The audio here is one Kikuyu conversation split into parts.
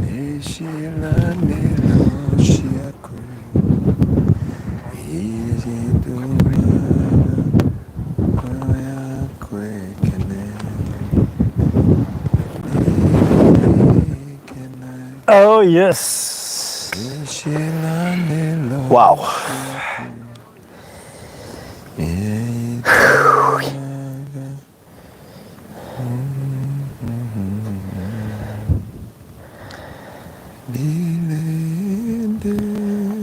Nĩ ciĩranĩro ciaku iria citũmaga ngoro yakwa ĩkene. Nĩngenaga Oh yes. nĩ ciĩranĩro ciaku iria itũmaga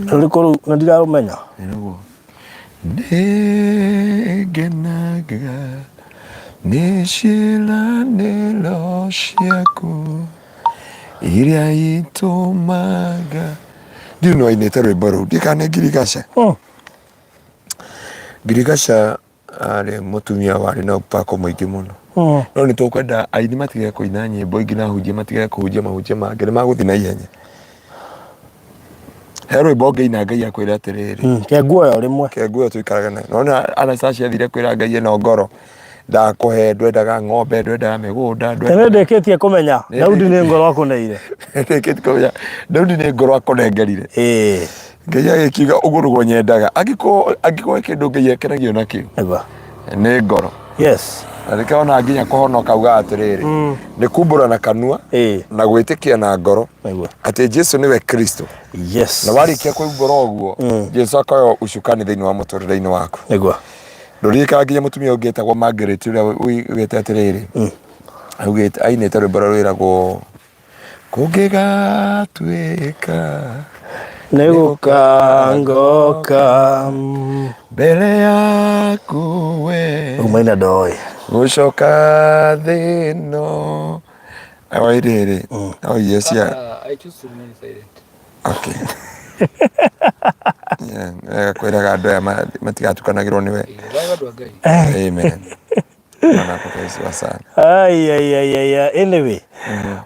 Rũrĩkũ rũu na ndirarũmenya. Nĩguo. Nĩngenaga nĩ ciĩranĩro ciaku iria itũmaga ndiũ no ainĩte rwĩmbo rũu ndiĩ kana nĩ ngirigaca ngirigaca arĩ mũtumia warĩ na upako mũingĩ mũno no nĩ tũkwenda aini matige kũina nyĩmbo ingĩ na ahunjia matige kũhunjia mahunjia mangĩ nĩ magũthiĩ na ihenya he rwĩmbo ngĩina Ngai akwĩra atĩrĩrĩ Ke nguoyo rĩmwe. ke nguoyo tũikaraga nayo nona Anastasia athire kwĩra Ngai ĩno ngoro ndakũhe ndwendaga ng'ombe ndwendaga mĩgũnda Tene ndĩkĩtie kũmenya Daudi nĩ ngoro akũneire. ndĩkĩtie kũmenya Daudi nĩ ngoro akũnengerire Ĩĩ. Ngai agĩkiuga ũguo nĩguo nyendaga angĩkorwo angĩkorwo he kĩndũ Ngai akenagio nakĩo Nĩguo. nĩ ngoro Yes. na nĩkĩo ona nginya kũhonoka augaga atĩrĩrĩ nĩ kumbũra na kanua Ĩĩ. na gwĩtĩkia na ngoro Nĩguo. atĩ Jesu nĩwe Kristo Yes. na warĩkia kumbũra ũguo Jesu akoya ucukani thĩinĩ wa mũtũrĩre-inĩ waku Nĩguo. ndũririkana nginya mũtumia ũngĩ etagwo Margaret ũrĩa ugĩte atĩrĩrĩ augĩte ainĩte rwĩmbo rũrĩa rwĩragwo kũngĩgatuĩka Nĩ gũka ngoka. mbere yaku we Rĩu maina ndoĩ. gũcoka thĩ ĩno oirĩrĩ oh yes yeah I choose to remain silent. okay yeah wega kwĩraga andũ aya matigatukanagĩrwo nĩwe Thayũ andũ a Ngai. amen Bwana akubariki sana Ai, ai, ai, ai, ai. Anyway.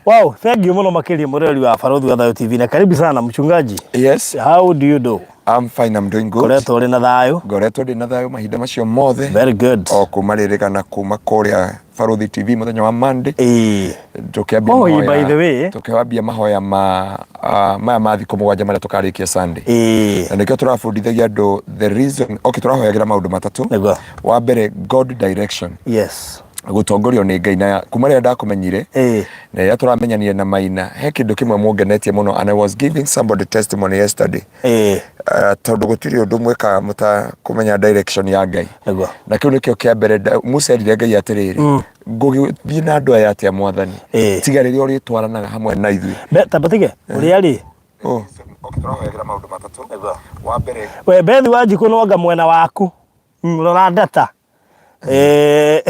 Wow, thank you muno makiria mureri wa Barothi wa Thayo TV na karibu sana mchungaji. yes How do you do? I'm fine I'm doing good Koretwo uri na thayo. ngoretwo ndĩ na thayũ mahinda macio mothe Very good. o kuma rĩrĩgana kuma kũrĩa Barothi TV mũthenya wa Monday Eh. tũkĩambia Oh, mahoya by the way. tũkĩambia mahoya ma maya ma thikũ mũgwanja marĩa tũkarĩkia Sunday Eh. na nĩkĩo tũrabundithagia andũ the reason okay tũrahoyagĩra maũndũ matatũ Nĩguo. wa mbere God direction Yes. gũtongorio nĩ Ngai na kuma rĩrĩa ndakũmenyire Eh. na rĩrĩa tũramenyanire na Maina he kĩndũ kĩmwe mũngenetie mũno and I was giving somebody testimony yesterday Eh. Tondũ gũtirĩ ũndũ mwĩkaga mũtakũmenya direction ya Ngai Nĩguo. na kĩu nĩkĩo kĩa mbere Musa erire Ngai atĩrĩrĩ ngũgĩthiĩ na andũ aya atĩa mwathani tiga rĩrĩa ũrĩtwaranaga hamwe na ithuĩ Be tabatige ũrĩa rĩ Oh. Okay, tũrahoyagĩra maũndũ matatũ wa mbere we Bethi wa Njikũ no anga mwena waku rora data Eh,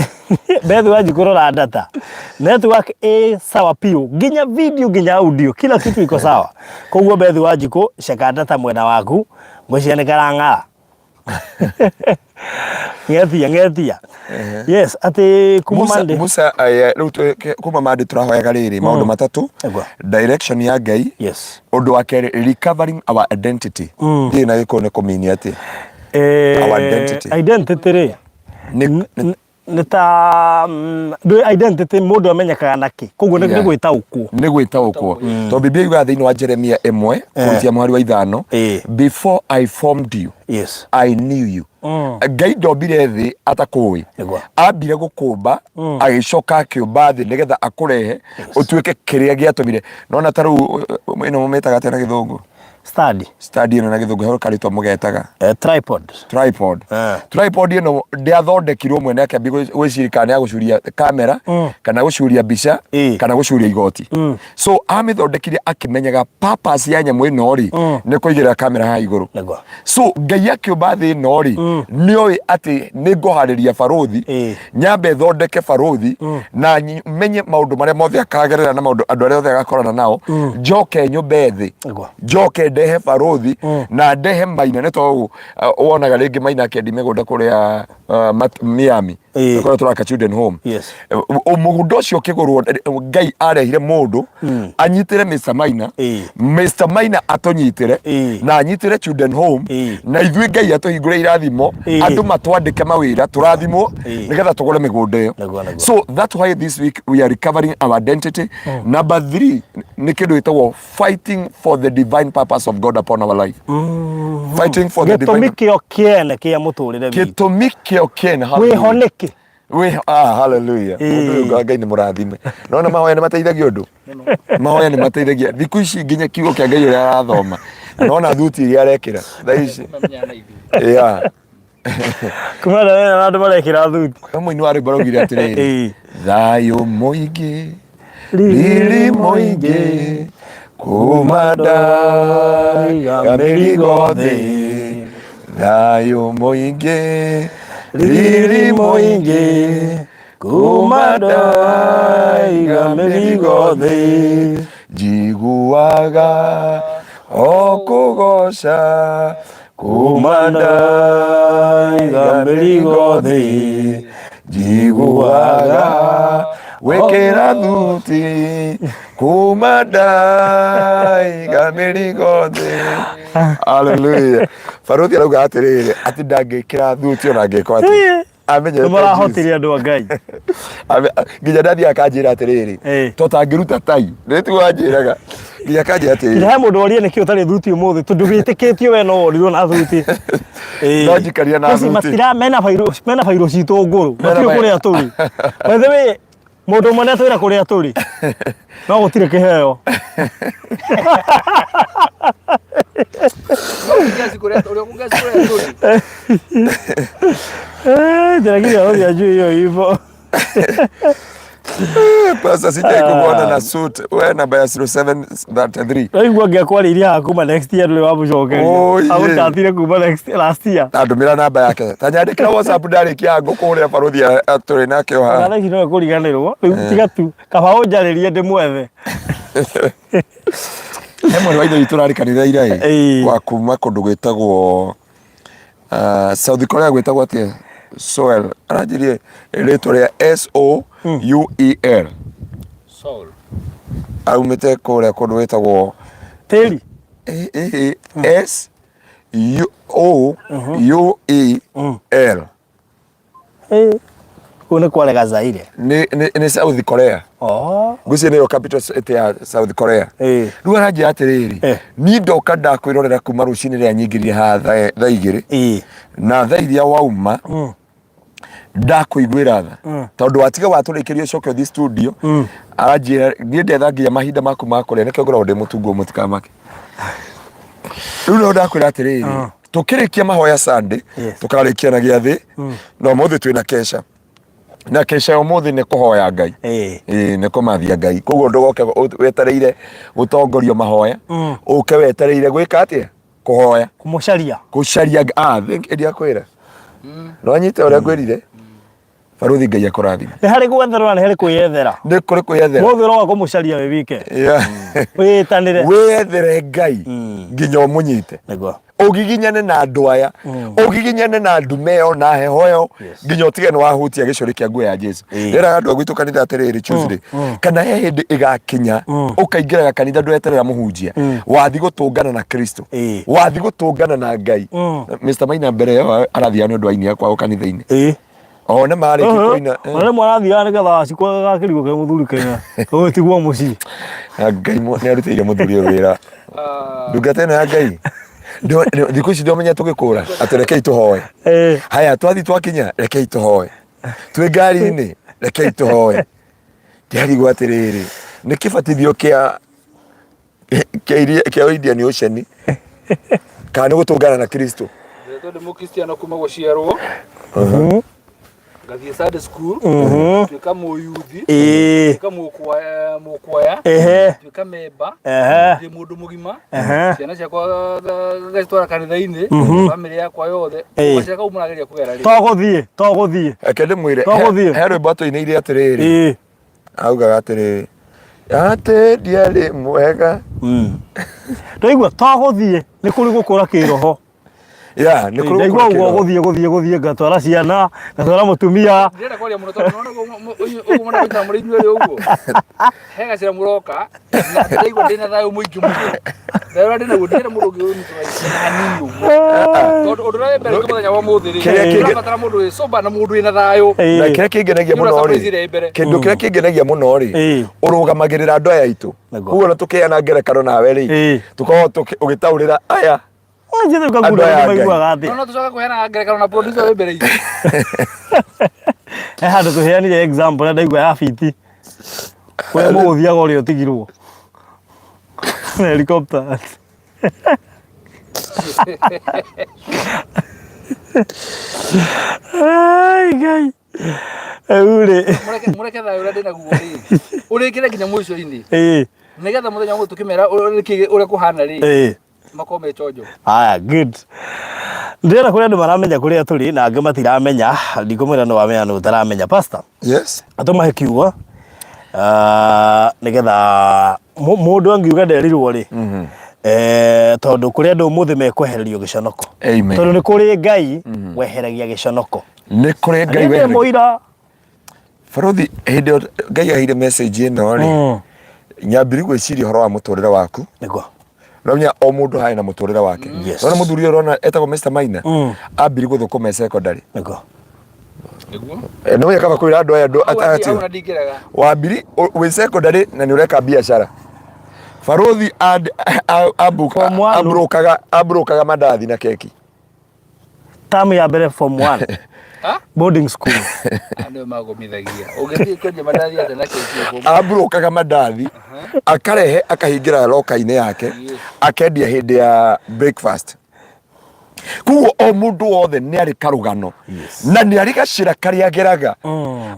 Bethi wa Njikũ rora data network ĩ sawa piũ nginya video nginya audio kila kitu iko sawa koguo Bethi wa Njikũ ceka data mwena waku ngwĩciria nĩ karang'ara ng'ethia ng'ethia yes atĩ kuma Musa, Monday Musa rĩu kuma Monday tũrahoyaga rĩrĩ maũndũ matatũ Nĩguo. direction ya Ngai yes ũndũ wa kerĩ recovering our identity ndiĩ na gĩkũyũ nĩ kũmini atĩ Eh, Our identity. identity rĩ nĩ nĩ- nĩ ta ndũĩ identity mũndũ amenyekaga nakĩ koguo nĩ Yeah. nĩ gwĩtaũkwo nĩ gwĩtaũkwo tondũ Biblia yugaga thĩinĩ wa Jeremia ĩmwe kũrutia mũhari wa ithano Eh. before I formed you yes I knew you Ngai ndombire thĩ atakũĩ Nĩguo. ambire gũkũmba agĩcoka akĩũmba thĩ nĩgetha akũrehe ũtuĩke kĩrĩa gĩatũmire nona ta rĩu ĩno mũmĩtaga atĩa na gĩthũngũ Study. stand ĩno na gĩthũngũ he karĩtwa mũgetaga Tripod. Tripod. Tripod ĩno ndĩathondekirwo mwene akĩambia gwĩciria kana nĩ agũcuria kamera kana gũcuria mbica kana gũcuria igoti so amĩthondekire akĩmenyaga purpose ya nyamũ ĩno rĩ nĩ kũigĩrĩra kamera haha igũrũ Nĩguo. So Ngai akĩũmba thĩ ĩno rĩ nĩoĩ atĩ nĩ ngũharĩria barũthi nyambe thondeke barũthi na menye maũndũ marĩa mothe akagerera na maũndũ andũ arĩa othe agakorana nao njoke nyũmbe thĩ Nĩguo. Njoke ndehe barũthi na ndehe maina nĩ tondũ wonaga rĩngĩ maina akĩendia mĩgũnda kũrĩa Miami. Kũrĩa tũraka children home. Mũgũnda ũcio ũkĩgũrwo, Ngai arehire mũndũ anyitĩre Mr. Maina. Mr. Maina atũnyitĩre na anyitĩre children home, na ithuĩ Ngai atũhingũre irathimo, andũ matwandĩke mawĩra, tũrathimwo nĩgetha tũgũre mĩgũnda ĩyo. Nĩguo, nĩguo. So that's why this week we are recovering our identity. Number 3 nĩ kĩndũ gĩtagwo fighting for the divine purpose of God upon our life. Fighting for the Gĩtũmi divine kĩo kĩene kĩa mũtũrĩre witũ. Gĩtũmi kĩo kĩene. Wĩho nĩkĩ? Wĩ hallelujah. Mũndũ ũyũ Ngai nĩ mũrathime. Nona mahoya nĩ mateithagia ũndũ. Mahoya nĩ mateithagia. Thikũ ici nginya kiugo kĩa Ngai ũrĩa arathoma. Nona thuti iria arekĩra. Thaa ici. Mamenya na ithuĩ. Yeah. Kuma na wena andũ marekĩra thuti. He mũini wa rwĩmbo raugire atĩrĩrĩ, thayũ mũingĩ, riri mũingĩ, kuma ndaiga mĩrigo thĩ, thayũ mũingĩ, riri mũingĩ, kuma ndaiga mĩrigo thĩ, njiguaga o kũgoca, kuma ndaiga mĩrigo thĩ, njiguaga gwĩkĩra thuti, kuma ndaiga mĩrigo thĩ. Hallelujah. Baruthi arauga atĩrĩrĩ, atĩ ndangĩkĩra thuti ona angĩkwo atĩ amenyete. Nĩ marahotire andũ a Ngai. Nginya ndathiĩ akanjĩra atĩrĩrĩ, to tangĩruta tai nĩ tiguo anjĩraga, nginya akanjĩra atĩrĩrĩ. He mũndũ woria nĩkĩ ũtarĩ thuti ũmũthĩ, tondũ wĩtĩkĩtio we no worirwo na thuti. No njikaria na Ici thuti. Matira mena bairũ, mena bairũ citũ ngũrũ. Mena Matirĩ bairũ. kũrĩa tũrĩ. By the way, mũndũ ũmwe nĩatwĩra kũrĩa tũrĩ. No gũtirĩ kĩheo. Ũkũngeci kũrĩa ũrĩa ũkũngeci kũrĩa tũrĩ. Lakini Alozi hajui hiyo hivyo. Pastor, sijai kukuona na suit. We namba ya 0733. Raigua ngĩakwarĩirie haha kuma next year ndũrĩ wamũcokeria. Oh, yeah. Agũchatire kuma next last year. Andũmĩra namba yake. Ta nyandĩkĩra WhatsApp ndarĩkia ngũkũhũrĩra baruthi tũrĩ nake o haha. Ona thaa ici no ekũriganĩrwo. Rĩu tiga tu kaba ũnjarĩrie ndĩmwethe. He mwarĩ wa ithe witũ ũrarĩ kanitha ira ĩ. Ĩĩ. Wa kuma kũndũ gwĩtagwo South Korea, gwĩtagwo atĩa? Soel. Aranjirie rĩtwa rĩa S O U E L. Saul. Aumĩte kũrĩa kũndũ gwĩtagwo Tĩri. S U O U E L. Kũu nĩ kwarega Zaire. Nĩ South Korea. Oh. Ngwĩciria nĩyo capital city ya South Korea. Rĩu aranjĩra atĩrĩrĩ, niĩ ndoka ndakwĩrorera kuma rũcinĩ rĩrĩa nyingĩrire haha thaa 2 na thaa iria wauma, ndakũiguĩra tha tondũ watiga watũrĩkĩria ũcoke ũthiĩ studio. Aranjĩra niĩ ndetha nginya mahinda maku ma kũrĩa, nĩkĩo ngoragwo ndĩ mũtungu, mũtikamake. Rĩu no ndakwĩra atĩrĩrĩ, tũkĩrĩkia mahoya Sunday, tũkarĩkia na gĩathĩ, na ũmũthĩ twĩna kesha, na kesha ya ũmũthĩ nĩ kũhoya Ngai. Ĩĩ, nĩ kũmathia Ngai. Koguo ndũgoke wetereire gũtongorio mahoya, ũke wetereire gwĩka atĩa? Kũhoya. Kũmũcaria. Gũcaria. Ah, thank you, ndiakwĩra no anyite ũrĩa ngwĩrire. Baruthi, Ngai akũrathime. Nĩ harĩ gwetherwo na nĩ harĩ kwĩyethera. Nĩ kũrĩ kwĩyethera. Mũthĩ ũroga kũmũcaria wĩ wike. Wĩtanĩre. Wĩyethere Ngai nginya ũmũnyite. Nĩguo. Ũgiginyane na andũ aya, ũgiginyane na ndume ĩyo na heho ĩyo, nginya ũtige nĩ wahutia gĩcũrĩ kĩa nguo ya Jesu. Rĩraga andũ a gwitũ kanitha atĩrĩrĩ, Tuesday kana he hĩndĩ ĩgakinya ũkaingĩraga kanitha, ndweterera mũhunjia, wathi gũtũngana na Kristo, wathi gũtũngana na Ngai. Mr. Maina mbere ĩyo arathiaga nĩ ũndũ wa aini a kwao kanitha-inĩ. O nĩ marĩkia kũina. Ona rĩmwe arathiaga nĩgetha acikwo gakĩrigwo ke mũthuri kenya gũgĩtigwo mũciĩ. Na Ngai nĩ arutĩire mũthuri ũyũ wĩra, ndungata ĩno ya Ngai. Thikũ ici ndĩramenya tũgĩkũra atĩ rekei tũhoe. Haya, twathi twakinya, rekei tũhoe. Twĩ ngari-inĩ, rekei tũhoe. Ndĩrarigwo atĩrĩrĩ, nĩ kĩbatithio kĩa Indian Ocean kana nĩ gũtũngana na Kristo? Tondũ mũkristiano kuma gũciarwo, ngathiĩ Sunday school, tuĩka mũyuthi, tuĩka mũkwaya, tuĩka memba, ndĩ mũndũ mũgima, ciana ciakwa ngacitwara kanitha-inĩ, bamĩrĩ yakwa yothe, gacĩra kau mũrageria kũgera rĩ? To gũthiĩ, to gũthiĩ. Reke ndĩmwĩre, To gũthiĩ. he rwĩmbo atũinĩire atĩrĩrĩ, augaga atĩrĩrĩ, atĩ ndiarĩ mwega. Ndaigua to gũthiĩ, nĩ kũrĩ gũkũra kĩroho. Yeah, nĩ kũrĩ Ndaigua gũkũ ũguo kĩroho. gũthiĩ gũthiĩ gũthiĩ ngatwara ciana ngatwara mũtumia. Ndĩrenda kwaria mũno tondũ nona ũguo mũragũikara mũrĩ inyuerĩ ũguo. He gacĩra mũroka na ndĩraigua ndĩna thayũ mũingĩ mũno. Thayũ ũrĩa ndĩnaguo ndirenda mũndũ ũngĩ ũnyitũragia na hanini ũguo. Tondũ ũndũ ũrĩa wĩ mbere itũ mũthenya wa ũmũthĩ rĩ, Kĩrĩa kĩngĩ- ũrabatara mũndũ wĩ sober na mũndũ wĩna thayũ. Na kĩrĩa kĩngenagia Nĩ mũno ũrĩa rĩ, surprise ĩrĩa ĩ mbere. kĩndũ kĩrĩa kĩngenagia mũno rĩ, ũrũgamagĩrĩra andũ aya aitũ. Koguo ona tũkĩheana ngerekano nawe rĩ, tũkoragwo ũgĩtaũrĩra aya Njĩthĩ Andũ ũkagunda aya a Ngai. maiguaga atĩa? No tũcoke kũheana ngerekano na producer wĩ mbere itũ. He handũ tũheanire example na ndaigua ya fiti. Ũrĩa mũgũthiaga ũrĩa ũtigirwo. Na helicopter. Ai Ngai. Rĩu rĩ. Mũreke mũreke thayũ ũrĩa ndĩnaguo rĩ. Ũrĩkĩre nginya mũico-inĩ. Ĩĩ. Nĩgetha mũthenya ũmwe tũkĩmera ũrĩa kũhana rĩ. Ĩĩ. Makorwo me chonjo. Haya, good. Ndĩrona kũrĩ andũ maramenya kũrĩa tũrĩ na angĩ matiramenya. Ndikũmwĩra nĩ wamenya nũ ũtaramenya. Pastor, Yes. atũmahe kiugo ah, nĩgetha mũndũ angiuga nderirwo rĩ eh, tondũ kũrĩ andũ ũmũthĩ mekwehererio gĩconoko. Amen. Tondũ nĩ kũrĩ Ngai weheragia gĩconoko. Nĩ kũrĩ Ngai Nĩ ndĩ weheragia. mũira. Barothi hĩndĩ ĩyo Ngai aheire message ĩno rĩ, nyambiri gwĩciria ũhoro wa mũtũrĩre waku. Nĩguo. Ũramenya o mũndũ harĩ na mũtũrĩre wake. Yes. Ũrona mũthuri ũyũ ũrona etagwo Mr Maina, ambiri gũthũkũma e secondary. Nĩguo. Nĩguo. Eh, Nĩ kaba kwĩra andũ aya andũ Hau atĩ hau na ndingĩrega. wambiri wĩ secondary na nĩ ũreka biacara. Barothi Form one. ambũrũkaga mandathi na keki. Term ya mbere form 1. Ha? Boarding school. Andũ magomithagia. Ũngĩthiĩ kwendia mandathi atĩa na keki ũguo? Ambũrũkaga mandathi akarehe akahingĩra loka-inĩ yake akendia hĩndĩ ya breakfast. Koguo o mũndũ wothe nĩ arĩ karũgano na nĩ arĩ gacĩra karĩa ageraga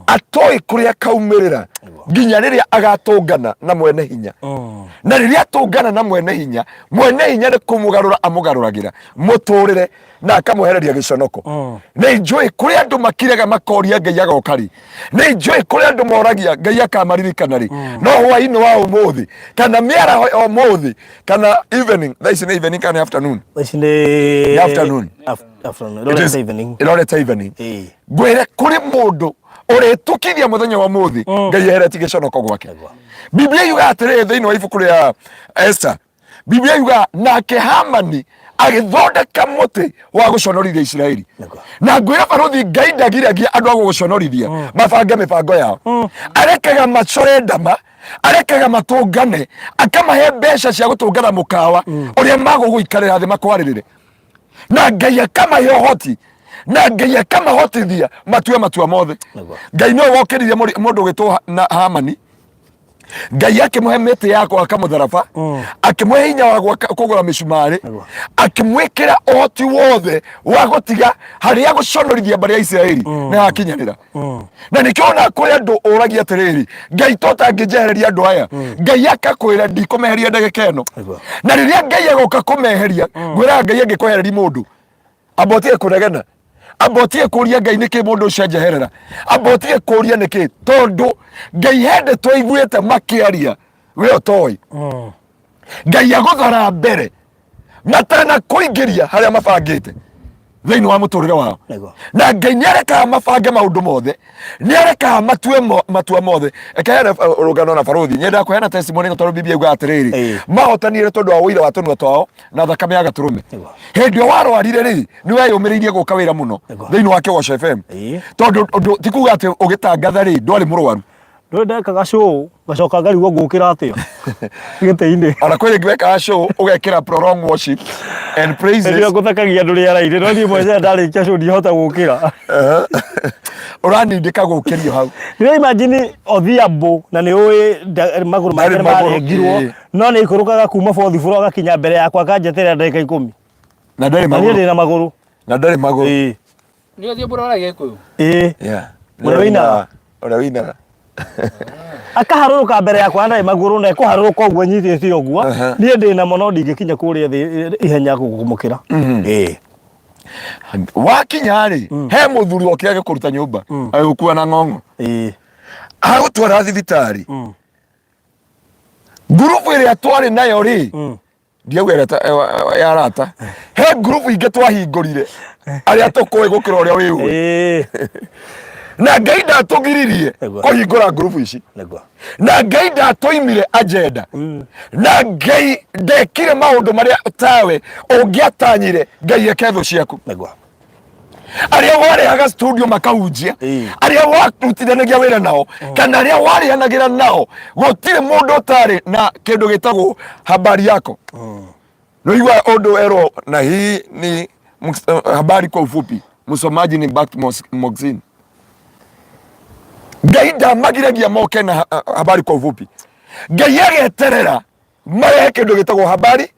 atoĩ kũrĩa kaumĩrĩra nginya rĩrĩa agatũngana na mwene hinya. Na rĩrĩa atũngana na mwene hinya, mwene hinya nĩ kũmũgarũra amũgarũragĩra mũtũrĩre na akamwehereria gĩconoko. Nĩ njũĩ kũrĩ andũ makiraga makoria Ngai agoka rĩ, nĩ njũĩ kũrĩ andũ moragia Ngai akamaririkana rĩ, no hwainĩ wa ũmũthĩ kana mĩaraho ya ũmũthĩ kana evening, thaa ici nĩ evening kana nĩ afternoon? Ici nĩ Nĩ afternoon. Afternoon. It Ĩrorete is- evening. ĩrorete evening. Ĩĩ. Ngwĩre kũrĩ mũndũ ũrĩtukithia mũthenya wa ũmũthĩ Ngai eheretie gĩconoko gwake. Biblia yugaga atĩrĩrĩ thĩinĩ wa ibuku rĩa Esther, Biblia yugaga nake Hamani agĩthondeka mũtĩ wa gũconorithia Isiraeli. Na ngwĩra barũthi Ngai ndagiragia andũ a gũgũconorithia mabange mĩbango yao. Arekaga macore ndama, arekaga matũngane, akamahe mbeca cia gũtũngana mũkawa ũrĩa magũgũikarĩra thĩ makwarĩrĩre. Na Ngai akamahe ũhoti na Ngai akamahotithia matue matua mothe. Ngai nĩwe wokĩririe mũndũ ũgĩtwo na Hamani. Ngai akĩmũhe mĩtĩ ya gwaka mũtharaba, akĩmũhe hinya wa kũgũra mĩcumarĩ, akĩmwĩkĩra ũhoti wothe wa gũtiga harĩa gũconorithia mbarĩ ya Isiraeli nĩ hakinyanĩra. Na nĩkĩo ona kũrĩ andũ ũragia atĩrĩrĩ, Ngai to tangĩnjehereria andũ aya, Ngai akakwĩra ndikũmeheria ndagĩka ĩno. Na rĩrĩa Ngai agoka kũmeheria, ngwĩraga Ngai angĩkwehereria mũndũ amba ũtige kũregena, amba ũtige kũria Ngai nĩkĩ mũndũ ũcio anjeherera, amba ũtige kũria nĩkĩ, tondũ Ngai hĩndĩ twaiguĩte makĩaria we ũtoĩ. Ngai agũthora mbere matanakũingĩria harĩa mabangĩte thĩinĩ wa mũtũrĩre wao. Na Ngai nĩ arekaga mabange maũndũ mothe, nĩ arekaga matue matua mothe. Reke heane rũgano na barũthi, nyendaga kũheana testimony ĩno tondũ Biblia yugaga atĩrĩrĩ, mahotanire tondũ wa ũira wa tũnua twao na thakame ya gatũrũme. Hĩndĩ ĩyo warwarire rĩ, nĩ weyũmĩrĩirie gũka wĩra mũno thĩinĩ wa Kĩgoco FM, tondũ ti kuga atĩ ũgĩtangatha rĩ ndwarĩ mũrwaru. Ndũĩ ndekaga show ngacoka ngarigwo ngũkĩra atĩa gĩtĩ-inĩ. Ona kwĩ rĩngĩ wekaga show ũgekĩra prolong worship and praises. Nĩguo ngũthekagia andũ rĩera-inĩ no niĩ mwenyewe ndarĩkia show ndihota gũkĩra. Ũranindĩka gũkĩrio hau. Nĩ imagine Odhiambo na nĩ ũĩ magũrũ make Ndarĩ nĩ magũrũ, marengirwo no nĩ aikũrũkaga kuma fourth floor agakinya mbere yakwa akanjeterera ndagĩka ikũmi. Na ndarĩ Na niĩ magũrũ. ndĩ na magũrũ. Na ndarĩ magũrũ. Nĩ Odhiambo ũrĩa waragia Gĩkũyũ? Ĩĩ. Yeah. Ũrĩa wĩinaga. Ũrĩa wĩinaga. Akaharũrũka mbere yakwa ndarĩ magũrũ na ekũharũrũka ũguo nyitĩte ũguo. Niĩ ndĩ namo no ndingĩkinya kũrĩa thĩ ihenya kũmũkĩra. Ĩĩ. Wakinya rĩ, he mũthuri wokire agĩkũruta nyũmba, agĩgũkua na ng'ong'o. Agũtwara thibitarĩ. Ngurubu ĩrĩa twarĩ nayo rĩ, Ndiauga ĩrĩa ya arata. He ngurubu ingĩ twahingũrire arĩa tũkũĩ gũkĩra ũrĩa wĩũĩ. Na Ngai ndatũgiririe kũhingũra ngurubu ici. Na Ngai ndatũimire agenda. Na Ngai ndekire maũndũ marĩa tawe ũngĩatanyire Ngai eke thũ ciaku. Arĩa warehaga studio makahunjia, arĩa warutithanagia wĩra nao, kana arĩa warĩanagĩra nao, gũtirĩ mũndũ ũtarĩ na kĩndũ gĩtagwo habari yako. Nĩũigua ũndũ erwo na hii ni habari kwa ufupi, msomaji ni Bart Moxin. Ngai ndamagiragia moke na habari kwa ufupi. Ngai ageterera marehe kĩndũ gĩtagwo habari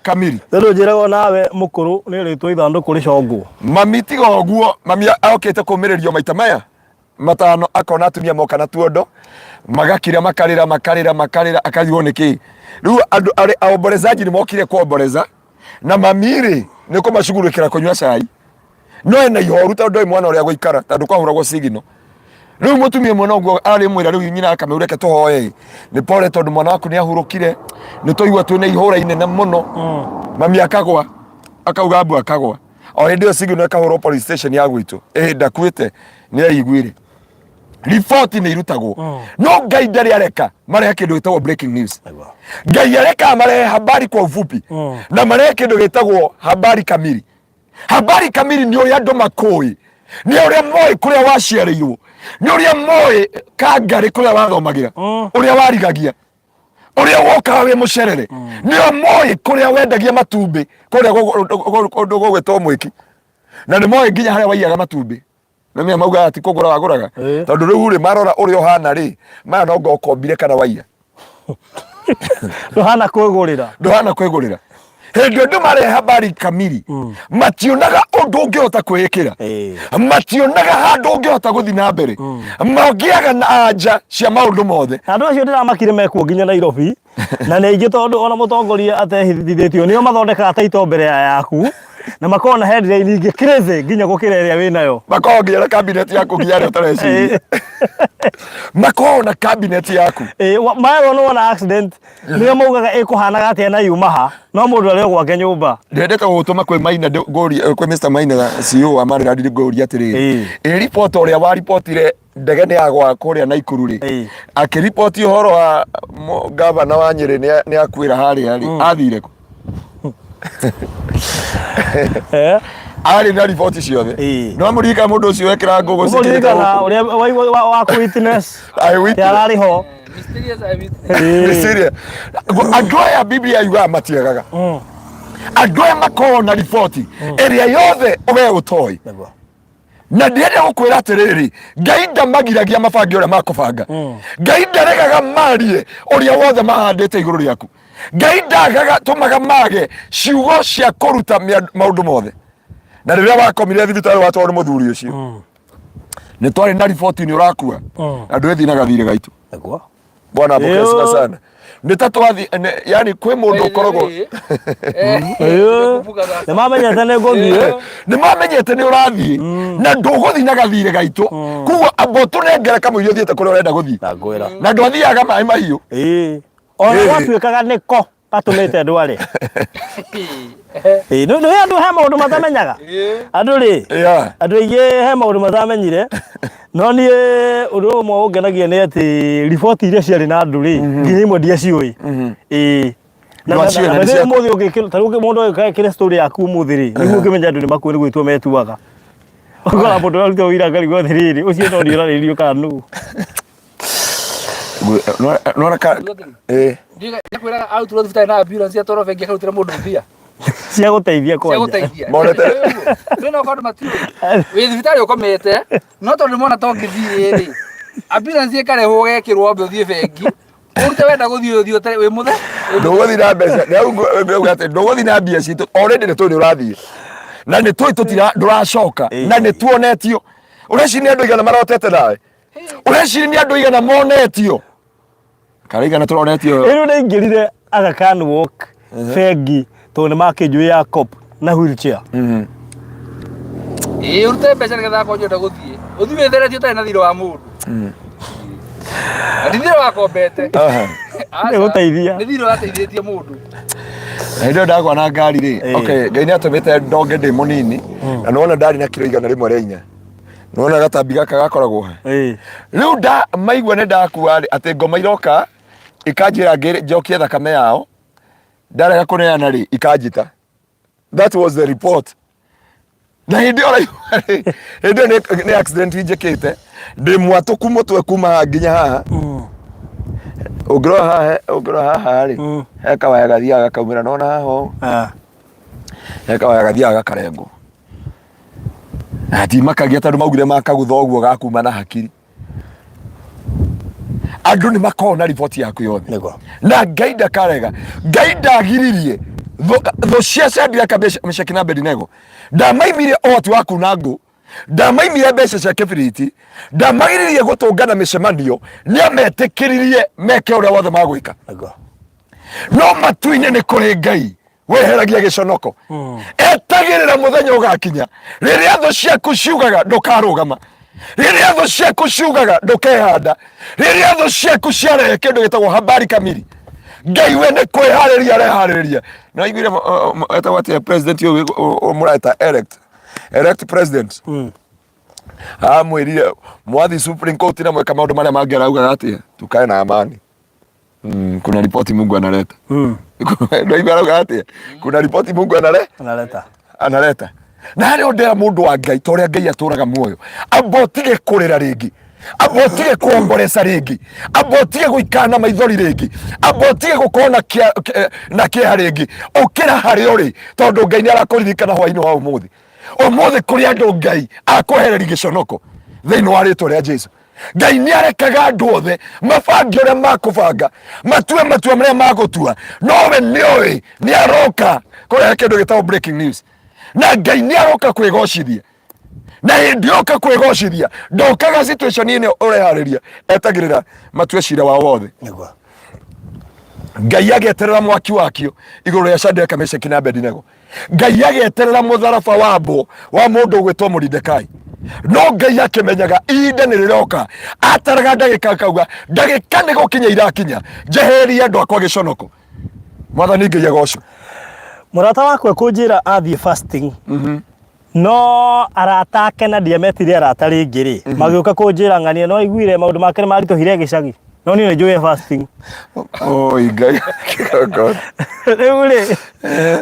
kamili. Rĩu njĩragwo nawe mũkũrũ nĩ ũrĩtwo ithandũkũ rĩcongwo. Mami tiga ũguo, mami okĩte kũmĩrĩrio maita maya matano, akona atumia moka na tuondo magakira makarĩra makarĩra makarĩra, akarigwo nĩ kĩĩ. Rĩu andũ arĩ aomborezaji nĩ mokire kuomboreza, na mami rĩ nĩ kũmacugurĩkĩra kũnyua cai, no ena ihoru tondũ ndoĩ mwana ũrĩa gũikara tondũ kwahũragwo sigino. Rĩu mũtumia ũmwe noguo arĩ mwĩra, rĩu nyina akamwĩra reke tũhoe nĩ pole tondũ mwana waku nĩ ahurũkire, nĩ twaigua twĩna ihũra inene mũno. Mami akagwa, akauga mbu akagwa. O hĩndĩ ĩyo sigino ĩkahũrwo police station ya gwitũ, ĩhĩ ndakuĩte, nĩ aiguire. Riboti nĩ irutagwo, no Ngai ndarĩ areka marehe kĩndũ gĩtagwo breaking news. Ngai arekaga marehe habari kwa ufupi na marehe kĩndũ gĩtagwo habari kamili. Habari kamili nĩ ũrĩa andũ makũĩ, nĩ ũrĩa moĩ kũrĩa waciarĩirwo, nĩ ũrĩa moĩ kangarĩ kũrĩa wathomagĩra, ũrĩa warigagia, ũrĩa wokaga wĩ mũcerere, nĩo moĩ kũrĩa wendagia matumbĩ kũrĩa kũndũ gũgwĩtwo mwĩki, na nĩ moĩ nginya harĩa waiyaga matumbĩ. Na nĩ maugaga ti kũgũra wagũraga, tondũ rĩu rĩ marora ũrĩa ũhana rĩ, maya no ngokombire kana waiya. Ndũhana kwĩgũrĩra. Ndũhana kwĩgũrĩra. Hĩndĩ ĩyo andũ marehe habari kamili, mationaga ũndũ ũngĩhota kwĩĩkĩra, mationaga handũ ũngĩhota gũthiĩ na mbere, mangĩaga na anja cia maũndũ mothe. Andũ acio ndĩramakire mekuo nginya Nairobi, na nĩ aingĩ tondũ ona mũtongoria atehithithĩtio nĩo mathondekaga taito mbere ya yaku, na makoragwo na headline ingĩ crazy nginya gũkĩra ĩrĩa wĩnayo. Makoragwo nginya na cabinet yaku nginya arĩa ũtareciria. Makoragwo na cabinet yaku. Maerwo nĩ wona accident, nĩo maugaga ĩkũhanaga atĩa na yuma ha, no mũndũ arĩ o gwake nyũmba. Ndĩrendete gũgũtũma kwĩ Maina, ngũrie, kwĩ Mr. Maina CEO wa Maryland, ngũrie atĩrĩrĩ, ĩ report ũrĩa wa reportire ndege nĩ yagwa kũrĩa Naikuru rĩ, akĩripoti ũhoro wa gavana wa Nyĩrĩ nĩ akuĩra harĩa rĩ, athire kũ? Arĩ na riboti ciothe. No mũririkana mũndũ ũcio wekĩra ngũgũ cikĩrĩte Mũririkana gũkũ? ũrĩa wa kũ witness. Eyewitness. Ararĩ ho. Mysterious eyewitness. Mysterious. Andũ aya Biblia yugaga matiagaga. Andũ aya makoragwo na riboti ĩrĩa yothe we ũtoĩ. Na ndĩrenda gũkwĩra atĩrĩrĩ, Ngai ndamagiragia mabange ũrĩa makũbanga. Ngai ndaregaga marie ũrĩa wothe mahandĩte igũrũ rĩaku. Ngai ndagaga tũmaga mage ciugo cia kũruta maũndũ mothe. Na rĩrĩa wakomire thibitarĩ watwarwo nĩ mũthuri ũcio, nĩ twarĩ na riboti nĩ ũrakua, na ndwĩthiĩ na gathirĩ gaitũ. Bwana apokee sifa sana. Nĩ ta twathi, yani kwĩ mũndũ ũkoragwo Nĩ mamenyete nĩ ngũthiĩ. Nĩ mamenyete nĩ ũrathiĩ na ndũgũthiĩ na gathirĩ gaitũ, koguo amba ũtũnengere kamũira ũthiĩte kũrĩa ũrenda gũthiĩ. Ndangwĩra. Na ndwathiaga maĩ mahiũ. Ona gwatuĩkaga nĩko gatũmĩte ndware. Nĩ andũ he maũndũ matamenyaga. Andũ rĩ, andũ aingĩ he maũndũ matamenyire. No niĩ ũndũ ũmwe ũngenagia nĩ atĩ riboti iria ciarĩ na andũ rĩ, nginya imwe ndiaciũĩ. Na Ndwaciũĩ na na nĩ ciaku. ũmũthĩ ũngĩkĩra, ta rĩu mũndũ agĩkĩra story yaku ũmũthĩ rĩ, nĩguo ũngĩmenya andũ nĩ makuĩ nĩ gwĩtua metuaga. Ũkora mũndũ ũraruta ũira akarigwo atĩrĩrĩ, ũcio no niĩ ũrarĩrio kana nũ. Nona ka Ndikwĩraga arutirwo thibitarĩ na ambulance atwarwo bengi akarutĩra mũndũ mbia Cia gũteithia cia kwanja. gũteithia. Monete. Rĩu no andũ matiũĩ. Wĩ thibitarĩ ũkomete, no tondũ nĩmona to ngĩthiĩ rĩ, ambulance ĩkarehwo ũgekĩrwo wambe ũthiĩ bengi, ũrute wenda gũthiĩ ũthiĩ ũtarĩ wĩ mũthe. Ndũgũthiĩ na mbeca, nĩ hau ngauga atĩ ndũgũthiĩ na mbia citũ, already nĩ tũĩ nĩ ũrathiĩ. Na nĩ tũĩ tũtira ndũracoka, na nĩ tuonetio. Ũreciria nĩ andũ aigana marotete nawe? Ũreciria nĩ andũ aigana monetio? Kana aigana tũronetio? Ĩno ndaingĩrire Aga Khan Walk bengi tondũ nĩ makĩnjũĩ ya cop na wheelchair. Ĩĩ ũrute mbeca nĩgetha akorwo ũrenda gũthiĩ. Ũthiĩ wĩtheretie ũtarĩ na thirĩ wa mũndũ. Na ti thirĩ wakombete. Aca. Nĩ gũteithia. Nĩ thirĩ wateithĩtie mũndũ. Na hĩndĩ ĩyo ndagwa na ngari rĩ, Ĩĩ. okay, Ngai nĩ atũmĩte ndonge ndĩ mũnini na nĩwona ndarĩ na kiro 104. Nĩwona gatambi gaka gakoragwo ha. Ĩĩ. Rĩu nda maigua nĩ ndakua rĩ, atĩ ngoma iroka ikanjĩra njokie thakame yao, ndarega kũneana rĩ, ikanjita. That was the report. Na hĩndĩ ĩyo ũraigua rĩ, hĩndĩ ĩyo nĩ accident njĩkĩte, ndĩ mwatũku mũtwe kuma haha nginya haha. Ũngĩrora haha, ũngĩrora haha rĩ, he kawaya gathiaga gakaumĩra, nĩwona haha ũũ? Ah. He kawaya gathiaga gakarengwo. Na ndimakagia tondũ maugire makagutha ũguo gakuma na hakiri. Andũ nĩ makoragwo na riboti yaku yothe. Nĩguo. Na Ngai ndakarega. Ngai ndagiririe thũ cia Shadraka, Meshaki na Abednego. Ndamaimire ũhoti wa kuna ngũ, ndamaimire mbeca cia kĩbiriti, ndamagiririe gũtũngana mĩcemanio, nĩametĩkĩririe meke ũrĩa wothe magwĩka. Nĩguo. No matu-inĩ nĩ kũrĩ Ngai weheragia gĩconoko. Etagĩrĩra mũthenya ũgakinya rĩrĩa thũ ciaku ciugaga ndũkarũgama, rĩrĩa thũ ciaku ciugaga ndũkehanda, rĩrĩa thũ ciaku ciarehe kĩndũ gĩtagwo habari kamili. Ngai we nĩ kwĩharĩria areharĩrĩria. Na waiguire etagwo atĩa president ũyũ mũreta elect elect president amwĩrire mwathi Supreme Court na mweka maũndũ marĩa mangĩ araugaga atĩa tukae na amani. Kuna ripoti Mungu analeta. Ndaigua arauga atĩa kuna ripoti Mungu anale Analeta. Analeta. Na harĩa ndera mũndũ wa Ngai ta ũrĩa Ngai atũraga muoyo, amba ũtige kũrĩra rĩngĩ, amba ũtige kuomboreca rĩngĩ, amba ũtige gũikara na maithori rĩngĩ, amba ũtige gũkorwo na na kĩeha rĩngĩ. Ũkĩra harĩa ũrĩ tondũ Ngai nĩ arakũririkana hwainĩ wa ũmũthĩ. Ũmũthĩ kũrĩ andũ Ngai akwehereria gĩconoko thĩinĩ wa rĩtwa rĩa Jesu. Ngai nĩ arekaga andũ othe mabange ũrĩa makũbanga, matue matua marĩa magũtua, no we nĩoĩ nĩ aroka kũrehe kĩndũ gĩtagwo breaking news. Na Ngai nĩ aroka kwĩgocithia, na hĩndĩ yoka kwĩgocithia ndokaga situation ĩno ũreharĩria, etagĩrĩra matue cira wao wothe. Nĩguo. Ngai ageterera mwaki wakio igũrũ rĩa Shadraka, Meshaki na Abednego. Ngai ageterera mũtharaba wa mbũ wa mũndũ ũgwĩtwo Moridekai. No Ngai akĩmenyaga ihinda nĩ rĩroka, ataraga ndagĩka akauga ndagĩka nĩ gũkinya irakinya, njeherie andũ akwa gĩconoko. Mwathani Ngai agocwo. Mũrata wakwa kũnjĩra athiĩ fasting. No arata ake na ndiametire arata rĩngĩ rĩ, magĩũka kũnjĩra ng'ania no aiguire maũndũ make nĩ maritũhire gĩcagi. No niĩ nĩ njũĩ fasting. Oi Ngai. God. Rĩu rĩ,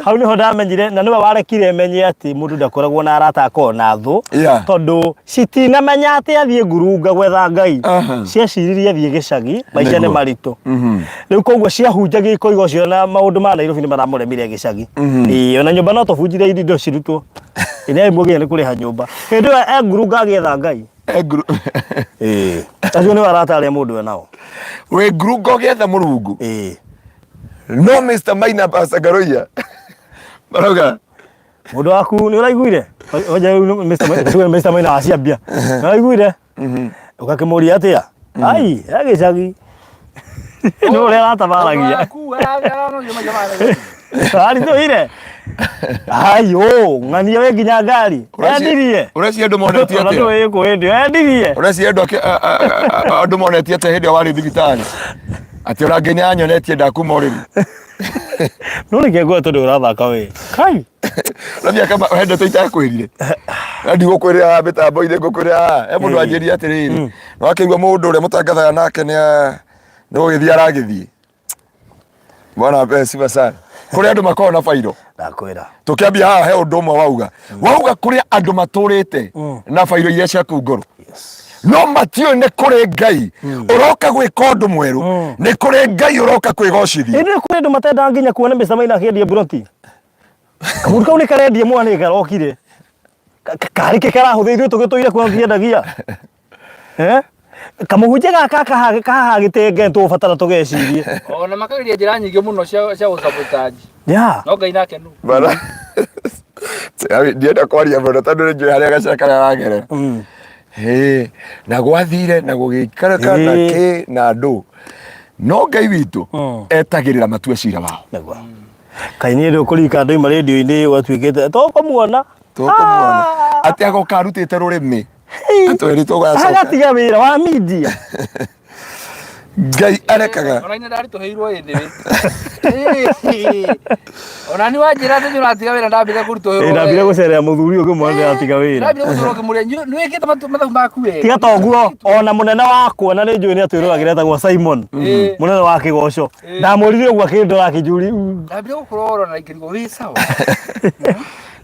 hau nĩho ndamenyire na nĩwe warekire menye atĩ mũndũ ndakoragwo na arata akoragwo na thũ. Tondũ citinamenya atĩ athiĩ ngurunga gwetha Ngai. Cieciririe athiĩ gĩcagi, maica nĩ maritũ. Rĩu koguo ciahunjagia ikoiga ũcio na maũndũ ma Nairobi nĩ maramũremire gĩcagi. Ĩĩ, ona nyũmba no tũbunjire indo cirutwo. Ĩrĩa ĩmwe nĩ kũrĩha nyũmba. Hĩndĩ ĩyo e ngurunga agĩetha Ngai. Ĩĩ. Acio nĩo arata arĩa mũndũ enao. Wĩ ngurunga ũgĩetha mũrungu. Ĩĩ. No Mr. Maina Pastor Ngaruiya marauga Mũndũ waku nĩ ũraiguire? Oja rĩu Mr. Maina Mr. Maina waciambia. Nĩ ũraiguire? Ũgakĩmũria atĩa? Ai, e gĩcagi. Nĩ ũrĩa aratabaragia. Aritũhire. Ai, ũ, ng'ania wĩ nginya ngari. Endirie. Ũreciria andũ monetie Ona atĩa? ndũĩ kũ hĩndĩ ĩyo endirie. Ũreciria andũ andũ monetie atĩa hĩndĩ ĩyo warĩ thibitarĩ? Atĩ ona Ngai nĩanyonetie ndakuma ũrĩrĩ. No nĩ kĩngũe tondũ ũrathaka we. Kai. Na mĩaka he ndeto itakwĩrire. Na ndigũkwĩrĩra haha mĩtambo-inĩ, ngũkwĩrĩra haha. He mũndũ wanjĩrire atĩrĩrĩ, nĩwakĩigua mũndũ ũrĩa mũtangathaga nake nĩ gũgĩthiĩ aragĩthiĩ. Bwana apewe sifa sana. Kũrĩ andũ makoragwo na bairo. Ndakwĩra. Tũkĩambia haha he ũndũ ũmwe wauga. Wauga kũrĩ andũ matũrĩte na bairo iria ciaku ngũrũ. No matiũĩ nĩ kũrĩ Ngai ũroka gwĩka ũndũ mwerũ, nĩ kũrĩ Ngai ũroka kwĩgocithia. Ĩndĩ kũrĩ andũ matendaga nginya kuona Mr. Maina akĩendia mburoti. Kamũndũ kau nĩ karendia mwana nĩ karokire. Karĩ kĩ karahũthia ithuĩ tũgĩtũire kuo tũtiendagia. Eh? Kamũhunjia gaka kahaha gĩtenge nĩ tũgũbatara tũgecirie. Ona makageria njĩra nyingĩ mũno cia gũsabotage. Yeah. No Ngai nake nũ. Bana. Ndienda kwaria mũno tondũ nĩ njũĩ harĩa gacĩra karĩa aragerera. Hĩ, na gwathire na gũgĩikarĩka na kĩ na ndũ. No Ngai witũ etagĩrĩra matue cira wao. Nĩguo. Kaĩ niĩ ndũkũririkana ndoima rĩndio-inĩ gwatuĩkĩte tũkũmuona. Tũkũmuona. Atĩ agoka arutĩte rũrĩmĩ. Atwĩri tũgacoka. Agatiga wĩra wa media. Ngai arekaga. Ona ine ndaritũhĩirwo ĩndĩ. Ona ni wanjĩra atĩ nĩ ũratiga wĩra ndambire kũritũhĩrwo. Ĩ, ndambire gũcerera mũthuri ũyũ ngĩmwĩra ndĩratiga wĩra. Ndambire gũcerera ũkĩmũria nĩ wĩkĩte mathabu maku wega. Tiga ta ũguo ona mũnene wakwa na nĩ njũĩ nĩ atwĩroragĩra etagwo Simon mũnene wa kĩgoco ndamũririe ũguo akĩndora akĩnjũria Ndambire gũkũrora na ngĩrigwo wĩ sawa.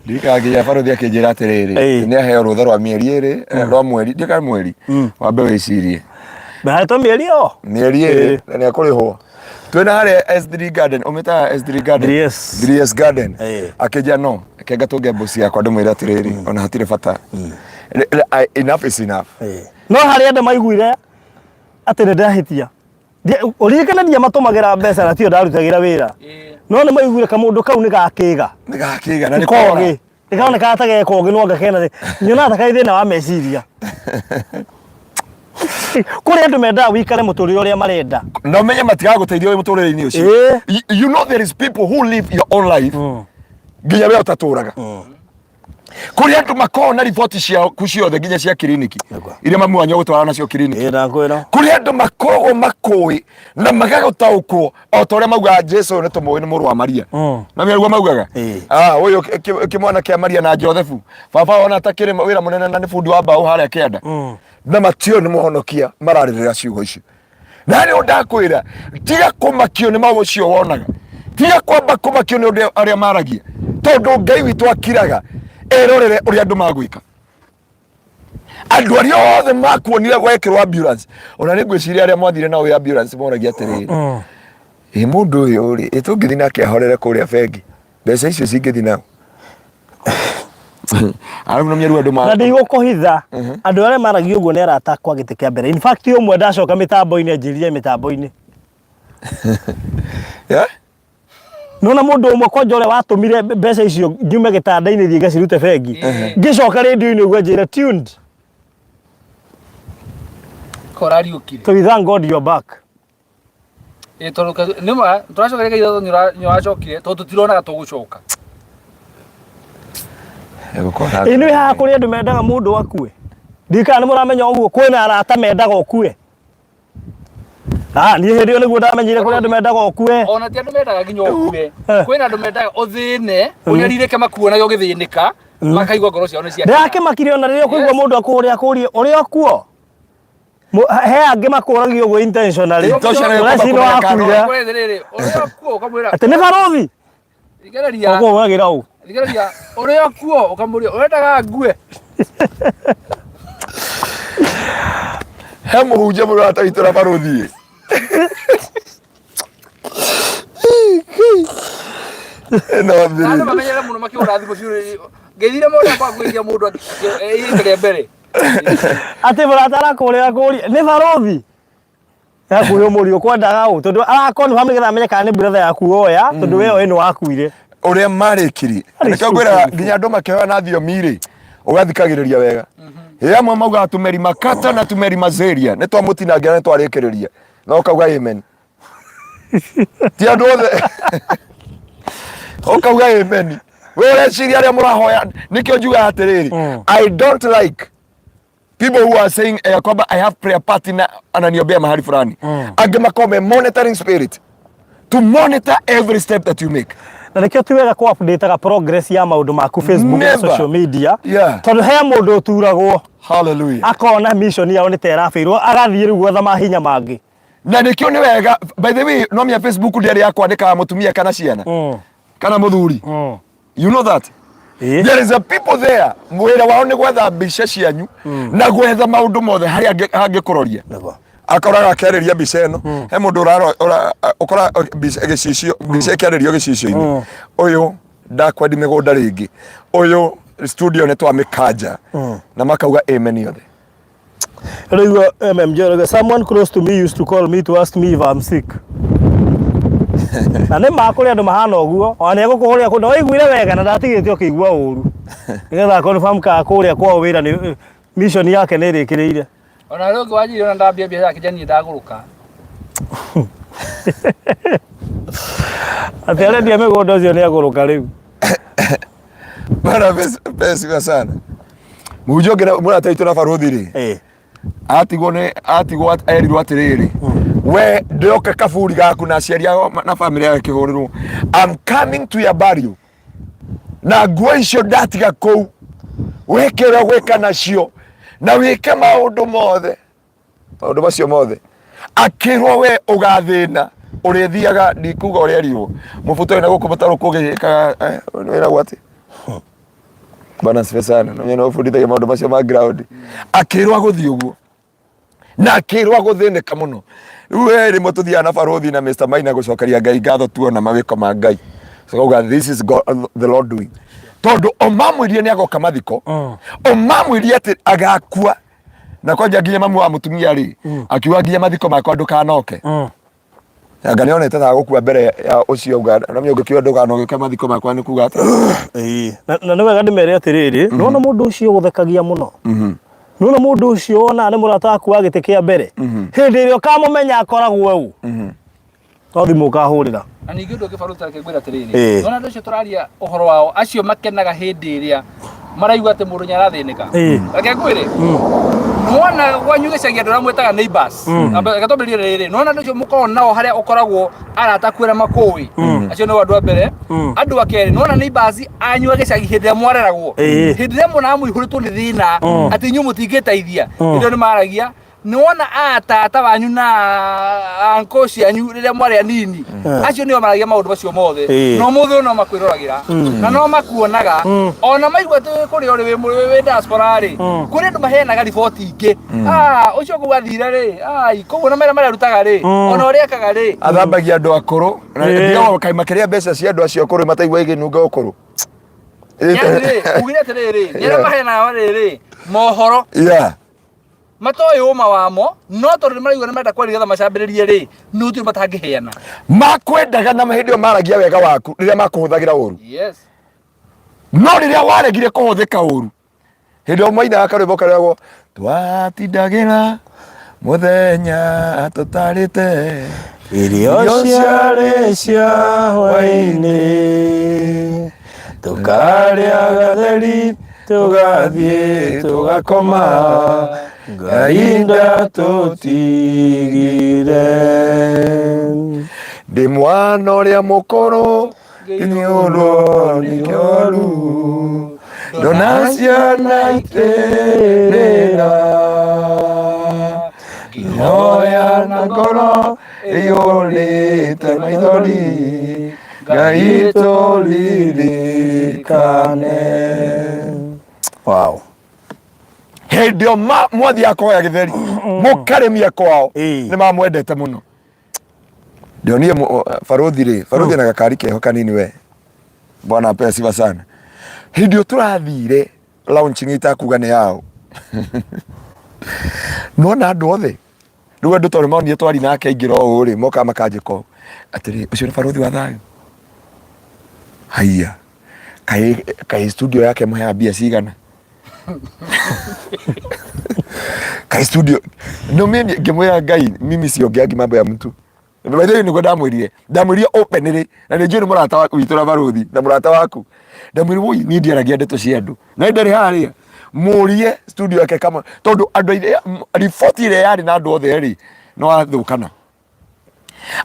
Ndirikanaga nginya barũthi akĩnjĩra atĩrĩrĩ Ĩĩ. nĩ aheo rũtha rwa mĩeri ĩrĩ eh, rwa mweri ndika mweri wambe wĩcirie Ndahetwo mĩeri ĩyo mĩeri ĩrĩ na nĩ akũrĩhwo twĩna harĩa S3 Garden ũmĩtaga S3 Garden 3S. 3S Garden Ĩĩ. akĩnjia no kenga tũnge mbuci yakwa ndĩmwĩre atĩrĩrĩ ona hatirĩ bata Enough is enough. No harĩ andũ maiguire atĩ nĩ ndahĩtia. Ũririkane ndiamatũmagĩra mbeca na tio ndarutagĩra wĩra. No nĩ maiguire kamũndũ kau nĩ gakĩga. Nĩ gakĩga na nĩ Kogĩ. kora. Nĩ karonekaga ta gekogĩ no anga kena nyonaga ta karĩ thĩna wa meciria. Kũrĩ andũ mendaga wĩikare mũtũrĩre ũrĩa marenda. Na ũmenye matigagũteithia wĩ mũtũrĩre-inĩ ũcio. You know there is people who live your own life nginya we ũtatũraga. Kũrĩ andũ makoragwo na riboti ciaku ciothe nginya cia kiriniki iria mamu wanyu agũtwara nacio kiriniki. Ĩĩ ndakwĩra. Kũrĩ andũ makoragwo makũĩ na magagũtaũkwo o ta ũrĩa maugaga Jesu nĩ tũmũĩ nĩ mũrũ wa Maria. Na nĩguo maugaga. Ah, ũyũ kĩmwana kĩa Maria na Josefu. Baba ona atakĩrĩ wĩra mũnene na nĩ bundi wa mbaũ harĩa kĩanda. Na matiũĩ nĩ mũhonokia mararĩrĩra ciugo icio. Na nĩ ndakwĩra tiga kũmakio nĩ maũndũ macio wonaga. Tiga kwamba kũmakio nĩ ũndũ arĩa maragia. Tondũ Ngai witũ akiraga erorere ũrĩa andũ magwĩka. Andũ arĩa othe makuonire gwekĩrwo ambulance ona nĩ ngwĩciria arĩa mwathire nao wĩ ambulance moragia atĩrĩrĩ, ĩ mũndũ ũyũ rĩ, ĩ tũngĩthiĩ nake ahorere kũrĩa bengi mbeca icio cingĩthiĩ nao arabu na mĩaru andũ ma Na ndigũkũhitha andũ arĩa maragia ũguo nĩ arata akwa gĩtĩ kĩa mbere. In fact ũmwe ndacoka mĩtambo-inĩ anjĩrire mĩtambo-inĩ. Yeah? Nona mũndũ ũmwe kwanja ũrĩa watũmire mbeca icio ngiume gĩtanda-inĩ thiĩ ngacirute bengi. Ngĩcoka rĩndiũ-inĩ ũguo anjĩra tuned. Korariũkire. So we thank God you're back. Ĩ tondũ nĩma tũracoka rĩngĩ ithatũ nĩ ũracokire tondũ tũtironaga tũgũcoka. Egũkorwo Ĩ nĩ haha kũrĩ andũ mendaga mũndũ akue. Ndiũĩ kana nĩ mũramenya ũguo kwĩna arata mendaga ũkue. Ah, niĩ hĩndĩ ĩyo nĩguo ndamenyire kũrĩ andũ mendaga ũkue. Ona ti andũ mendaga nginya ũkue. Kwĩna andũ mendaga ũthĩne, ũnyarirĩke makuonage ũgĩthĩnĩka, makaigua ngoro ciao nĩ ciakena. Ndĩrakĩmakire ona rĩrĩa ũkũigua mũndũ akũhũrĩra akũrie ũrĩ o kuo. He angĩ makũragia ũguo intentionally. Intentionally Ũreciria kwamba kũmenya wakuire. Kwĩra rĩrĩ, ũrĩ o kuo ũkamwĩra. Atĩ nĩ barũthi. Thikĩrĩria. Ũguo wagĩra ũ. Thikĩrĩria, ũrĩ o kuo ũkamũria ũrendaga ngue. He mũhunjia mũrata witũ na barũthi. Ĩno Andũ thiri. mamenyere mũno makĩhũra thimũ ciũrĩ. Ngĩthire mũndũ akwa ngwĩria mũndũ ĩte rĩa mbere. Atĩ mũrata arakũrĩra kũria nĩ barũthi. Yakuhe mũriũ kwendaga ũ tondũ arakonfirm nĩgetha amenye kana nĩ brother yaku oya tondũ we oĩ nĩ wakuire. Ũrĩa marĩkirie. Arĩ Nĩkĩo ngwĩraga stupid. nginya andũ makĩhoya na thiomi rĩ, ũgathikagĩrĩria wega. Ĩ amwe maugaga tumeri makata na tumeri mazeria nĩ twamũtinangia na nĩ twarĩkĩrĩria. Na ũkauga amen. Ti andũ othe. Ũkauga amen. We ũreciria arĩa mũrahoya nĩkĩo njugaga atĩrĩrĩ, I don't like people who are saying eh, kwamba I have prayer partner ananiombea mahali fulani. Angĩ makorwo me monitoring spirit to monitor every step that you make. Na nĩkĩo ti wega kũ update progress ya maũndũ maku Facebook na Never. social media. Yeah. Tondũ he mũndũ ũturagwo Hallelujah. akona mission yao nĩ ta ĩrabĩirwo agathiĩ rĩu gwetha mahinya mangĩ. Na nĩkĩo nĩ wega by the way no mia Facebook ndĩarĩ ya kwandĩkaga mũtumia kana ciana kana mũthuri. You know that? Ĩĩ. There is a people there wĩra wao nĩ gwetha mbica cianyu na gwetha maũndũ mothe harĩa hangĩkũroria. Nĩguo. Akoraga akĩarĩria mbica ĩno he mũndũ ũkora mbica gĩcicio mbica ĩkĩarĩrio gĩcicio-inĩ ũyũ ndakwendi mĩgũnda rĩngĩ ũyũ studio nĩ twamĩkanja na makauga amen yothe. Rĩu MMJ rĩu someone close to me used to call me to ask me if I'm sick. Na nĩ ma kũrĩ andũ mahana ũguo ona nĩ egũkũhũrĩra kũndũ waiguire wega na ndatigĩte ũkĩigua ũru nĩgetha confirm kana kũrĩa kwao wĩra nĩ mission yake nĩ ĩrĩkĩrĩire. Ona rĩu ũngĩ wanjĩrire ona ndambia biacara akĩnjĩra niĩ ndagũrũka. Atĩ arendia mĩgũnda ũcio nĩ agũrũka rĩu. Bana pesa sana. Mũhunjia ũngĩ mũrata witũ na barũthi rĩ atigwo nĩ atigwo erirwo atĩrĩrĩ We ndĩroka kaburi gaku na aciari ao na bamĩrĩ yao ĩkĩhũrĩrwo. I'm coming to your burial. Na nguo icio ndatiga kũu wĩke ũrĩa ũgwĩka nacio na wĩke maũndũ mothe, maũndũ macio mothe. Akĩrwo we ũgathĩna ũrĩthiaga, ndikuga ũrĩa erirwo mũbuto wĩna gũkũ mũtarũ kũgĩkaga wĩragwo atĩ bana sifa sana na mimi nofundithagia maũndũ macio ma ground. Akĩrwo agũthiĩ ũguo na akĩrwo agũthĩnĩka mũno. Rĩu we rĩmwe tũthiaga na barũthi na Mr. Maina gũcokeria Ngai ngatho tuona mawĩko ma Ngai. So kauga this is God, the Lord doing, tondũ o mamwĩrire nĩ agoka mathiko, o mamwĩrire atĩ agakua na kwanja nginya mamu wa mũtumia rĩ akiuga nginya mathiko makwa ndũkanoke. Anga nĩonete ta gũkua mbere ya ũcio auga na mĩ ũngĩkiuga ndũkanoke mathiko makwa nĩ kuga atĩ Ĩĩ. Na nĩ wega ndĩmere atĩrĩrĩ, nĩwona mũndũ ũcio ũgũthekagia mũno, nĩwona mũndũ ũcio wonaga nĩ mũrata waku wa gĩtĩ kĩa mbere, hĩndĩ ĩrĩa ũkamũmenya akoragwo ũ, no thimũ ũkahũrĩra. Na ningĩ ũndũ ũngĩ barũthi, reke ngwĩre atĩrĩrĩ, nona andũ acio tũraria ũhoro wao, acio makenaga hĩndĩ ĩrĩa maraigua atĩ mũndũ nĩarathĩnĩka. Reke ngwĩre, nĩwona gwanyu gĩcagi andũ arĩa mwĩtaga neighbors. Reke twambĩrĩrie rĩrĩ, nĩwona andũ acio mũkoragwo nao harĩa ũkoragwo arata aku arĩa makũĩ, acio nĩo andũ a mbere. Andũ a kerĩ, nĩwona neighbors anyu a gĩcagi hĩndĩ ĩrĩa mwareragwo, hĩndĩ ĩrĩa muonaga mũihũrĩtwo nĩ thĩna atĩ inyuĩ mũtingĩteithia, hĩndĩ ĩyo nĩ maragia. Nĩwona a tata wanyu na anko cianyu rĩrĩa mwarĩ anini, acio nĩo maragia maũndũ macio mothe. No mũthĩ ũyũ no makwĩroragĩra na no makuonaga, ona maigua atĩ kũrĩa ũrĩ wĩ diaspora rĩ, kũrĩ andũ maheanaga riboti ingĩ. Ah, ũcio kũu athire rĩ, ai kũu ona mawĩra marĩa arutaga rĩ, ona ũrĩa ekaga rĩ. Athambagia andũ akũrũ na ndigagwo kaĩ makĩrĩa mbeca cia andũ acio akũrũ mataigua igĩnunga ũkũrũ. Yani rĩ, ugire atĩrĩrĩ, nĩ arĩa maheanaga rĩrĩ mohoro matoĩ ũma wamo, no tondũ nĩ maraigua nĩ marenda kwaria nĩgetha macambĩrĩrie rĩ, nĩ gũtirĩ matangĩheana. Makwendaga na hĩndĩ ĩyo maragia wega waku rĩrĩa makũhũthagĩra ũru. No rĩrĩa waregire kũhũthĩka ũru, hĩndĩ ĩyo mainaga karwĩmbo karĩagwo twatindagĩra mũthenya tũtarĩte irio ciarĩ cia hwainĩ, tũkarĩa gatheri, tũgathiĩ tũgakoma, Ngai ndatũtigire. Ndĩ mwana ũrĩa mũkũrũ ngĩnyũrwo nĩ kĩoru, ndona ciana ikĩrĩra, ngĩhoya na ngoro ĩiyũrĩte maithori, Ngai tũririkane. Wow. Hĩndĩ ĩyo mwathiaga kũhoya gĩtheri mũkarĩmia kwao, nĩ mamwendete mũno. Ndionire barũthi rĩ, barũthi na gakari keho kanini. We bwana apewe sifa sana. Hĩndĩ ĩyo tũrathire launching itakuga nĩ yao, nona andũ othe rĩu, andũ tondũ monire twari nake aingĩra ũũ rĩ, mokaga makanjĩka ũũ atĩrĩ, ũcio nĩ barũthi wa thayũ. Haiya, kaĩ kaĩ studio yake mũheaga mbia cigana? Kaĩ studio no mimi ngĩmwĩra Ngai, mimi siongeangi mambo ya mtu. By the way, nĩguo ndamwĩrire, ndamwĩrire openly, na nĩ njũĩ nĩ mũrata witũ na barũthi na mũrata waku. Ndamwĩrire, woi, niĩ ndiaragia ndeto cia andũ na ndarĩ harĩa mũrie studio yake kama tondũ andũ aingĩ riboti ĩrĩa yarĩ na andũ othe rĩ, no athũkana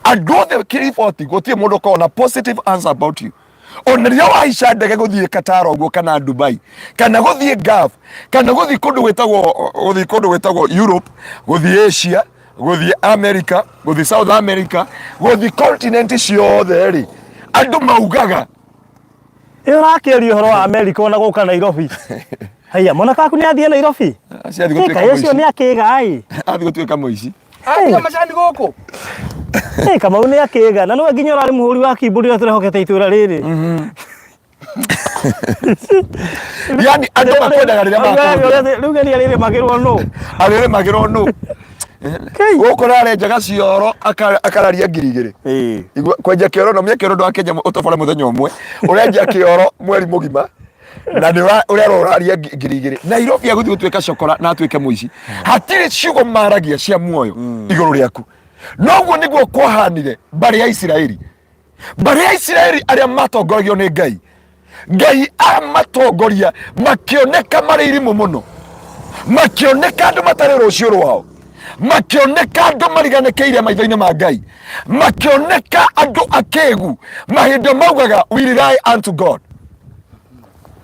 andũ othe kĩriboti, gũtirĩ mũndũ ũkoragwo na positive answer about you. Ona rĩrĩa wahaica ndege gũthiĩ Qatar ũguo, kana Dubai, kana gũthiĩ Gulf, kana gũthiĩ kũndũ gwĩtagwo, gũthiĩ kũndũ gwĩtagwo Europe, gũthiĩ Asia, gũthiĩ America, gũthiĩ South America, gũthiĩ continent ciothe rĩ, andũ maugaga Ĩ ũrakĩaria ũhoro wa America ona gũka Nairobi. Haiya, mwana kaku nĩ athiĩ Nairobi? Acio athiĩ gũtuĩka Kaĩ ũcio mũici. nĩ akĩga ĩ. Athiĩ gũtuĩka mũici. Atiga macani gũkũ. Ĩ Kamau nĩ akĩga na nĩwe nginya ũrarĩ mũhũri wa keyboard ũrĩa tũrehokete itũra rĩrĩ. Yani andũ makwendaga rĩrĩa makũhũthĩra. Rĩu geria rĩrĩ magĩrwo nũ? Arĩrĩmagĩrwo nũ gũkũ rarenjaga cioro akararia 2000. Igua, kwenja kĩoro no menya kĩoro ndwakenja ũtobore mũthenya ũmwe, ũrenja kĩoro mweri mũgima na nĩ ũrerwo ũraria 2000. Nairobi agũthiĩ gũtuĩka cokora na atuĩke mũici, hatirĩ ciugo maragia cia muoyo igũrũ rĩaku. Noguo nĩguo kwahanire mbarĩ ya Isiraeli. Mbarĩ ya Isiraeli arĩa matongoragio nĩ Ngai, Ngai amatongoria, makĩoneka marĩ irimũ mũno, makĩoneka andũ matarĩ rũciũ rwao. Makĩoneka andũ mariganĩkĩire maitho-inĩ ma Ngai, makĩoneka andũ akĩgu mahinda maugaga we rely unto God.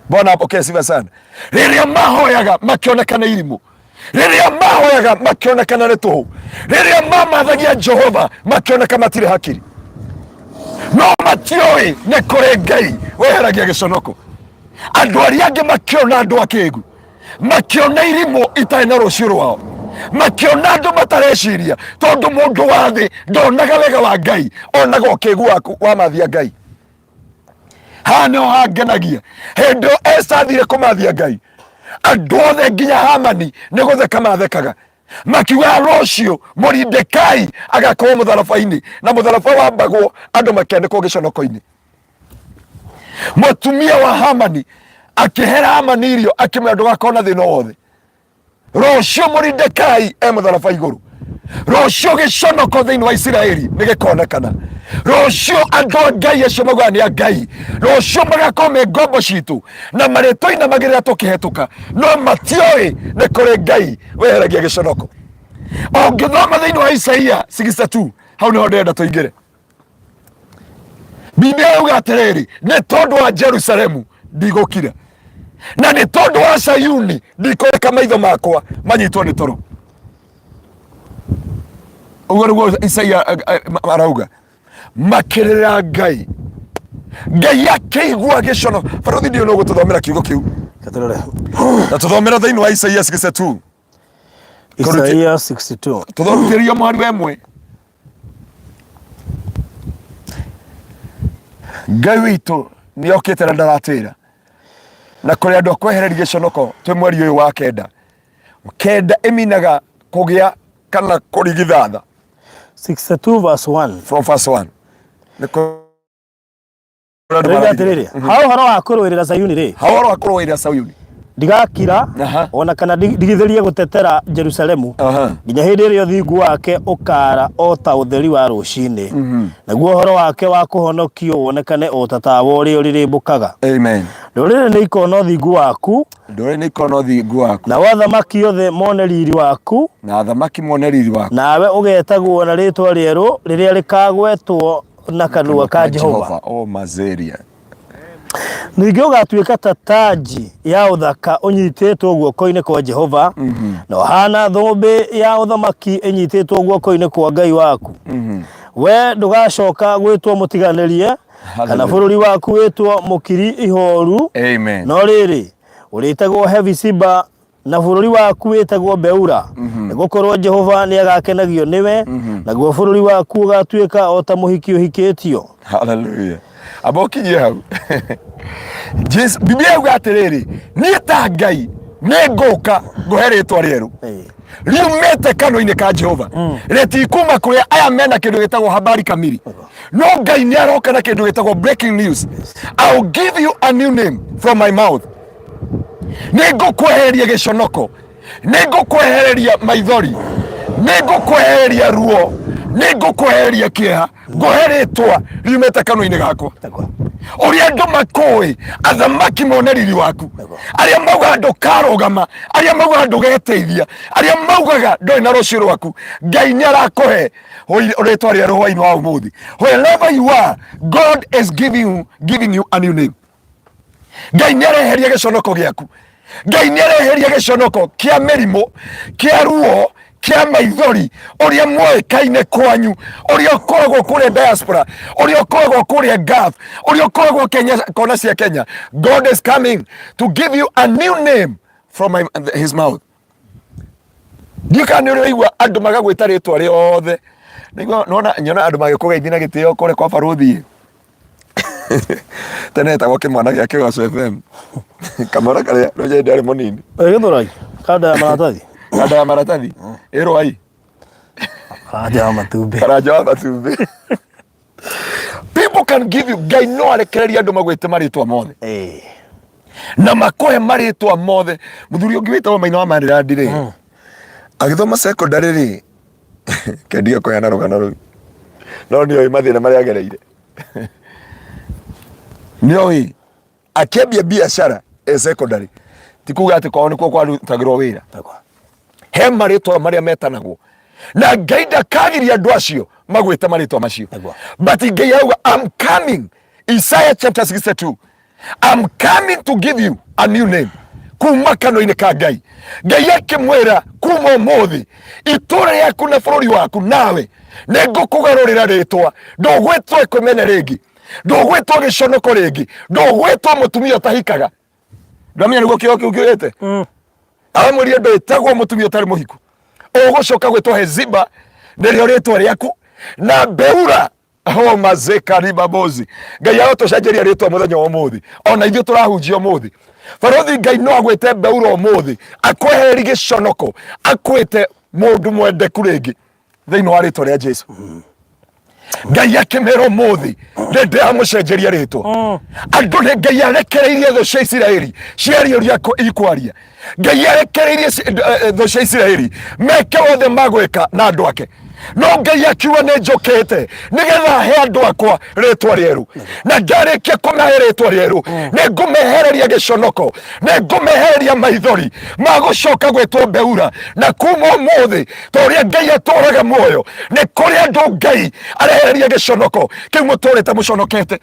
Bwana apokee sifa sana. Rĩrĩa mahoyaga makĩoneka nĩ irimũ, rĩrĩa mahoyaga makĩonekana nĩ tũhũ, rĩrĩa mamathagia Jehova makĩoneka matirĩ hakiri, no matioĩ nĩ kũrĩ Ngai weheragia gĩconoko. Andũ arĩa angĩ makĩona andũ akĩgu, makĩona irimũ itarĩ na rũciũ rwao, makĩona andũ matareciria, tondũ mũndũ wa thĩ ndonaga wega wa Ngai, onaga ũkĩgu waku wa mathia Ngai. Haha nĩho hangenagia, hĩndĩ ĩyo Esa athire kũmathia Ngai, andũ othe nginya Hamani nĩ gũtheka mathekaga, makiuga rũciũ Moridekai agakorwo mũtharaba-inĩ, na mũtharaba wambagwo andũ makĩanĩkwo gĩconoko-inĩ. Mũtumia wa Hamani akĩhera Hamani irio, akĩmwĩra ndũgakorwo na thĩna o wothe, rũciũ Moridekai e mũtharaba igũrũ, rũciũ gĩconoko thĩinĩ wa Isiraeli nĩ gĩkonekana, rũciũ andũ a Ngai acio maugaga nĩ a Ngai, rũciũ magakorwo me ngombo citũ na marĩtũinamagĩrĩra tũkĩhetũka, no matioĩ nĩ kũrĩ Ngai weheragia gĩconoko. Ũngĩthoma thĩinĩ wa Isaia 62 hau nĩho ndĩrenda tũingĩre. Biblia yauga atĩrĩrĩ, nĩ tondũ wa Jerusalemu ndigũkira, na nĩ tondũ wa Sayuni ndikũreka maitho makwa manyitwo nĩ toro. Ũguo nĩguo Isaia arauga. Makĩrĩra Ngai, Ngai akĩigua gĩcono. Barothi, ndiũ no gũtũthomera kiugo kĩu Katũrore. Na tũthomera thĩinĩ wa Isaia 62. Isaia 62. Tũthomithĩrio mũhari wa ĩmwe. Ngai witũ nĩ okĩte na ndaratwĩra na kũrĩ andũ akwehereria gĩconoko. Twĩ mweri ũyũ wa kenda, kenda ĩminaga kũgĩa kana kũrigithatha. 62 verse 1. From verse 1 nĩ kũrĩ andũ Rĩu maragia. atĩrĩrĩ, ha ũhoro wa kũrũĩrĩra Zayuni rĩ, Ha ũhoro wa kũrũĩrĩra Sayuni, ndigakira ona kana ndigithĩrie gũtetera Jerusalemu nginya hĩndĩ ĩrĩa ũthingu wake ũkaara o ta ũtheri wa rũcinĩ, naguo ũhoro wake wa kũhonokio wonekane o ta tawa ũrĩa ũrĩrĩmbũkaga. Amen. Ndũrĩrĩ nĩ ikona ũthingu waku, Ndũrĩrĩ nĩ ikona ũthingu waku, nao athamaki othe mone riri waku. Na athamaki mone riri waku. Nawe ũgetagwo na rĩĩtwa rĩerũ rĩrĩa rĩkagwetwo na kanua ka Jehova. O mazeria. Ningĩ ũgatuĩka ta tanji ya ũthaka ũnyitĩtwo guoko-inĩ kwa Jehova, na ũhaana thũmbĩ ya ũthamaki ĩnyitĩtwo guoko-inĩ kwa Ngai waku. We ndũgacoka gwĩtwo mũtiganĩrie, kana Hallelujah. bũrũri waku wĩtwo mũkiri ihooru, Amen. no rĩrĩ, ũrĩtagwo Hefisiba na bũrũri waku wĩtagwo Beura, nĩgũkorwo Jehova nĩagakenagio nĩwe, naguo bũrũri waku ũgaatuĩka o ta mũhiki ũhikĩtio. Hallelujah. Amba ũkinyie hau. Jesu, Biblia yauga atĩrĩrĩ, niĩ ta Ngai nĩ ngũka ngũhe rĩtwa rĩerũ riumĩte kanua-inĩ ka Jehova, rĩtikuma kũrĩa aya mena kĩndũ gĩtagwo habari kamili, no Ngai nĩ aroka na kĩndũ gĩtagwo breaking news. I will give you a new name from my mouth. Nĩ ngũkwehereria gĩconoko, nĩ ngũkwehereria maithori, nĩ ngũkwehereria ruo, nĩ ngũkwehereria kĩeha, ngũhe rĩtwa riumĩte kanua-inĩ gakwa ũrĩa andũ makũĩ, athamaki mone riri waku, arĩa maugaga ndũkarũgama, arĩa maugaga ndũgeteithia, arĩa maugaga ndũrĩ na rũciũ rwaku. Ngai nĩ arakũhe rĩtwa rĩerũ hwainĩ wa ũmũthĩ. Wherever you are, God is giving you a new name. Ngai nĩ areheria gĩconoko gĩaku. Ngai nĩ areheria gĩconoko kĩa mĩrimũ, kĩa ruo, kĩa maithori, ũrĩa mwoĩkaine kwanyu, ũrĩa ũkoragwo kũrĩa diaspora, ũrĩa ũkoragwo kũrĩa Gulf, ũrĩa ũkoragwo Kenya, kona cia Kenya. God is coming to give you a new name from his mouth. Ndiũ kana nĩ ũrĩ waigua andũ magagwĩta rĩtwa rĩothe. Nĩguo nona nyona andũ magĩkũgeithia na gĩtĩo kũrĩa kwa barũthi. Tene etagwo kĩmwana gĩa Kĩgoco FM. Kamwana karĩa nĩ ndarĩ mũnini. Gĩthũrai, kanda ya maratathi. Kanda ya maratathi. Ĩrwai. Karanja wa matumbĩ. Karanja wa matumbĩ. People can give you, Ngai no arekererie andũ magwĩte marĩtwa mothe. Na makũhe marĩtwa mothe. Mũthuri ũngĩ wĩtagwo Maina wa Maryland rĩ, agĩthoma secondary rĩ, kendige kũheana rũgano rũu, no nĩ oĩ mathĩna marĩa agereire, nĩ oĩ akĩambia biacara e secondary, ti kuga atĩ kwao nĩkuo kwarutagĩrwo wĩra. He marĩtwa marĩa metanagwo. Na Ngai ndakagiria andũ acio magwĩte marĩtwa macio. Nĩguo. But Ngai auga, I'm coming. Isaiah chapter 62. I'm coming to give you a new name. Kuma kanua-inĩ ka Ngai. Ngai akĩmwĩra kuma ũmũthĩ itũũra rĩaku na bũrũri waku nawe nĩ ngũkũgarũrĩra rĩtwa, ndũgwĩtwo ĩkũmene rĩngĩ, ndũgwĩtwo gĩconoko rĩngĩ, ndũgwĩtwo mũtumia ũtahikaga. Ndamenya nĩguo kĩo kĩu kĩũrĩte. Aramwĩrire ndwĩtagwo mũtumia ũtarĩ mũhiku, ũgũcoka gwĩtwo Heziba nĩrĩo rĩtwa rĩaku na Beura homa zekaribabozi. Ngai arotũcenjeria rĩtwa mũthenya wa ũmũthĩ, ona ithuĩ tũrahunjia ũmũthĩ. Barothi Ngai no agwĩte Beura ũmũthĩ, akwehereri gĩconoko, akwĩte mũndũ mwendeku rĩngĩ thĩinĩ wa rĩtwa rĩa Jesu. Ngai akĩmera ũmũthĩ nĩ ndĩramũcenjeria rĩtwa. Andũ nĩ Ngai arekereirie thũ cia Isiraeli ciarie ũrĩa ikwaria. Ngai arekereirie thũ cia Isiraeli meke wothe magwĩka na andũ ake, no Ngai akiuga nĩ njũkĩte nĩgetha he andũ akwa rĩtwa rĩerũ, na ndarĩkia kũmahe rĩtwa rĩerũ nĩ ngũmehereria gĩconoko, nĩ ngũmehereria maithori magũcoka gwĩtwo Beura. Na kuma ũmũthĩ, ta ũrĩa Ngai atũraga muoyo, nĩ kũrĩ andũ Ngai arehereria gĩconoko kĩu mũtũrĩte mũconokete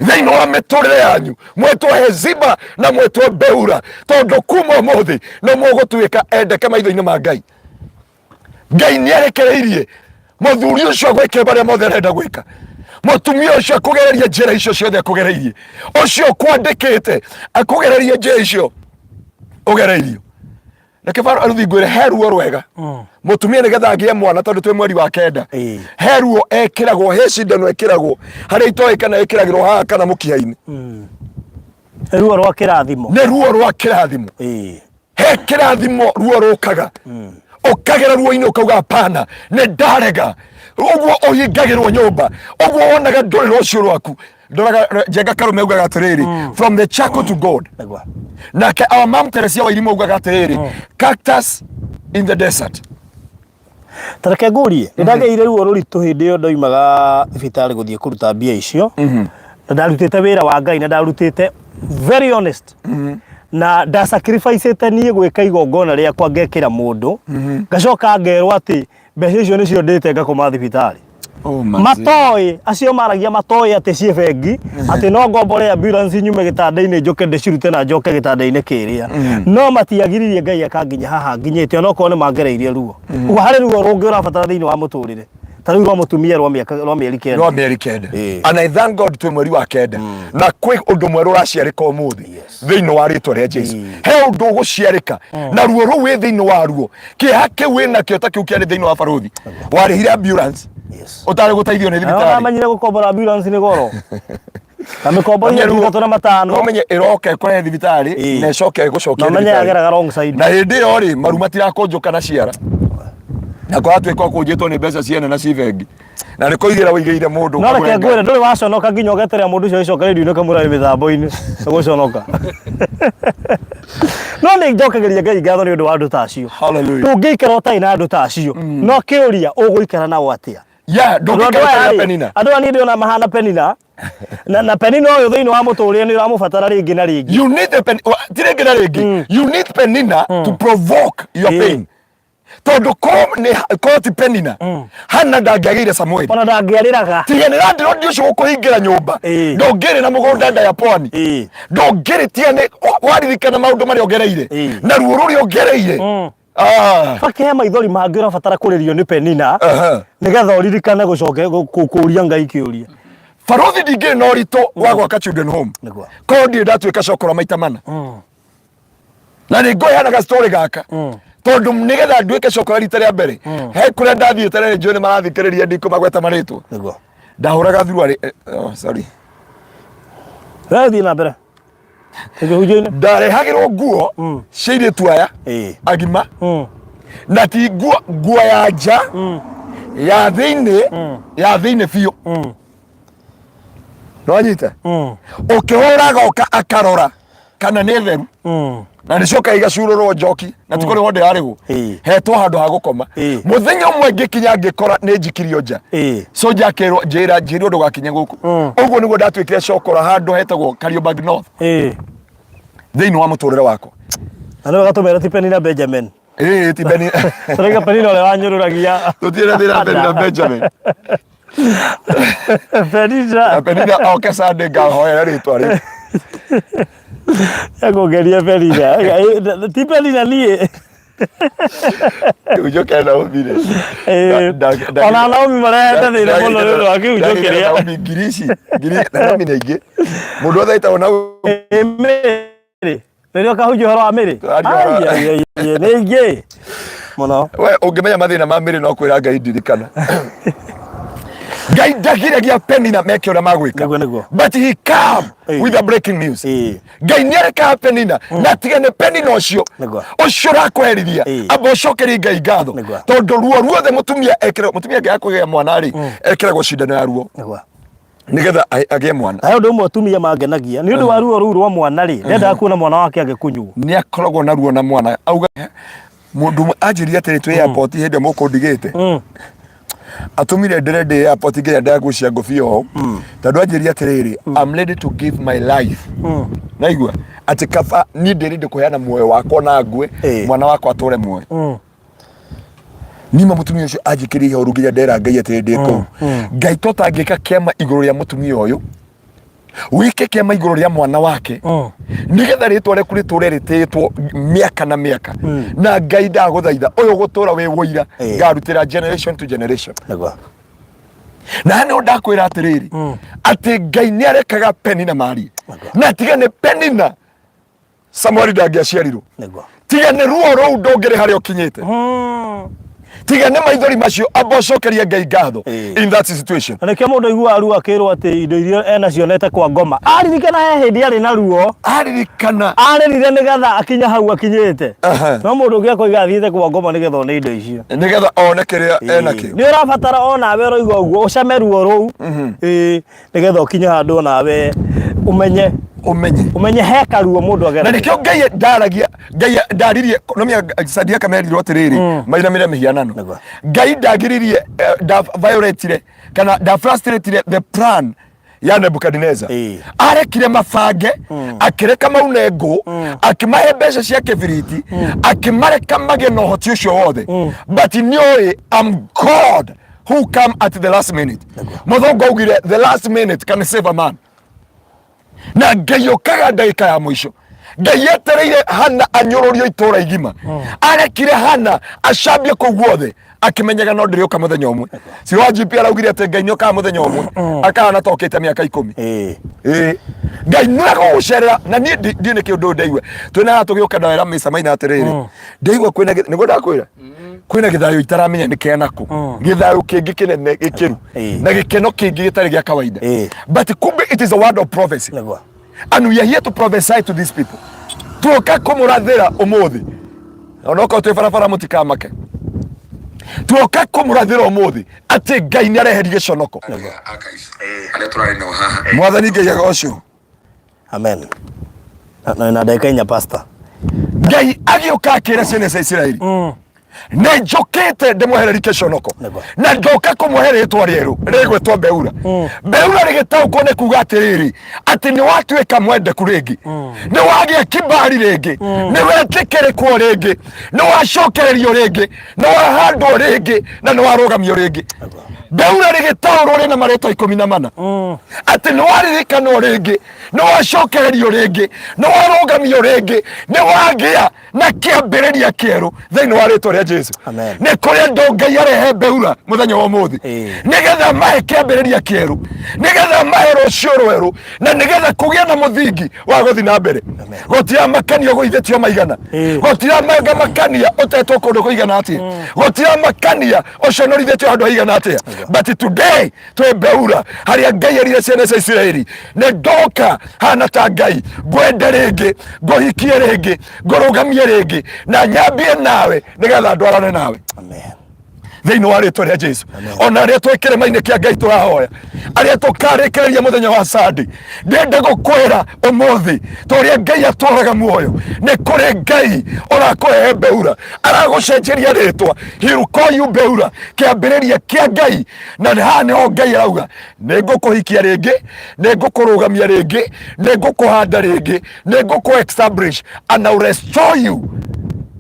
thĩinĩ wa mĩtũrĩre yanyu, mwĩtwo Heziba na mwĩtwo Beura, tondũ kuma ũmũthĩ no mũgũtuĩka endeke maitho-inĩ ma Ngai. Ngai nĩ arekereirie mũthuri ũcio agwĩke marĩa mothe arenda gwĩka, mũtumia ũcio akũgererie njĩra icio ciothe akũgereirie, ũcio ũkwandĩkĩte akũgererie njĩra icio ũgereirio. Reke rũthingo ngwĩre, he ruo rwega mũtumia nĩgetha agĩe mwana, tondũ twĩ mweri wa kenda. He ruo ekĩragwo, he cindano ĩkĩragwo harĩa itoĩ kana ĩkĩragĩrwo haha kana mũkiha-inĩ. Ruo rwa kĩrathimo. Nĩ ruo rwa kĩrathimo. He kĩrathimo, ruo rũkaga, ũkagera ruo-inĩ ũkauga hapana, nĩ ndarega. Ũguo ũhingagĩrwo nyũmba, ũguo wonaga ndũrĩ rũciũ rwaku. Ndoraga Njenga Karume augaga atĩrĩrĩ, from the charcoal to God. Nake our mom Teresia Wairimu augaga atĩrĩrĩ, cactus in the desert. Ta reke ngũrie, nĩ ndagĩire ruo rũritũ hĩndĩ ĩyo ndoimaga thibitarĩ gũthiĩ kũruta mbia icio. Na ndarutĩte wĩra wa Ngai na ndarutĩte very honest. Na ndasacrificĩte niĩ gwĩka igongona rĩakwa ngekĩra mũndũ. Ngacoka ngerwo atĩ mbeca icio nĩcio ndĩte ngakoma thibitarĩ. Oh, mazee. Matoĩ acio maragia matoĩ atĩ ciĩ bengi, atĩ no ngombore ambulance nyume gĩtanda-inĩ njũke ndĩcirute na njoke gĩtanda-inĩ kĩrĩa. No matiagiririe Ngai akanginya haha nginyĩte, onokorwo nĩ mangereirie ruo. Ũguo harĩ ruo rũngĩ ũrabatara thĩinĩ wa mũtũrĩre, ta rĩu rwa mũtumia rwa mĩaka rwa mĩeri 9. Rwa mĩeri 9. And I thank God twĩ mweri wa 9 na kwĩ ũndũ mwerũ ũraciarĩka ũmũthĩ thĩinĩ wa rĩtwa rĩa Jesu. He ũndũ ũgũciarĩka na ruo rũu wĩ thĩinĩ wa ruo, kĩeha kĩu wĩ nakĩo ta kĩu kĩarĩ thĩinĩ wa barothi warĩhire ambulance ũtarĩ gũteithio nĩ Na thibitarĩ. ũramenyire gũkombora ambulance nĩ goro na mĩkombo Ũmenye ruo- 35. Ũmenye ĩroka ĩkũrehe thibitarĩ na ĩcoke ĩgũcokie Na ũmenye thibitarĩ. yageraga wrong side. Na hĩndĩ ĩyo rĩ, maru matirakũnjũka na ciara, na kũratuĩka ũkũnjĩtwo nĩ mbeca ciene na ci bengi na nĩ kũigĩra ũigĩire mũndũ. No reke ũkagũra ngwĩre, ndũrĩ waconoka nginya ũgeterera mũndũ ũcio agĩcoka rĩndiũ-inĩ ũkamwĩra wĩ mĩtambo-inĩ gũconoka. No nĩ njokagĩria Ngai ngatho nĩ ũndũ wa andũ ta acio. Hallelujah. Ndũngĩikara ũtarĩ na andũ ta acio. No kĩũria, ũgũikara nao atĩa? Yeah, Tondũ andũ ndũngĩikara aya ũtarĩ na rĩ, Penina. andũ aya niĩ ndĩrona mahana Penina. Na Penina ũyũ thĩinĩ wa mũtũrĩre nĩ ũramũbatara rĩngĩ na rĩngĩ. You need the pen, ti rĩngĩ na rĩngĩ. You need Penina to provoke your pain. Tondũ korwo nĩ korwo ti Penina, Hana ndangĩagĩire Samueli. Ona ndangĩarĩraga. Tiga nĩ landlord ũcio gũkũhingĩra nyũmba, ndũngĩrĩ na mũgũnda nda ya pwani, ndũngĩrĩ. Tiga nĩ waririkana maũndũ marĩa ũgereire na ruo rũrĩa ũgereire. Ah. Bake he maithori mangĩ ũrabatara kũrĩrio nĩ Penina nĩgetha ũririkane gũcoke kũria Ngai kĩũria. Barothi, ndingĩrĩ na ũritũ wa gwaka children home korwo ndirĩ ndatuĩka cokora maita mana. Na nĩ ngũheanaga story gaka, tondũ nĩgetha nduĩke cokora rita rĩa mbere, he kũrĩa ndathiĩte na nĩ njũĩ nĩ marathikĩrĩria, ndikũmagweta marĩtwa. Ndahũraga thuruarĩ, oh, sorry. Thiĩ na mbere. Kĩhunjio-inĩ. Ndarehagĩrwo nguo cia airĩtu aya agima, na ti nguo, nguo ya nja, ya thĩinĩ, ya thĩinĩ biũ. Nĩwanyita? Ũkĩhũra agoka akarora kana nĩ theru, na nĩ coka igacurũrwo njoki, na ti kũrĩhwo ndĩrarĩhwo. Hetwo handũ ha gũkoma. Mũthenya ũmwe ngĩkinya ngĩkora nĩ njikirio nja. So njakĩrwo njĩra njĩrwo ndũgakinye gũkũ. Ũguo nĩguo ndatuĩkire cokora handũ hetagwo Kariobangi North thĩinĩ wa mũtũrĩre wakwa. Na nĩwe gatũmera ti Penina Benjamin. Ĩĩ, ti Beni. Tũraiga Penina ũrĩa wanyũrũragia. Tũtirĩ na thĩna Penina Benjamin. Penina. Na Penina oke Sunday ngahoera rĩtwa rĩu. Ekũngeria Penina. Ti Penina niĩ. Kĩhunjio kĩa Naomi rĩ. Ona Naomi marehete thĩna mũno nĩ ũndũ wa kĩhunjio kĩrĩa. Naomi ngiri ici, ngiri, Naomi nĩ aingĩ. Mũndũ wothe etagwo Naomi. Mĩrĩ. Rĩrĩa ũkahunjia ũhoro wa mĩrĩ. Tũraria ũhoro wa- Ai, ai, ai, ai, Nĩ ingĩ. Mũno. We ũngĩmenya mathĩna ma mĩrĩ no kwĩra Ngai ndirikana. Ngai ndagiragia Penina meke ũrĩa magwĩka. Nĩguo, nĩguo. But he come Ĩĩ. with a breaking news. Ĩĩ. Ngai nĩ arekaga Penina na atige nĩ Penina ũcio Nĩguo. ũcio ũrakweherithia Ĩĩ. amba ũcokerie Ngai ngatho Nĩguo. tondũ ruo ruothe mũtumia ekĩragwo mũtumia angĩaga kũgĩa mwana rĩ ekĩragwo cindano ya ruo Nĩguo. nĩgetha agĩe mwana. Na he ũndũ ũmwe atumia mangenagia nĩ ũndũ wa ruo rũu rwa mwana rĩ ndendaga kuona mwana wake agĩkunywo. Nĩ akoragwo na ruo na mwana auga mũndũ ũmwe anjĩrire atĩrĩ twĩ airport hĩndĩ ĩyo mũkũndigĩte atũmire ndĩre ndĩ airport nginya ndagucia ngũbia ũũ tondũ anjĩrire atĩrĩrĩ, I'm ready to give my life. Naigua atĩ kaba niĩ ndĩ ready kũheana muoyo wakwa na ngue mwana wakwa atũre muoyo. Nima mũtumia ũcio anjĩkĩrie ihoru nginya ndera Ngai atĩrĩ ndĩ kũu, Ngai to tangĩka kĩama igũrũ rĩa mũtumia ũyũ, wĩke kĩama igũrũ rĩa mwana wake nĩgetha rĩtwa rĩaku rĩtũre rĩtĩĩtwo mĩaka na mĩaka. Na Ngai ndagũthaitha ũyũ gũtũra wĩ wũira ngarutĩra generation to generation. Nĩguo. Na haha nĩho ndakwĩra atĩrĩrĩ atĩ Ngai nĩ arekaga Penina marie na tiga nĩ Penina Samueli ndangĩaciarirwo. Nĩguo. Tiga nĩ ruo rũu ndũngĩrĩ harĩa ũkinyĩte. Tiga nĩ maithori macio amba ũcokerie Ngai ngatho in that situation. Na nĩkĩo mũndũ aiguaga ruo akĩrwo atĩ indo iria enacio nete kwa ngoma. Aririkana he hĩndĩ arĩ na ruo. Aririkana. Arĩrire nĩgetha akinye hau akinyĩte. Aha. No mũndũ ũngĩ akoiga athiĩte kwa ngoma nĩgetha one indo icio. Nĩgetha one kĩrĩa enakĩo. Nĩ ũrabatara onawe ũroiga ũguo ũcame ruo rũu. Ĩĩ, nĩgetha ũkinye handũ onawe ũmenye ũmenye ũmenye he karuo mũndũ na ageragĩra. nĩkĩo Ngai ndaragia Ngai ndaririe nomia Sadia kamerirwo atĩrĩrĩ mainamĩre mĩhianano. Nĩguo. Ngai ndagiririe nda violatire kana nda frustratire the plan ya Nebukadneza. Arekire mabange, akĩreka maune ngũ, akĩmahe mbeca cia kĩbiriti, akĩmareka magĩe na ũhoti ũcio wothe, but nĩoĩ I'm God who come at the last minute. Mũthũngũ augire the last minute can save a man. Na Ngai ũkaga ndagĩka ya mũico. Ngai etereire Hana anyũrũrio itũra igima, arekire Hana acambie kũu guothe akĩmenyaga no ndĩrĩũka mũthenya ũmwe. Ciro wa GP araugire atĩ Ngai nĩũkaga mũthenya ũmwe akahana tokĩte mĩaka 10. Ĩĩ. Ngai nĩ agũgũcerera na niĩ ndiĩ nĩ kĩũndũ ndaigua twĩna haha tũgĩũka ndawera mĩca maina atĩrĩrĩ ndaigua kwĩna nĩguo ndakwĩra kwĩna gĩthayũ itaramenya nĩ kĩa nakũ, gĩthayũ kĩngĩ kĩnene gĩkĩru na gĩkeno kĩngĩ gĩtarĩ gĩa kawaida. But kumbe it is a word of prophecy. Nĩguo. And we are here to prophesy to these people. Tuoka kũmũrathĩra ũmũthĩ onokorwo twĩ barabara mũtikamake, tuoka kũmũrathĩra ũmũthĩ atĩ Ngai nĩ areheria gĩconoko. Arĩa tũrarĩ nao haha. Mwathani Ngai agocwo. Amen. Na ndagĩka 4, pastor. Ngai agĩũka akĩra ciana cia Isiraeli, nĩ njũkĩte ndĩmwehereri gĩconoko. Nĩguo. Na ndoka kũmũhe rĩtwa rĩerũ rĩgwĩtwo Beura. Beura rĩgĩtaũkwo nĩ kuga atĩrĩrĩ atĩ nĩ watuĩka mwendeku rĩngĩ, nĩ wagĩa kibali rĩngĩ, nĩ wetĩkĩrĩkwo rĩngĩ, nĩ wacokererio rĩngĩ, nĩ wahandwo rĩngĩ na nĩ warũgamio rĩngĩ. Beura rĩgĩtaũrwo rĩna marĩtwa 14 atĩ nĩ waririkanwo rĩngĩ, nĩ wacokererio rĩngĩ, nĩ warũgamio rĩngĩ, nĩ wagĩa na kĩambĩrĩria kĩerũ thĩinĩ wa rĩtwa rĩa Jesu. Amen. Nĩ kũrĩ andũ Ngai arehe Beura mũthenya wa ũmũthĩ nĩgetha mahe kĩambĩrĩria kĩerũ, nĩgetha mahe rũciũ rwerũ na nĩgetha kũgĩe na mũthingi wa gũthiĩ na mbere. Gũtiramakania ũgũithĩtio maigana, gũtiramakania ũtetwo kũndũ kũigana atĩa, gũtiramakania ũconorithĩtio handũ haigana atĩa, but today twĩ Beura harĩa Ngai erire ciana cia Isiraeli, nĩ ndoka hana ta Ngai ngwende rĩngĩ, ngũhikie rĩngĩ, ngũrũgamie rĩngĩ na nyambie nawe nĩgetha ndwarane nawe. Amen. Thĩinĩ wa rĩtwa rĩa Jesu, ona arĩa twĩ kĩrĩma-inĩ kĩa Ngai tũrahoya, arĩa tũkarĩkĩrĩria mũthenya wa Sunday, ndĩrenda gũkwĩra ũmũthĩ ta ũrĩa Ngai atũraga muoyo, nĩ kũrĩ Ngai ũrakũrehe Beura, aragũcenjeria rĩtwa. He will call you Beura, kĩambĩrĩria kĩa Ngai. Na nĩ haha nĩho Ngai arauga nĩ ngũkũhikia rĩngĩ, nĩ ngũkũrũgamia rĩngĩ, nĩ ngũkũhanda rĩngĩ, nĩ ngũkũ establish and I will restore you,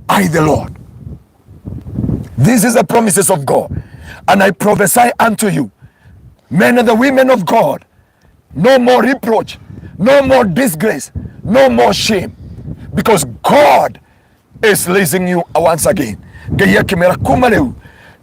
I the Lord. This is the promises of God. And I prophesy unto you, men and the women of God, no more reproach, no more disgrace, no more shame. Because God is raising you once again. Ngai akĩmera kuma rĩu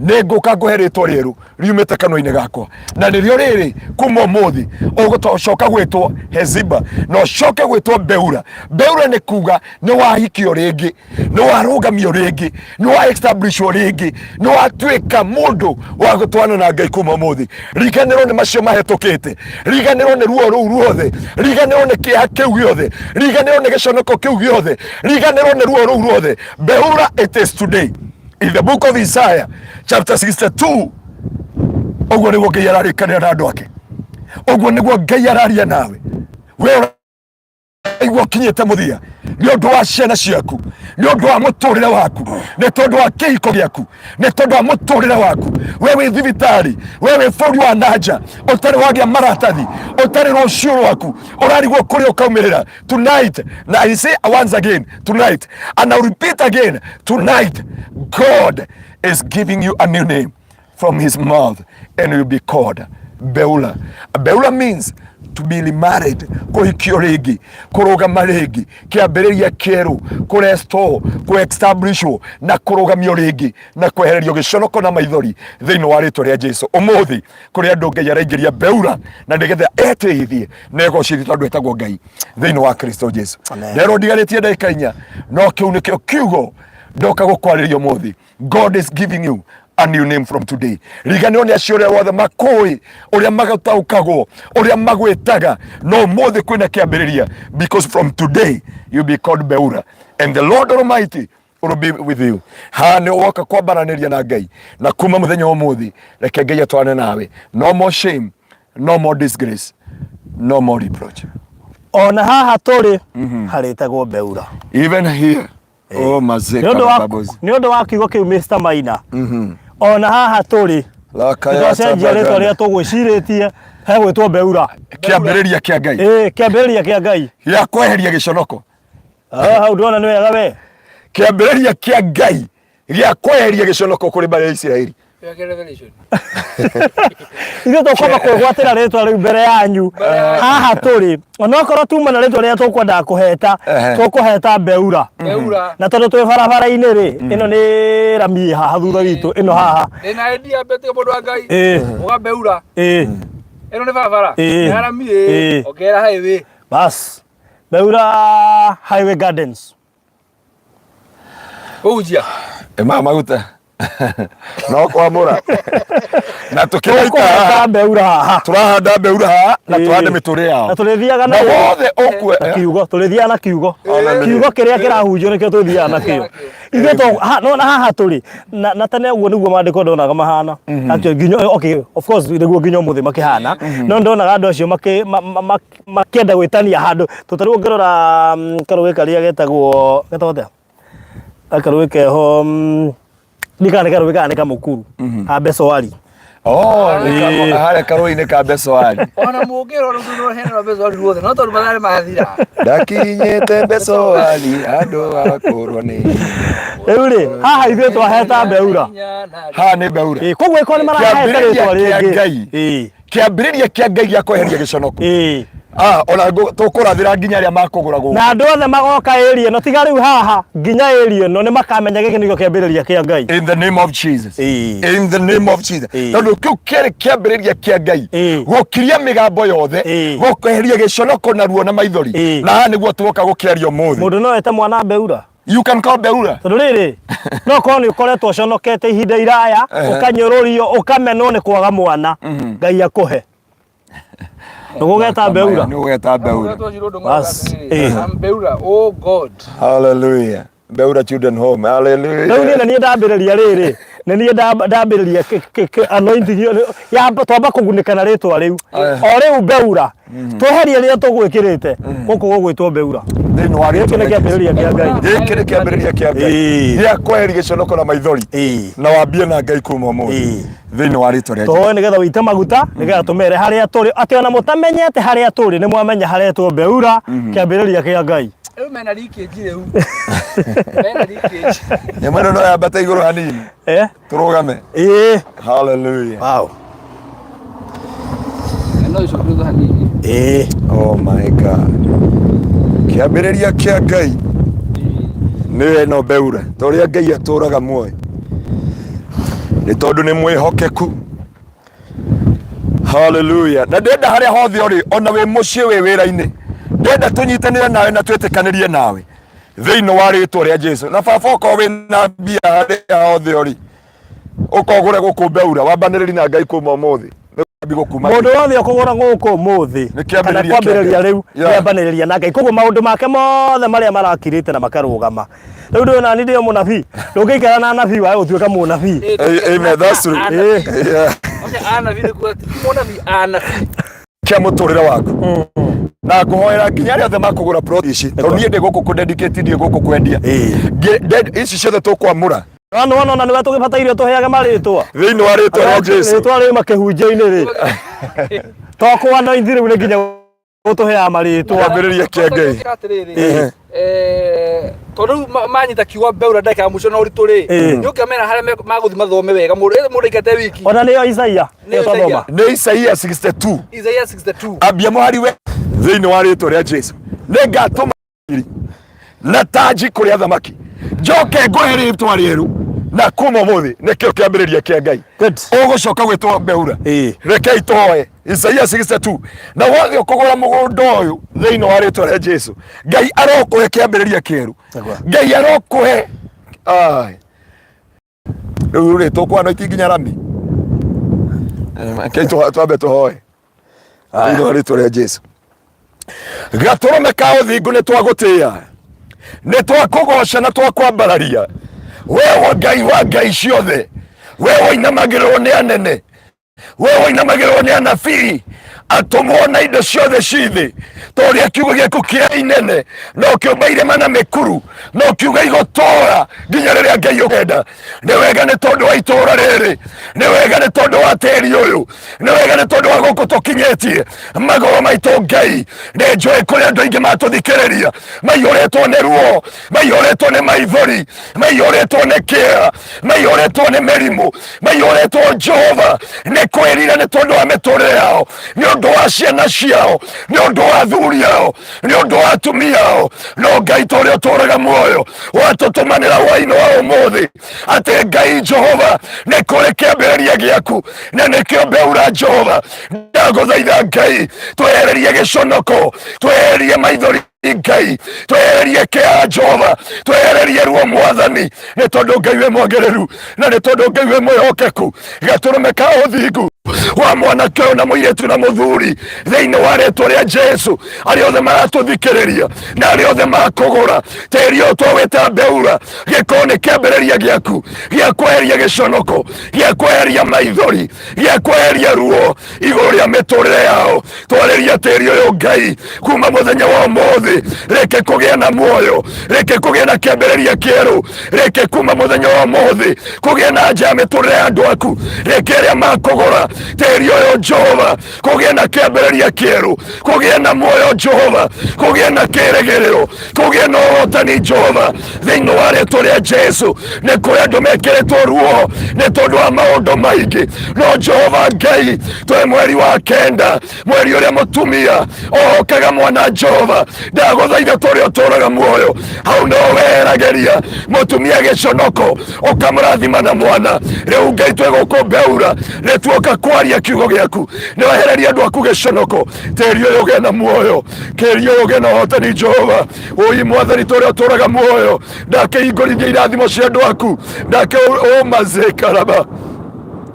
nĩ ngũka ngũhe rĩtwa rĩerũ riumĩte kanua-inĩ gakwa na nĩrĩo rĩrĩ kuma ũmũthĩ ũgũcoka gwĩtwo Heziba na ũcoke gwĩtwo Beura. Beura nĩ kuga nĩ wahikio rĩngĩ, nĩ warũgamio rĩngĩ, nĩ wa establishwo rĩngĩ, nĩ watuĩka mũndũ wa gũtwana na Ngai kuma ũmũthĩ. Riganĩrwo nĩ macio mahĩtũkĩte, riganĩrwo nĩ ruo rũu ruothe, riganĩrwo nĩ kĩeha kĩu gĩothe, riganĩrwo nĩ gĩconoko kĩu gĩothe, riganĩrwo nĩ ruo rũu ruothe. Beura, it is today. In the book of Isaiah chapter 62, ũguo nĩguo Ngai ararĩkanĩra na andũ ake, ũguo nĩguo Ngai araria nawe. We ũraigua ũkinyĩte mũthia nĩ ũndũ wa ciana ciaku, nĩ ũndũ wa mũtũrĩre waku, nĩ tondũ wa kĩhiko gĩaku, nĩ tondũ wa mũtũrĩre waku. We wĩ thibitarĩ, we wĩ bũrũri wa nanja, ũtarĩ wagĩa maratathi, ũtarĩ rũciũ rwaku, ũrarigwo kũrĩa ũkaumĩrĩra. Tonight, na I say once again tonight, and I repeat again tonight, God is giving you a new name from his mouth, and you'll be called Beulah. Beulah means to be remarried, kũhikio rĩngĩ, kũrũgama rĩngĩ, kĩambĩrĩria kĩerũ, kũrestore, kũ-establishwo na kũrũgamio rĩngĩ na kwehererio gĩconoko na maithori thĩinĩ wa rĩtwa rĩa Jesu. Ũmũthĩ kũrĩ andũ Ngai araingĩria Beura na nĩgetha etĩithie na egocithie tondũ etagwo Ngai thĩinĩ wa Kristo Jesu. Amen. Rero ndigarĩtie ndagĩka inya, no kĩu nĩkĩo kiugo ndoka gũkwarĩria ũmũthĩ. God is giving you a new name from today. Riganĩrwo nĩ acio ũrĩa wothe makũĩ, ũrĩa magataũkagwo, ũrĩa magwĩtaga, no ũmũthĩ kwĩna kĩambĩrĩria, because from today you be called Beura and the Lord Almighty will be with you. Haha nĩ woka kwambaranĩria na Ngai, na kuma mũthenya wa ũmũthĩ reke Ngai atwarane nawe. No more shame, no more disgrace, no more reproach. Ona haha tũrĩ harĩtagwo Beura. Even here. Oh, mazeka Nĩ ũndũ wa babozi. nĩ ũndũ wa kiugo kĩu Mr. Maina. Ona haha tũrĩ nĩtwacenjia rĩtwa rĩrĩa tũgwĩcirĩtie hegwĩtwo Beura. Kĩambĩrĩria kĩa Ngai Ĩĩ, kĩambĩrĩria kĩa Ngai. gĩa kweheria gĩconoko. Ah, hau ndona nĩ wega we. Kĩambĩrĩria kĩa Ngai gĩa kweheria gĩconoko kũrĩ mbarĩ ya Isiraeli. Ithuĩ tũkwamba kwĩgwatĩra rĩtwa rĩu mbere yanyu haha tũrĩ, onokorwo tuma na rĩtwa rĩrĩa tũkwendaga kũheta, tũkũheta Beura. Beura. Na tondũ twĩ barabara-inĩ rĩ, ĩno nĩ rami ĩ haha thutha witũ, ĩno haha. Ndĩna idea mbete mũndũ wa Ngai. Ĩĩ. Uga Beura. Ĩĩ. Ĩno nĩ barabara. Ĩĩ. Nĩ rami ĩ. Ĩĩ. Ongera highway. Bas. Beura Highway Gardens. Kũhunjia. Ĩma maguta. No kwamũra. Na tũkĩraita Tũkũhanda Beura haha. Tũrahanda Beura haha na Ĩĩ. tũhande mĩtũrĩ yao. Na tũrĩthiaga Na na wothe ũkue. na kiugo, tũrĩthiaga na kiugo. Hallelujah. Kiugo kĩrĩa kĩrahunjio nĩkĩo tũthiaga nakĩo. Ithuĩ to ha, nona haha tũrĩ na, na tene ũguo nĩguo maandĩko ndonaga mahana. Actually nginya okay, of course nĩguo nginya ũmũthĩ makĩhana. No ndonaga andũ acio makĩ ma, ma, ma, makĩenda gwĩtania handũ. Tondũ ta rĩu ũngĩrora karũĩ karĩa getagwo getagwo atĩa? Karũĩ keho ndikana nĩ karũĩ kana nĩ kamũkuru ka Besoari. Oh, nĩ harĩa karũĩ-inĩ ka Besoari. Ona mũngĩrora rũndũ rũhena rwa Besoari ruothe, no tondũ mathaa nĩ mathira. Ndakinyĩte Besoari andũ akũrwo nĩ. Rĩu rĩ, haha ithuĩ twaheta Beura. Haha nĩ Beura. Ĩĩ, koguo ĩkorwo nĩ marahete Kĩambĩrĩria rĩtwa kĩa rĩngĩ. Ngai. Ĩĩ. Kĩambĩrĩria kĩa Ngai gĩa kweheria gĩconoko. Ĩĩ. Ah, ona tũkũrathĩra nginya arĩa makũgũra gũkũ. Na andũ othe magoka area ĩno, tiga rĩu haha, nginya area ĩno nĩ makamenya gĩkĩ nĩkĩo kĩambĩrĩria kĩa Ngai. In the name of Jesus. Ĩĩ. In the name of Jesus. Ĩĩ. Tondũ kĩu kĩarĩ kĩambĩrĩria kĩa Ngai. Ĩĩ. Gũkiria mĩgambo yothe, Ĩĩ. gũkweheria gĩconoko na ruo na maithori. Ĩĩ. Na haha nĩguo tuoka gũkĩaria ũmũthĩ. Mũndũ no ete mwana Beura. You can call Beura. Tondũ rĩrĩ, no korwo nĩ ũkoretwo ũconokete ihinda iraya, ũkanyũrũrio, ũkamenwo nĩ kwaga mwana, Ngai akũhe. Nĩgũgeta Beura. Nĩgũgeta Beura. Bas, ĩĩ. I'm Beura. Oh God. Hallelujah. Beura Children Home. Hallelujah. Rĩu niĩ nĩ niĩ ndambĩrĩria rĩrĩ, nĩ niĩ ndambĩrĩria anointing ĩyo, twamba kũgunĩka na rĩtwa rĩu. O rĩu Beura, tweherie rĩrĩa tũgwĩkĩrĩte, gũkũ gũgwĩtwo Beura. Thĩinĩ wa Gĩkĩ rĩtwa nĩ rĩa kĩambĩrĩria kĩa Ngai. Gĩkĩ nĩ kĩambĩrĩria kĩa Ngai. Ĩĩ. Gĩa kweheria gĩconoko na maithori. Ĩĩ. Na wambie na Ngai kuma ũmũthĩ. Ĩĩ. Thĩinĩ wa rĩtwa rĩa Jesũ. Tũhoe nĩgetha ũite maguta nĩgetha tũmere harĩa tũrĩ atĩ ona mũtamenyete harĩa tũrĩ nĩ mwamenya haretwo Beura kĩambĩrĩria kĩa Ngai. Rĩu mena leakage rĩu. Mena leakage. Nyamũ ĩno no yambate igũrũ hanini. Eh? Tũrũgame. Ĩĩ. Hallelujah. Wow. No ĩcoke hanini. Ĩĩ. Oh my God. Kĩambĩrĩria kĩa Ngai nĩ ĩno Beura, ta ũrĩa Ngai atũraga muoyo, nĩ tondũ nĩ mwĩhokeku. Hallelujah. Na ndenda harĩa hothe ũrĩ, ona wĩ mũciĩ wĩ wĩra-inĩ, ndenda tũnyitanĩre nawe na twĩtĩkanĩrie nawe thĩinĩ wa rĩtwa rĩa Jesu. Na baba okorwo wĩ na mbia harĩa hothe ũrĩ, ũkogũre gũkũ Beura, wambanĩrĩri na Ngai kuma ũmũthĩ. Nĩ gũkuma Mũndũ wothe ũkũgũra gũkũ ũmũthĩ Nĩ kĩambĩrĩria kana kĩa kwambĩrĩria Ngai. rĩu Yeah. nĩambanĩrĩria na Ngai koguo maũndũ make mothe marĩa marakirĩte na makarũgama rĩu ndũĩ nani ndĩ o mũnabii ndũngĩikara na anabii wae gũtuĩka mũnabii Amen, that's true. Yeah. Anabii nĩ kuga ti mũnabii anabii. Kĩa mũtũrĩre waku na ngũhoera nginya arĩa othe makũgũra plot ici tondũ niĩ ndĩ gũkũ kũ dedicate ndĩ gũkũ kwendia ici ciothe tũkwamũra Wona wona ona nĩwe tũgĩbataire tũheage marĩtwa thĩinĩ wa rĩtwa rĩa Jesu. Rĩtwa rĩu makĩhunjia-inĩ rĩ to kũanointhi rĩu nĩ nginya gũtũheaga marĩtwa. Kĩambĩrĩria kĩa Ngai. Atĩrĩrĩ, tondũ rĩu manyita kiugo Beura ndagĩka ya mũico na ũritũ rĩ, nĩ ũkĩmera harĩa magũthiĩ mathome wega mũndũ mũndũ aikarĩte wiki. Ona nĩyo Isaia Nĩyo nĩyo twathoma. Isaia. Nĩ Isaia 62. Isaia 62. Ambia mũhari we thĩinĩ wa rĩtwa rĩa Jesu. Nĩ ngatũma na tanji kũrĩ athamaki njoke ngũhe rĩtwa rĩerũ na kuma ũmũthĩ nĩkĩo kĩambĩrĩria kĩa Ngai. Good. Ũgũcoka gwĩtwo Beura. Ĩĩ. Rekei tũhoe Isaia 62 na wothe ũkũgũra mũgũnda ũyũ thĩinĩ wa rĩtwa rĩa Jesu, Ngai arokũhe kĩambĩrĩria kĩerũ. Nĩguo. Ngai arokũhe. Ai. Rĩu rĩ tũkwana iti nginya rami. Rekei twambe tũhoe thĩinĩ wa rĩtwa rĩa Jesu. Gatũrũme ka ũthingu nĩ twagũtĩĩa, nĩ twakũgoca na twakwambararia. Wewe Ngai wa ngai ciothe, wewe ũinamagĩrĩrwo nĩ anene, wewe ũinamagĩrĩrwo nĩ anabii, atũmwo na indo ciothe ci thĩ. Ta ũrĩa kiugo gĩaku kĩa inene, no kĩũmba irĩma na mĩkuru, no kiuga igũtũũra nginya rĩrĩa Ngai ũkenda. Nĩ wega nĩ tondũ wa itũũra rĩrĩ, nĩ wega nĩ tondũ wa tĩri ũyũ, nĩ wega nĩ tondũ wa gũkũ tũkinyĩtie magũrũ maitũ. Ngai, nĩ njũĩ kũrĩ andũ aingĩ matũthikĩrĩria maiyũrĩtwo nĩ ruo, maiyũrĩtwo nĩ maithori, maiyũrĩtwo nĩ kĩeha, maiyũrĩtwo nĩ mĩrimũ, maiyũrĩtwo Jehova nĩ kwĩrira nĩ tondũ wa mĩtũrĩre yao, nĩ ũndũ wa ciana ciao, nĩ ũndũ wa athuri ao, nĩ ũndũ wa atumia ao. No Ngai, ta ũrĩa ũtũũraga muoyo, watũtũmanĩra hwainĩ wa ũmũthĩ atĩ Ngai Jehova nĩ kũrĩ kĩambĩrĩria gĩaku na nĩkĩo Beura. Jehova, ndagũthaitha Ngai, twehererie gĩconoko, twehererie maithori Ngai, twehererie kĩeha Jehova, twehererie ruo Mwathani, nĩ tondũ Ngai wĩ mwagĩrĩru na nĩ tondũ Ngai wĩ mwĩhokeku. Gatũrũme ka ũthingu wa mwanake ũyũ na mũirĩtu na mũthuri thĩinĩ wa rĩtwa rĩa Jesu, arĩa othe maratũthikĩrĩria na arĩa othe makũgũra tĩri ũyũ twawĩta Beura, gĩkorwo nĩ kĩambĩrĩria gĩaku gĩa kweheria gĩconoko, gĩa kweheria maithori, gĩa kweheria ruo igũrũ rĩa mĩtũrĩre yao. Twarĩria tĩri ũyũ Ngai kuma mũthenya wa ũmũthĩ, reke kũgĩa na muoyo, reke kũgĩa na kĩambĩrĩria kĩerũ, reke kuma mũthenya wa ũmũthĩ kũgĩa na nja ya mĩtũrĩre ya andũ aku, reke arĩa makũgũra tĩri ũyũ Jehova kũgĩa na kĩambĩrĩria kĩerũ, kũgĩa na muoyo Jehova, kũgĩa na kĩrĩgĩrĩro, kũgĩa na ũhotani Jehova, thĩinĩ wa rĩtwa rĩa Jesu. Nĩ kũrĩ andũ mekĩrĩtwo ruo nĩ tondũ wa maũndũ maingĩ, no Jehova Ngai, twĩ mweri wa kenda, mweri ũrĩa mũtumia ohokaga mwana. Jehova, ndagũthaitha tũrĩa ũtũraga muoyo, hau no weheragĩria mũtumia gĩconoko ũkamũrathima na mwana. Rĩu Ngai, twĩ gũkũ Beura nĩ tuoka kwaria kiugo gĩaku, nĩ wehereria andũ aku gĩconoko, tĩri ũyũ ũgĩe na muoyo, tĩri ũyũ ũgĩe na ũhotani Jehova. Ũi Mwathani, tũrĩa ũtũraga muoyo, ndakĩhingũrithia irathimo cia andũ aku, ndake ũmazekaraba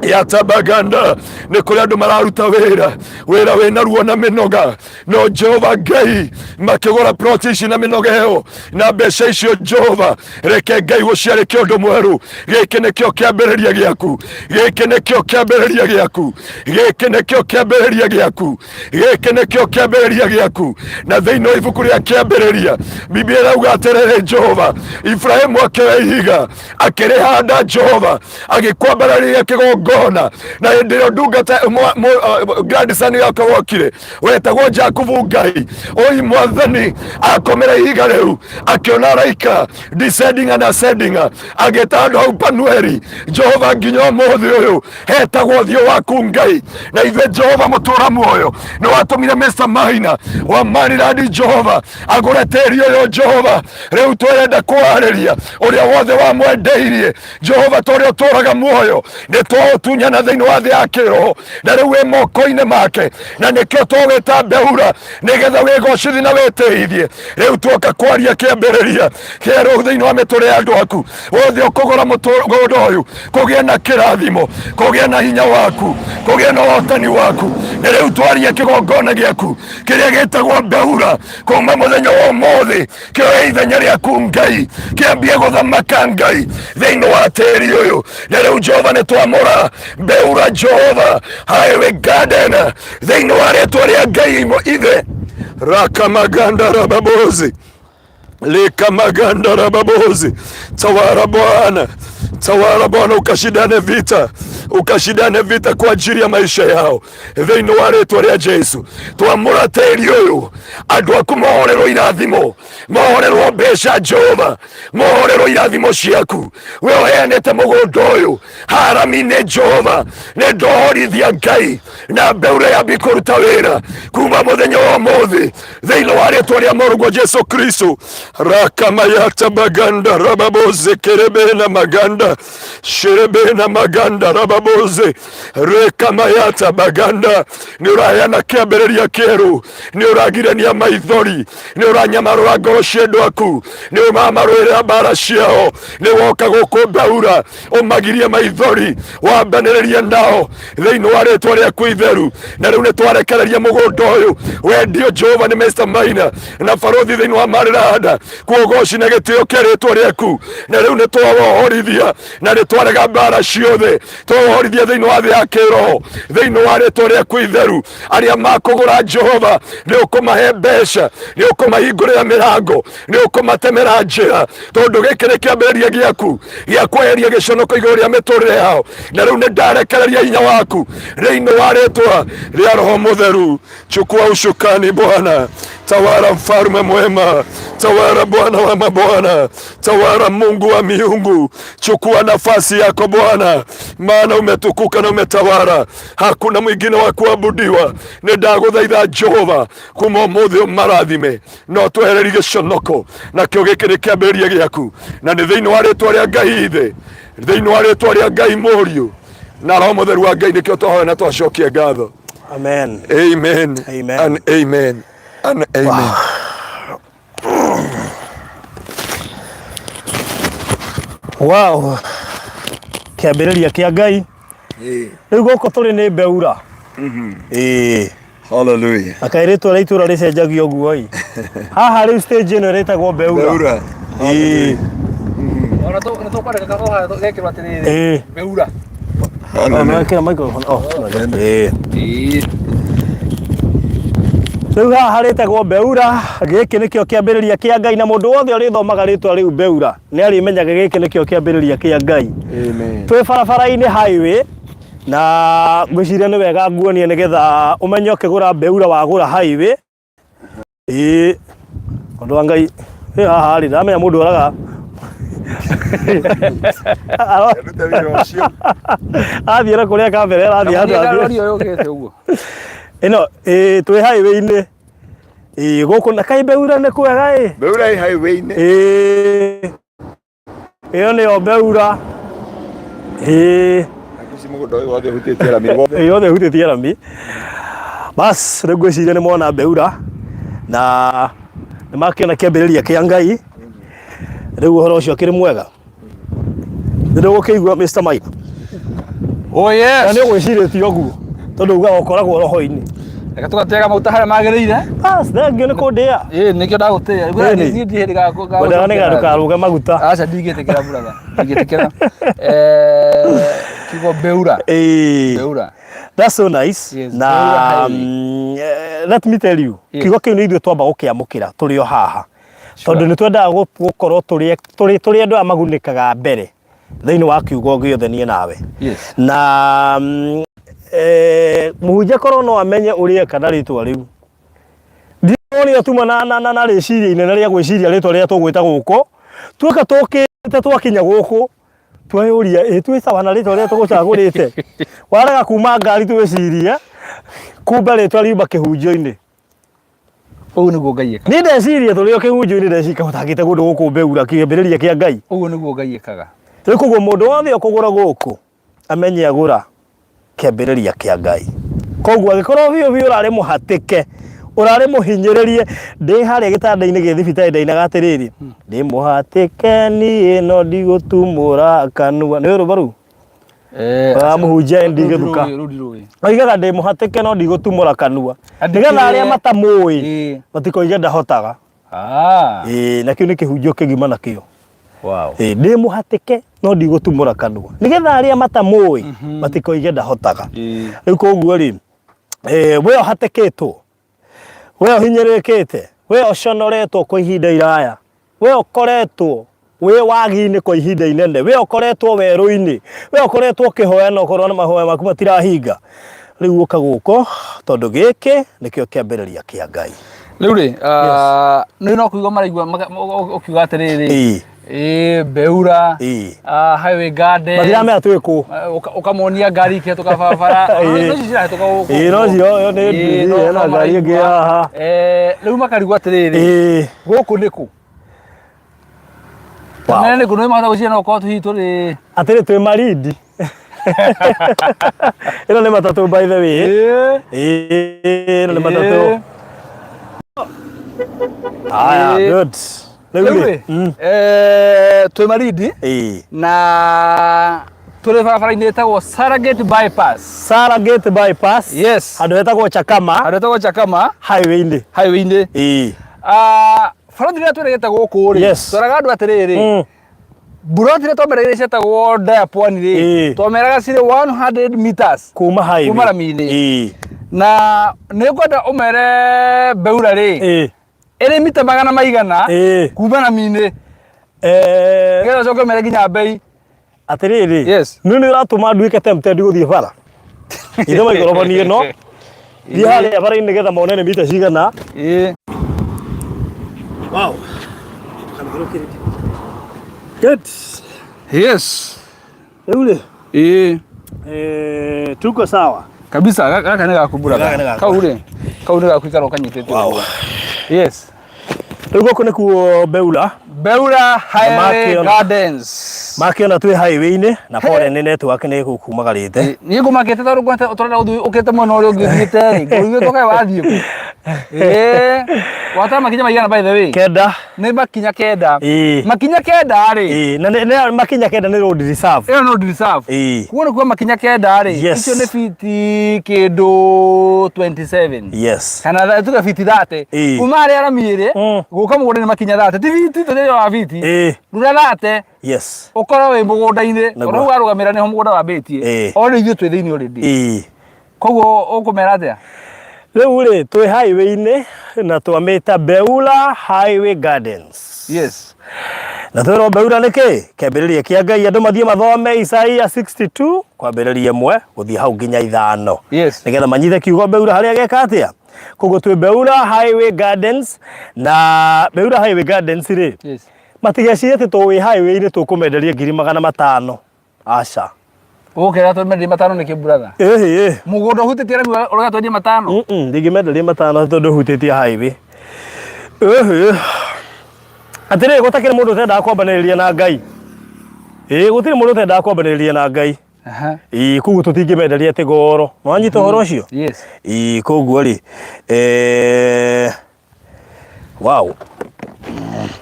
yatabaganda. Nĩ kũrĩ andũ mararuta wĩra, wĩra wĩna ruo na mĩnoga, no Jehova Ngai, makĩgũra plot ici na mĩnoga ĩyo na mbeca icio, Jehova, reke Ngai gũciarĩke ũndũ mwerũ. Gĩkĩ nĩkĩo kĩambĩrĩria gĩaku, gĩkĩ nĩkĩo kĩambĩrĩria gĩaku, gĩkĩ nĩkĩo kĩambĩrĩria gĩaku, gĩkĩ nĩkĩo kĩambĩrĩria gĩaku. Na thĩinĩ wa ibuku rĩa kĩambĩrĩria, Biblia ĩrauga atĩrĩrĩ, Jehova, Ibrahimu akĩoya ihiga akĩrĩhanda, Jehova agĩkwambararia kĩgongona. kĩgongona na hĩndĩ ĩyo ndungata grandson yake wokire wetagwo Jakubu Ngai oi mwathani akomera ihiga rĩu akĩona araika descending and ascending agĩta handũ hau Panueli Jehova nginya ũmũthĩ ũyũ hetagwo ũthiũ waku Ngai na ithuĩ Jehova mũtũra muoyo nĩ watũmire Mr. Maina wa Maryland Jehova agũre tĩri ũyũ Jehova rĩu twĩrenda kũwarĩria ũrĩa wothe wamwendeirie Jehova tũrĩa ũtũraga muoyo nĩ twaũtunyana thĩinĩ wa thĩ ya kĩroho na rĩu wĩ moko-inĩ make na nĩkĩo tũwĩta Beura nĩgetha wĩgocithie na wĩtĩithie rĩu tuoka kwaria kĩambĩrĩria kĩerũ thĩinĩ wa mĩtũrĩre ya andũ aku wothe ũkũgũra mũgũnda ũyũ kũgĩe na kĩrathimo kũgĩe na hinya waku kũgĩe na ũhotani waku na rĩu twarie kĩgongona gĩaku kĩrĩa gĩtagwo Beura kuma mũthenya wa ũmũthĩ kĩoe ithenya rĩaku Ngai kĩambie gũthamaka Ngai thĩinĩ wa tĩri ũyũ na rĩu Jehova nĩ twamũra Beura Jehova Highway Garden thĩinĩ wa rĩtwa rĩa Ngai ithe rakamaganda rababozi likamaganda rababozi tawara Bwana tawara Bwana ukashindane vita ukashindane vita kwa ajili ya maisha yao thĩinĩ wa rĩtwa rĩa Jesu twamũra tĩri ũyũ andũ aku mohorerwo irathimo mohorerwo mbeca Jehova mohorerwo irathimo ciaku we ũheanĩte mũgũnda ũyũ harami-inĩ Jehova nĩ ndohorithia Ngai na Beura yambi kũruta wĩra kuma mũthenya wa ũmũthĩ thĩinĩ wa rĩtwa rĩa mũrũguo Jesu Kristo rakamayata baganda rababoze kerebena maganda sherebena maganda rababoze rekamayata baganda nĩ ũraheana kĩambĩrĩria kĩerũ nĩ ũragirania maithori nĩ ũranyamarũra ngoro cia andũ aku nĩ ũmamarũĩrĩra mbara ciao nĩ woka gũkũ Beura ũmagirie maithori wambanĩrĩrie nao thĩinĩ wa rĩtwa rĩaku itheru na rĩu nĩ twarekereria mũgũnda ũyũ wendio Jehova nĩ Mr. Maina na barothi thĩinĩ wa Maryland kuogoci na gĩtĩo kĩa rĩtwa rĩaku na rĩu nĩ twawohorithia na nĩ twarega mbara ciothe twawohorithia thĩinĩ wa thĩ ya kĩroho thĩinĩ wa rĩtwa rĩaku itheru arĩa makũgũra Jehova nĩ ũkũmahe mbeca nĩ ũkũmahingũrĩra mĩrango nĩ ũkũmatemera njĩra tondũ gĩkĩ nĩ kĩambĩrĩria gĩaku gĩa kweheria gĩconoko igũrũ rĩa mĩtũrĩre yao na rĩu nĩ ndarekereria hinya waku thĩinĩ wa rĩtwa rĩa Roho Mũtheru chukua ushukani Bwana tawala mfalme mwema tawala Bwana wa mabwana tawala Mungu wa miungu chukua nafasi yako Bwana maana umetukuka na umetawala hakuna mwingine wa kuabudiwa nĩ ndagũthaitha Jehova kuma ũmũthĩ ũmarathime no twehererie gĩconoko nakĩo gĩkĩ nĩ kĩambĩrĩria gĩaku na nĩ thĩinĩ wa rĩtwa rĩa Ngai ithe thĩinĩ wa rĩtwa rĩa Ngai Mũriũ na Roho Mũtheru wa Ngai nĩkĩo twahoya na twacokia ngatho Amen. amen Amen. and amen and amen. Wow. Kĩambĩrĩria kĩa Ngai. Rĩu gũkũ tũrĩ nĩ Beura. Ĩĩ. Hallelujah. Na kaĩ rĩtwa rĩa itũũra rĩcenjagio ũguo ĩ. Haha rĩu stage ĩno ĩrĩtagwo Beura. Beura. Ĩĩ. Ona nĩ tũkwandĩka kahũa gekĩrwo atĩrĩrĩ Ĩĩ. Beura. Oh, no ĩkĩra microphone. Oh, ĩĩ. Ĩĩ. Rĩu haha harĩtagwo Beura, gĩkĩ nĩkĩo kĩambĩrĩria kĩa Ngai na mũndũ wothe ũrĩthomaga rĩtwa rĩu Beura nĩ arĩmenyaga gĩkĩ nĩkĩo kĩambĩrĩria kĩa Ngai. Amen. Twĩ barabara-inĩ highway na ngwĩciria nĩ wega nguonie nĩgetha ũmenye ũkĩgũra Beura wagũra highway. Ĩĩ. Ũndũ wa Ngai ĩ haha rĩ ndamenya mũndũ oraga Rute wĩra ũcio. athiĩ na kũrĩa kabere arathiĩ handũ Niĩ athiĩ. ndarori ũyũ ũkĩte ũguo. Ĩno ĩĩ twĩ highway-inĩ. Ĩĩ gũkũ na kaĩ Beura nĩ kwega ĩ. Beura ĩ highway-inĩ. Ĩĩ. Ĩyo nĩyo Beura. Ĩĩ. Ici mũgũnda ũyũ wothe ũhutĩtie rami wothe. Ĩĩ yothe ĩhutĩtie rami. Bas rĩu ngwĩciria nĩ mona Beura na nĩ makĩona kĩambĩrĩria kĩa Ngai. Rĩu ũhoro ũcio ũkĩrĩ mwega. Nĩ ndũgũkĩigua Mr. Mike. Oh Na yes. nĩ ũgwĩcirĩtie ũguo tondũ ugaga ũkoragwo roho-inĩ. Reke tũgatega maguta harĩa magĩrĩire. Bas thengio nĩ kũndĩa. Ĩĩ nĩkĩo ndagũtĩĩa. Ĩni. Niĩ ndirĩ hĩndĩ Ngwendaga nĩgetha ndũkarũge maguta. Aca ndingĩtĩkĩra buraga. Ndingĩtĩkĩra. Kiugo Beura. Ĩĩ. Beura. That's so nice. Yes, na Beura highway. let me tell you, Yes. kiugo kĩu nĩ ithuĩ twamba gũkĩamũkĩra tũrĩ o haha. Tondũ nĩ twendaga gũkorwo tũrĩ andũ aya magunĩkaga mbere. Thĩinĩ wa kiugo gĩothe niĩ nawe. Yes. Na mũhunjia korwo no amenye ũrĩa eka na rĩtwa rĩu. Ndionire tuma na rĩciria inene rĩa gwĩciria rĩtwa rĩrĩa tũgwĩta gũkũ. Tuoka tũkĩte twakinya gũkũ tweyũria ĩ twĩ sawa na rĩtwa rĩrĩa tũgũcagũrĩte. Warega kuma ngari twĩcirie kumbe rĩtwa riuma kĩhunjio-inĩ. Ũguo nĩguo Ngai ekaga. Niĩ ndeciria tũrĩ o kĩhunjio-inĩ ndeciria kahũtangĩte kũndũ gũkũ Beura kĩambĩrĩria kĩa Ngai. Ũguo nĩguo Ngai ekaga. Rĩu koguo mũndũ wothe ũkũgũra gũkũ amenye agũra kĩambĩrĩria kĩa Ngai. Koguo angĩkorwo biũ biũ ũrarĩ mũhatĩke, ũrarĩ mũhinyĩrĩrie, ndĩ harĩa gĩtanda-inĩ gĩ thibitarĩ ndainaga atĩrĩrĩ, ndĩ mũhatĩke niĩ no ndigũtumũra kanua. Nĩ rwĩmbo rũu? Eh, Mũhunjia ND rũu Gĩthuka. ndirũĩ, rũu ndirũĩ. Oigaga ndĩ mũhatĩke no ndigũtumũra kanua. Andĩkĩre- Nĩgetha arĩa matamũĩ Ĩĩ. matikoige ndahotaga. Ah. Ĩĩ, na kĩu nĩ kĩhunjio kĩgima nakĩo. Wow. Ĩĩ, ndĩ mũhatĩke no ndigũtumũra kanua. Nĩgetha arĩa matamũĩ matikoige ndahotaga. Ĩĩ. Rĩu koguo rĩ, we ũhatĩkĩtwo, we ũhinyĩrĩrĩkĩte, we ũconoretwo kwa ihinda iraya, we ũkoretwo wĩ wagi-inĩ kwa ihinda inene, we ũkoretwo werũ-inĩ, we ũkoretwo ũkĩhoya na ũkorwo na mahoya maku matirahinga, rĩu ũka gũkũ tondũ gĩkĩ nĩkĩo kĩambĩrĩria kĩa Ngai. Rĩu rĩ, nĩ no kũigua maraigua ũkiuga atĩrĩrĩ, Ĩĩ. ĩĩ Beura, Ĩĩ. Highway Garden, Matiramenya twĩ kũ. Ũkamonia ngari ikĩhetũka barabara. Ĩĩ. No ici cirahĩtũka gũkũ. Ĩĩ, no cio, ĩyo nĩ Ĩĩ, nduthi, no ĩna ngari maraigua. ĩngĩ haha. Rĩu makarigwo atĩrĩrĩ, Ĩĩ. gũkũ nĩ kũ? Wow. Nene nĩ kũ? Nĩ mahota gwĩciria no gũkorwo hihi tũrĩ Atĩrĩ twĩ Malindi. Ĩno nĩ matatũ by the way. Ĩĩ. Ĩĩ, ĩno nĩ matatũ. Ĩĩ. Haya, Ĩĩ. good. Rĩu Rĩu rĩ, rĩ, twĩ Malindi Ĩĩ. na tũrĩ barabara-inĩ ĩtagwo Saragate Bypass. Saragate Bypass. Yes. Handũ hetagwo Chakama Handũ hetagwo Chakama highway-inĩ. highway-inĩ. Ĩĩ. Bara ĩrĩa twĩrĩgĩte gũkũ rĩ, Yes. twĩraga andũ atĩrĩrĩ, mburoti iria twameraga cietagwo Daya Pwani rĩ, Ĩĩ. twameraga cirĩ 100 meters Kuma highway. kuma rami-inĩ. Ĩĩ. Na nĩ ngwenda ũmere Beura rĩ, Ĩĩ. ĩrĩ mita magana maigana Ĩĩ. kuma rami-inĩ, nĩgetha ũcoke ũmere nginya mbei. Atĩrĩrĩ, Yes. nĩ nĩ ũratũma nduĩke tempted gũthiĩ bara. Ithe maigorobani ĩno. Thiĩ harĩa bara-inĩ nĩgetha mone nĩ mita cigana. Ĩĩ. Wow. Good. Yes. Rĩu rĩ, Ĩĩ. Tuko sawa. Kabisa gaka nĩ gaku Gaka nĩ brother. gakwa. Kau rĩ, kau nĩ gaku ikara ũkanyitĩte. Wow. Ũguo. Yes. Rĩu gũkũ nĩkuo Beura. Beura Highway Makĩona. Gardens. Makĩona twĩ highway-inĩ na pole nĩ network nĩ ĩgũkumagarĩte. Niĩ ngũmakĩte tondũ ngwete tũrenda gũthiĩ ũkĩte mwena ũrĩa ũngĩ ũthiĩte rĩ, ngũrigĩtwo kaĩ wathiĩ kũ. Ĩĩ. Watara makinya maigana by the way? 9. Nĩ makinya 9. Ĩĩ. Makinya 9 rĩ. Ĩĩ, na nĩ makinya 9 nĩ road reserve. Ĩyo no reserve. Ĩĩ. Kuo nĩ kuo makinya 9 rĩ. Yes. Icio nĩ fiti kĩndũ 27. Yes. Kana tuge fiti 30. Ĩĩ. Kuma harĩa rami ĩrĩ, gũka mũgũnda nĩ makinya 30. Ti fiti tũrĩ wa fiti. Ĩĩ. Rura 30. Yes. Ũkorwo wĩ mũgũnda-inĩ, Nĩguo. ona hau warũgamĩra nĩho mũgũnda wambĩtie. Ĩĩ. O rĩu ithuĩ twĩ thĩinĩ already. Ĩĩ. Koguo ũkũmera atĩa? Rĩu rĩ, twĩ highway-inĩ na twamĩta Beura Highway Gardens. Yes. Na twĩrwo Beura nĩ kĩ? Kĩambĩrĩria kĩa Ngai, andũ mathiĩ mathome Isaia 62 kwambĩrĩria 1 gũthiĩ hau nginya 5. Yes. Nĩgetha manyite kiugo Beura harĩa geka atĩa? Koguo twĩ Beura Highway Gardens na Beura Highway Gardens rĩ, Yes. matigecirie atĩ tũ wĩ highway-inĩ tũkũmenderia 500,000. Aca. Ũgũkĩra twenderie 500 nĩkĩ brother? Ĩhĩ. Mũgũnda ũhutĩtie rami ũrauga twendie 500? Ndingĩmenderia 500 tondũ ũhutĩtie highway. Ĩhĩ. Atĩrĩrĩ, gũtakĩrĩ mũndũ ũtendaga kwambanĩrĩria na Ngai. Ĩĩ, gũtirĩ mũndũ ũtendaga kwambanĩrĩria na Ngai. Ĩĩ, koguo tũtingĩmenderia atĩ goro. Nĩwanyita ũhoro ũcio? Yes. Ĩĩ, koguo rĩ, wow.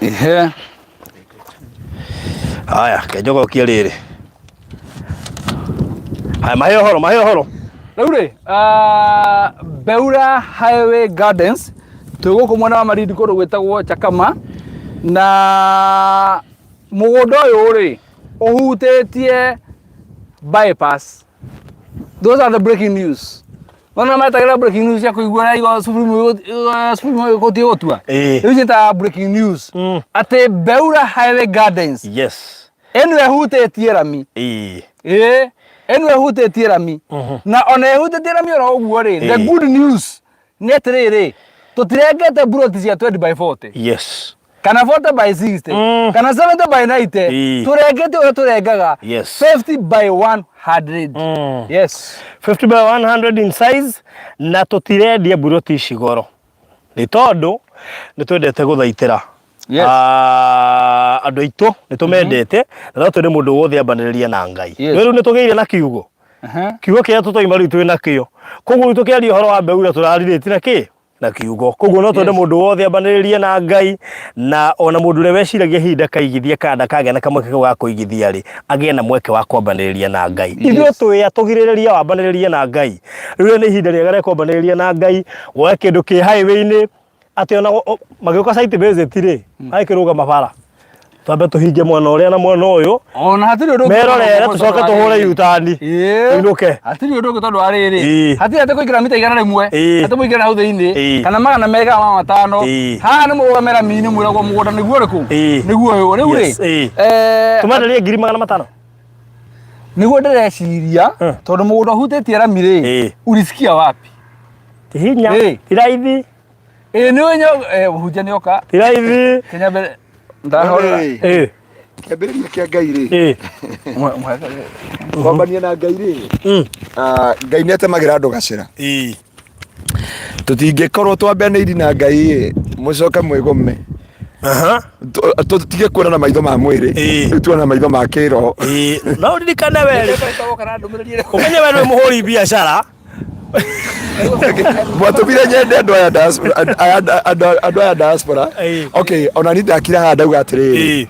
Ehe. Haya, kenjogokie rĩrĩ. Haya, mahe ũhoro, mahe ũhoro. Rĩu rĩ, Beura Highway Gardens twĩ gũkũ mwena wa Malindi kũndũ gwĩtagwo Chakama na mũgũnda ũyũ rĩ ũhutĩtie bypass. Those are the breaking news. Ona metagĩra breaking news cia kũigua na igua Supreme Court ĩgũtua. Ĩĩ. Rĩu ciĩtaga breaking news. Atĩ Beura Highway Gardens Yes. Ĩno ĩhutĩtie rami. Ĩĩ, ĩno ĩhutĩtie rami. Na ona ĩhutĩtie rami oro ũguo rĩ, the good news nĩ atĩrĩrĩ, tũtirengete mburoti cia 20 by 40. Kana 40 by 60. Kana 70 by 90. Tũrengete ũrĩa tũrengaga. 50 by 100. Yes. 50 by 100 in size na tũtirendia mburoti ici goro nĩ tondũ nĩ twendete gũthaitĩra. Ah, andũ aitũ nĩ tũmendete na no twende mũndũ wothe ambanĩrĩrie na Ngai. Rĩu nĩ tũgĩire na kiugo. Kiugo kĩrĩa tũtoima rĩu twĩ nakĩo. Koguo rĩu tũkĩaria ũhoro wa mbeũ ĩrĩa tũrarirĩtie na kĩ? Na kiugo. Koguo no twende mũndũ wothe ambanĩrĩrie na Ngai na ona mũndũ ũrĩa weciragia hihi ndakaigithia kana ndakagĩa na kamweke kau ga kũigithia rĩ, agĩe na mweke wa kwambanĩrĩria na Ngai. Ithuĩ twĩ a tũgirĩrĩria wambanĩrĩrie na Ngai. Rĩu nĩ ihinda rĩega rĩa kwambanĩrĩria na Ngai, woe kĩndũ kĩ highway-inĩ, atĩ ona magĩũka site visit rĩ, magĩkĩrũgama bara. Twambe tũhinge mwena ũrĩa na mwena ũyũ, Ona hatirĩ ũndũ ũngĩ merorere tũcoke tũhũre U-turn. Tũinũke. Hatirĩ ũndũ ũngĩ tondũ wa rĩrĩ. Hatirĩ atĩ kũingĩra mita 100. Atĩ mũingĩre hau thĩinĩ. Kana 200 kana 500. Haha nĩ mũrũgame rami-inĩ mwĩragwo mũgũnda nĩguo ũrĩkũ? Nĩguo ũyũ. Rĩu rĩ, Tũmenderie 500,000. Nĩguo ndĩreciria tondũ mũgũnda ũhutĩtie rami rĩ, ulisikia wapi? Ti hinya, ti raithi. Ĩĩ nĩ ũĩ mũhunjia nĩ oka. Ti raithi. Kenya mbere ndahorera. Kĩambĩrĩria kĩa Ngai rĩ. Kwambania na Ngai rĩ. Ngai nĩ atemagĩra andũ gacĩra. Tũtingĩkorwo twambanĩiri na Ngai mũcoke mwĩgũme. Tũtige kuona na maitho ma mwĩrĩ, rĩu tuona na maitho ma kĩroho. No ũririkane we rĩ, ũmenye we nĩ mũhũri biacara. Mwatũmire nyende andũ aya diaspora, andũ aya diaspora. Okay, ona ni ndakira haha ndauga atĩrĩrĩ,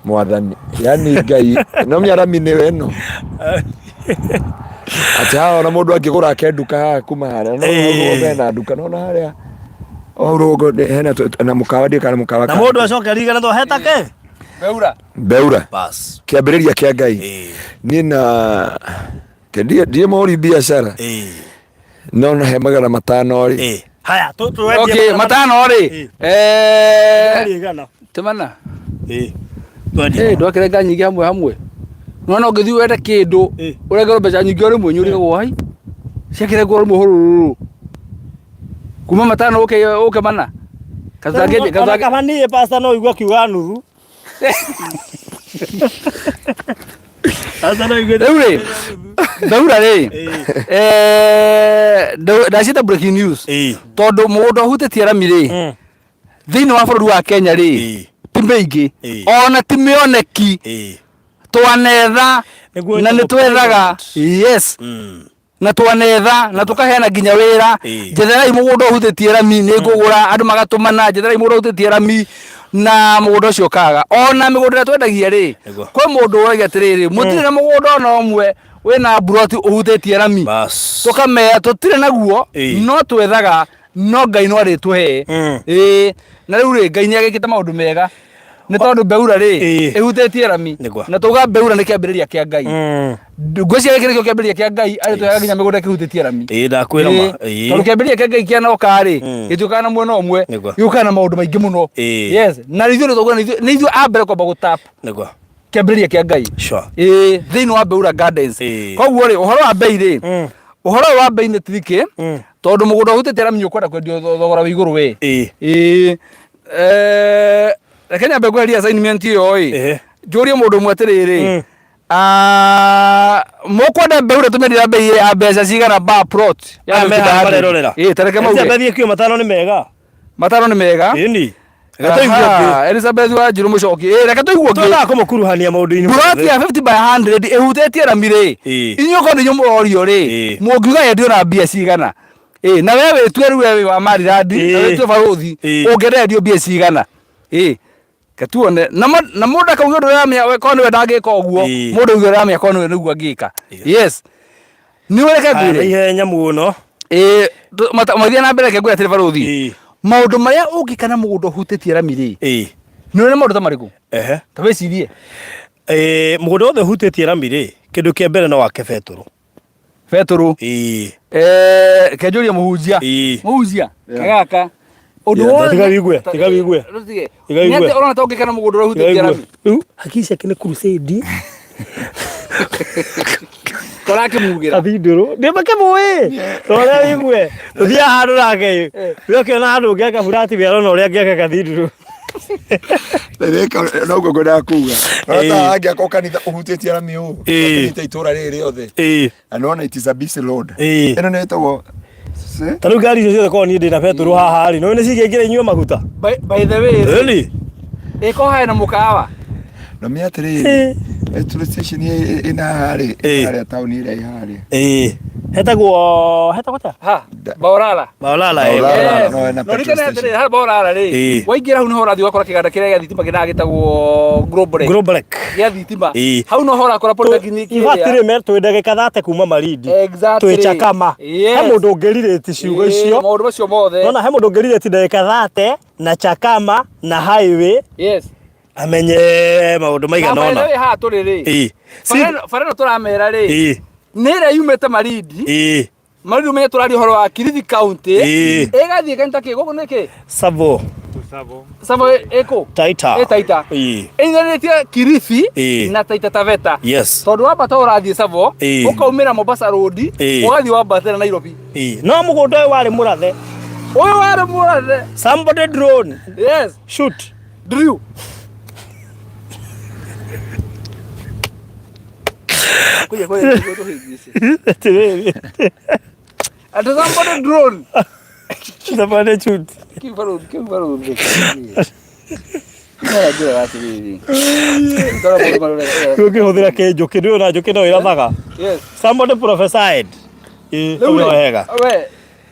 mwathani, yani Ngai no mĩarami nĩwe ĩno atĩ haha ona mũndũ angĩgũra ake nduka haha kuma harĩa no hena nduka no harĩa o rũgongo hena na mũkawa ndiĩ kana mũkawa na mũndũ acoke arigane to hetake Beura. Beura. Kĩambĩrĩria kĩa Ngai. Niĩ na ndiĩ mũhũri biacara. No na he 500 rĩ. Haya, Okay, 500 rĩ. Eh. Temana. Eh, ndwakirenga nyingĩ hamwe hamwe. Nona ũngĩthiĩ wende kĩndũ, ũrengerwo mbeca nyingĩ o rĩmwe nyũrigagwo hai. Ciakĩrengwo rĩmwe hũrũrũrũ. Kuma 500 ũke ũke mana. Ona kaba niĩ pastor no igua kiuga nuthu. Rĩu rĩ, ndaura rĩ, ndaciĩta breaking news tondũ mũgũnda ũhutĩtie rami rĩ, thĩinĩ wa bũrũri wa Kenya rĩ, ti mĩingĩ ona ti mĩoneki, twanetha na nĩ twethaga, yes, na twanetha na tukaheana nginya wĩra. Njetherai mũgũnda ũhutĩtie rami nĩ ngũgũra, andũ magatũmana njetherai mũgũnda ũhutĩtie rami na mũgũnda ũcio ũkaga. Ona mĩgũnda ĩrĩa twendagia rĩ, kwĩ mũndũ ũragia atĩrĩrĩ, mũtirĩ na mũgũnda ona ũmwe wĩna mburoti ũhutĩtie rami? Tũkamera tũtirĩ naguo, no twethaga, no Ngai no arĩtũhe. Ĩĩ, na rĩu rĩ, Ngai nĩ agĩkĩte maũndũ mega nĩ tondũ Beura rĩ ĩhutĩtie rami, na tauga Beura nĩ kĩambĩrĩria kĩa Ngai. Ngwĩciria gĩkĩ nĩkĩo kĩambĩrĩria kĩa Ngai arĩtũheaga nginya mĩgũnda ĩkĩhutĩtie rami. Ĩĩ, ndakwĩra ma. Tondũ kĩambĩrĩria kĩa Ngai kĩanoka rĩ, gĩtiũkaga na mwena ũmwe, gĩũkaga na maũndũ maingĩ mũno. Yes, na ithuĩ nĩ tauga nĩ ithuĩ a mbere kwamba gũtap kĩambĩrĩria kĩa Ngai. Ĩĩ, thĩinĩ wa Beura Gardens. Koguo rĩ, ũhoro wa mbei rĩ, ũhoro ũyũ wa mbei nĩ tricky tondũ mũgũnda ũhutĩtie rami ũkwenda kwendio thogora wĩ igũrũ we. Ĩĩ. Reke nyambe ngweherie assignment ĩyo ĩ, njũrie mũndũ ũmwe atĩrĩrĩ, mũkwenda Beura tũmĩendia mbei ya mbeca cigana bar plot ya Aya me haha marerorera. Ĩĩ, ta reke mauge. Elizabeth akiuga 5 nĩ mega. 5 nĩ mega. Ĩni. Reke tũigue ũngĩ. Elizabeth Wanjiru Mũcoki. Ĩĩ, reke tũigue ũngĩ. Twendaga kũmũkuruhania maũndũ-inĩ Plot ya 50 by 100 ĩhutĩtie rami rĩ, inyuĩ okorwo nĩ inyuĩ mũrorio rĩ, mũngiuga yendio na mbia cigana? Ĩĩ, na we wĩtue rĩu we wĩ wa Marirandi, na wĩtue barũthi, ũngĩenda yendio mbia cigana? Ĩĩ, reke tuone. Na mũndũ akauga ũndũ ũrĩa aramenya korwo nĩwe ndangĩka ũguo, mũndũ auge ũrĩa aramenya korwo nĩwe nĩguo angĩka. Yes. Nĩ ũĩ reke ngwĩre. Na ihenya mũno. Ĩĩ, mathiĩ na mbere reke ngwĩre atĩrĩ barũthi. Maũndũ marĩa ũngĩka na mũgũnda ũhutĩtie rami rĩ, nĩ ũrĩ na maũndũ ta marĩkũ? Ta wĩcirie. Mũgũnda wothe ũhutĩtie rami rĩ, kĩndũ kĩa mbere no wake betũrũ. Betũrũ. Reke njũrie mũhunjia. Mũhunjia, gaka. Ũndũ Yeah, wothe. tiga wigue, tiga wigue. Rũtige. Tiga wigue. Nĩ atĩa ũrona ta ũngĩkena mũgũnda ũrĩa ũhutĩtie rami? Rĩu hakiri ciake nĩ crusade. Tũrakĩmugĩra. Kathindũrũ. Nĩ makĩmũĩ. Tũrĩa wigue. Tũthiaga handũ nake. Rĩu akĩona handũ ũngĩaka burati we arona ũrĩa angĩaka kathindũrũ. Rĩka noguo ngwendaga kuga. Ĩĩ. Rata angĩaka kanitha ũhutĩtie rami ũũ. Ĩĩ. Ũkĩnyita itũra rĩrĩ rĩothe. Ĩĩ. Na nĩwona it is a busy road. Ĩĩ. Ĩno nĩ ĩtagwo Ta rĩu ngari icio ciothe korwo niĩ ndĩna betũrũ haha rĩ, nĩũĩ nĩ cingĩingĩra inyue maguta? By the way, Really? ĩko hena mũkawa. Na mĩ atĩrĩrĩ, petrol station ĩna haha rĩ, Ĩĩ. harĩa taũni ĩrĩa ĩ harĩa. Ĩĩ. Hetagwo hetagwo atĩa? Ha, Baolala. Baolala. Ĩĩ. Baolala. Yes. no, ena No petrol ririkana station. atĩrĩrĩ, haha Baolala rĩ, Ĩĩ. waingĩra hau nĩho ũrathiĩ ũgakora kĩganda kĩrĩa gĩa thitima kĩnaga gĩtagwo Global. Global. Gĩa thitima. Ĩĩ. Hau noho ũrakora polytechnic ĩrĩa. Ibatire me twĩ ndagĩka thate kuma Malindi. Exactly. Twĩ Chakama. Yes. He mũndũ ũngĩrirĩti ciugo Ĩĩ, icio. Maũndũ macio mothe. Nona he mũndũ ũngĩrirĩti ndagĩka thate na Chakama na highway Yes. amenye maũndũ maigana Na by the ũna. way, haha tũrĩ rĩ. Ĩĩ. Bara ĩno- bara ĩno tũramera rĩ. Ĩĩ. Nĩ ĩrĩa yumĩte Malindi. Ĩĩ. Malindi ũmenye tũraria ũhoro wa Kilifi County. Ĩĩ. Ĩgathiĩ kanitha kĩ gũkũ nĩ kĩ? Savo. Savo ĩkũ? Taita. Ĩ Taita. Ĩĩ. Ĩinganĩtie Kilifi Ĩĩ. na Taita Taveta. Yes. Tondũ wambata ũrathiĩ Savo, Ĩĩ. ũkaumĩra Mombasa Road, Ĩĩ. ũgathiĩ wambatĩra Nairobi. Ĩĩ. No mũgũnda ũyũ warĩ mũrathe. Ũyũ warĩ mũrathe. Somebody drone. Yes. Shoot. Drew. Kuja kuja tuhingice. Atĩrĩrĩ. Ati somebody drone. Somebody shoot. Kibaru kibaru. Nara njĩra atĩrĩrĩ. Ndora mũndũ marore. Ũngĩhũthĩra kĩnjũkĩ ndũĩ ona njũkĩ no ĩrathaga. Yes. Somebody prophesied. Ĩĩ, Rĩu ũguo rĩ, wega. We.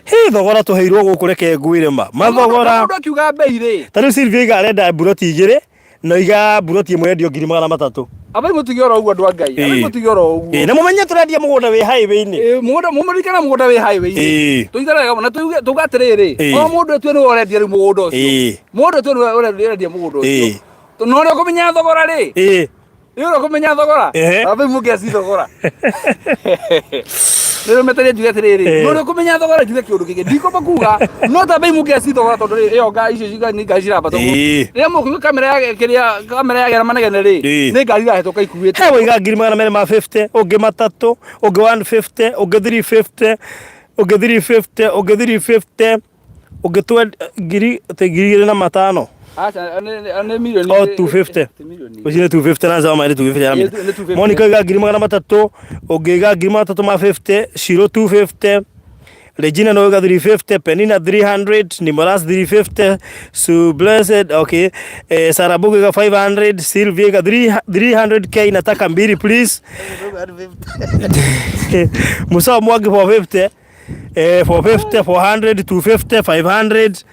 Hĩ thogora tũheirwo gũkũ reke ngwĩre ma. Mathogora. Mũndũ akiuga mbei rĩ. Ta rĩu Sylvia iga arenda mburoti igĩrĩ na iga mburoti ĩmwe yendio 300,000. Abai mũtige oro ũguo andũ a Ngai. Abai Ĩĩ. mũtige oro ũguo. Ĩĩ, na mũmenye tũrendia mũgũnda wĩ highway-inĩ. Ĩĩ, mũgũnda mũmũririkana mũgũnda wĩ highway-inĩ. Ĩĩ. Tũnyitane wega na tuge tuge atĩrĩrĩ, Ĩĩ. o mũndũ etue nĩwe ũrendia rĩu mũgũnda ũcio. Ĩĩ. Mũndũ etue nĩwe ũrendia mũgũnda ũcio. Ĩĩ. No ũrĩa ũkũmenya thogora rĩ, Ĩĩ. nĩ ũrĩa ũkũmenya thogora. Ehe. Abai mũngĩaci thogora. Nĩ rũmeterie njuge atĩrĩrĩ, Ĩĩ. no ũrĩa ũkũmenya thogora njuge kĩũndũ kĩngĩ. Ndikwamba kuga, no ta bei mũngĩaci thogora tondũ rĩ, ĩyo ngari icio nĩ ngari cirambata ũguo. Ĩĩ. Rĩrĩa mũkũigua kamera ya kĩrĩa kamera yagera manegene rĩ, Ĩĩ. nĩ ngari irahĩtũka ikuĩte. He waiga 250,000, ũngĩ matatũ, ũngĩ 150, ũngĩ 350, ũngĩ 350, ũngĩ 350, ũngĩ ngiri atĩ 2500. Aca, nĩ mirioni. Oh, 250. Ti mirioni. Ũcio nĩ 250 na nzama nĩ 250 ya Ĩĩ, nĩ 250. Monica iga 300,000, ũngĩ iga 350,000, Shiro 250, Regina no iga 350, Penina 300, Nimoras 350, Sue Blessed, okay. Sarah Bugu iga 500, Sylvia iga 300k nataka mbili please. Musa Mwangi 450, 450, 400, 250, 500.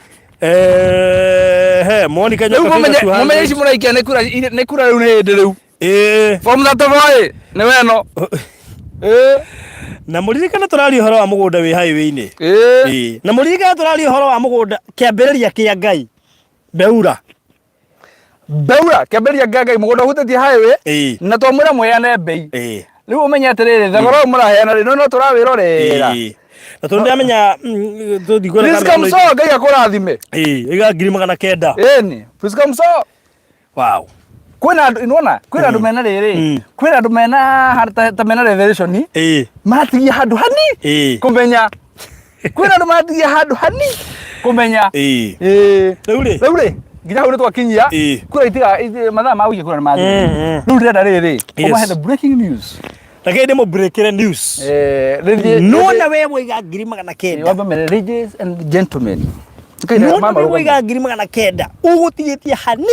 He, Monica Rĩu Nyoka mũmenye 200. mũmenye ici mũraikia nĩ kura nĩ kura rĩu nĩ hĩndĩ rĩu. Form 34 nĩ weno. Ĩĩ. Na mũririkane tũraria ũhoro wa mũgũnda wĩ highway-inĩ. Ĩĩ. Ĩĩ. Na mũririkane tũraria ũhoro wa mũgũnda kĩambĩrĩria kĩa Ngai. Beura. Beura kĩambĩrĩria kĩa Ngai mũgũnda ũhutĩtie highway Ĩĩ. na twamwĩra mwĩane mbei. Ĩĩ. Rĩu ũmenye atĩrĩrĩ thogora ũyũ mũraheana rĩ no no tũrawĩrorera. Ĩĩ. Na tondũ ndĩramenya tũthiĩ Priska Muso Ngai akũrathime. Ĩĩ, iga 900,000. Ĩni Priska Muso Wow. kwĩna andũ nĩwona kwĩna andũ mena rĩrĩ Mm. kwĩna andũ mena ta mena revelation Ĩĩ. maratigia handũ hani Ĩĩ. kũmenya kwĩna andũ maratigia handũ hani kũmenya Ĩĩ. Ĩĩ. Rĩu rĩ. Rĩu rĩ nginya hau nĩ twakinyia Ĩĩ. kura itiga mathaa ma gũikia kura nĩ mathira Mm, mm. rĩu ndĩrenda rĩrĩ Yes. ũmahe the breaking news Reke ndĩmũbreakĩre news. Eh, rĩthiĩ- Nona we waiga 900,000. Wambe mere ladies and gentlemen Nona we waiga 900,000. Ũgũtigĩtie hanini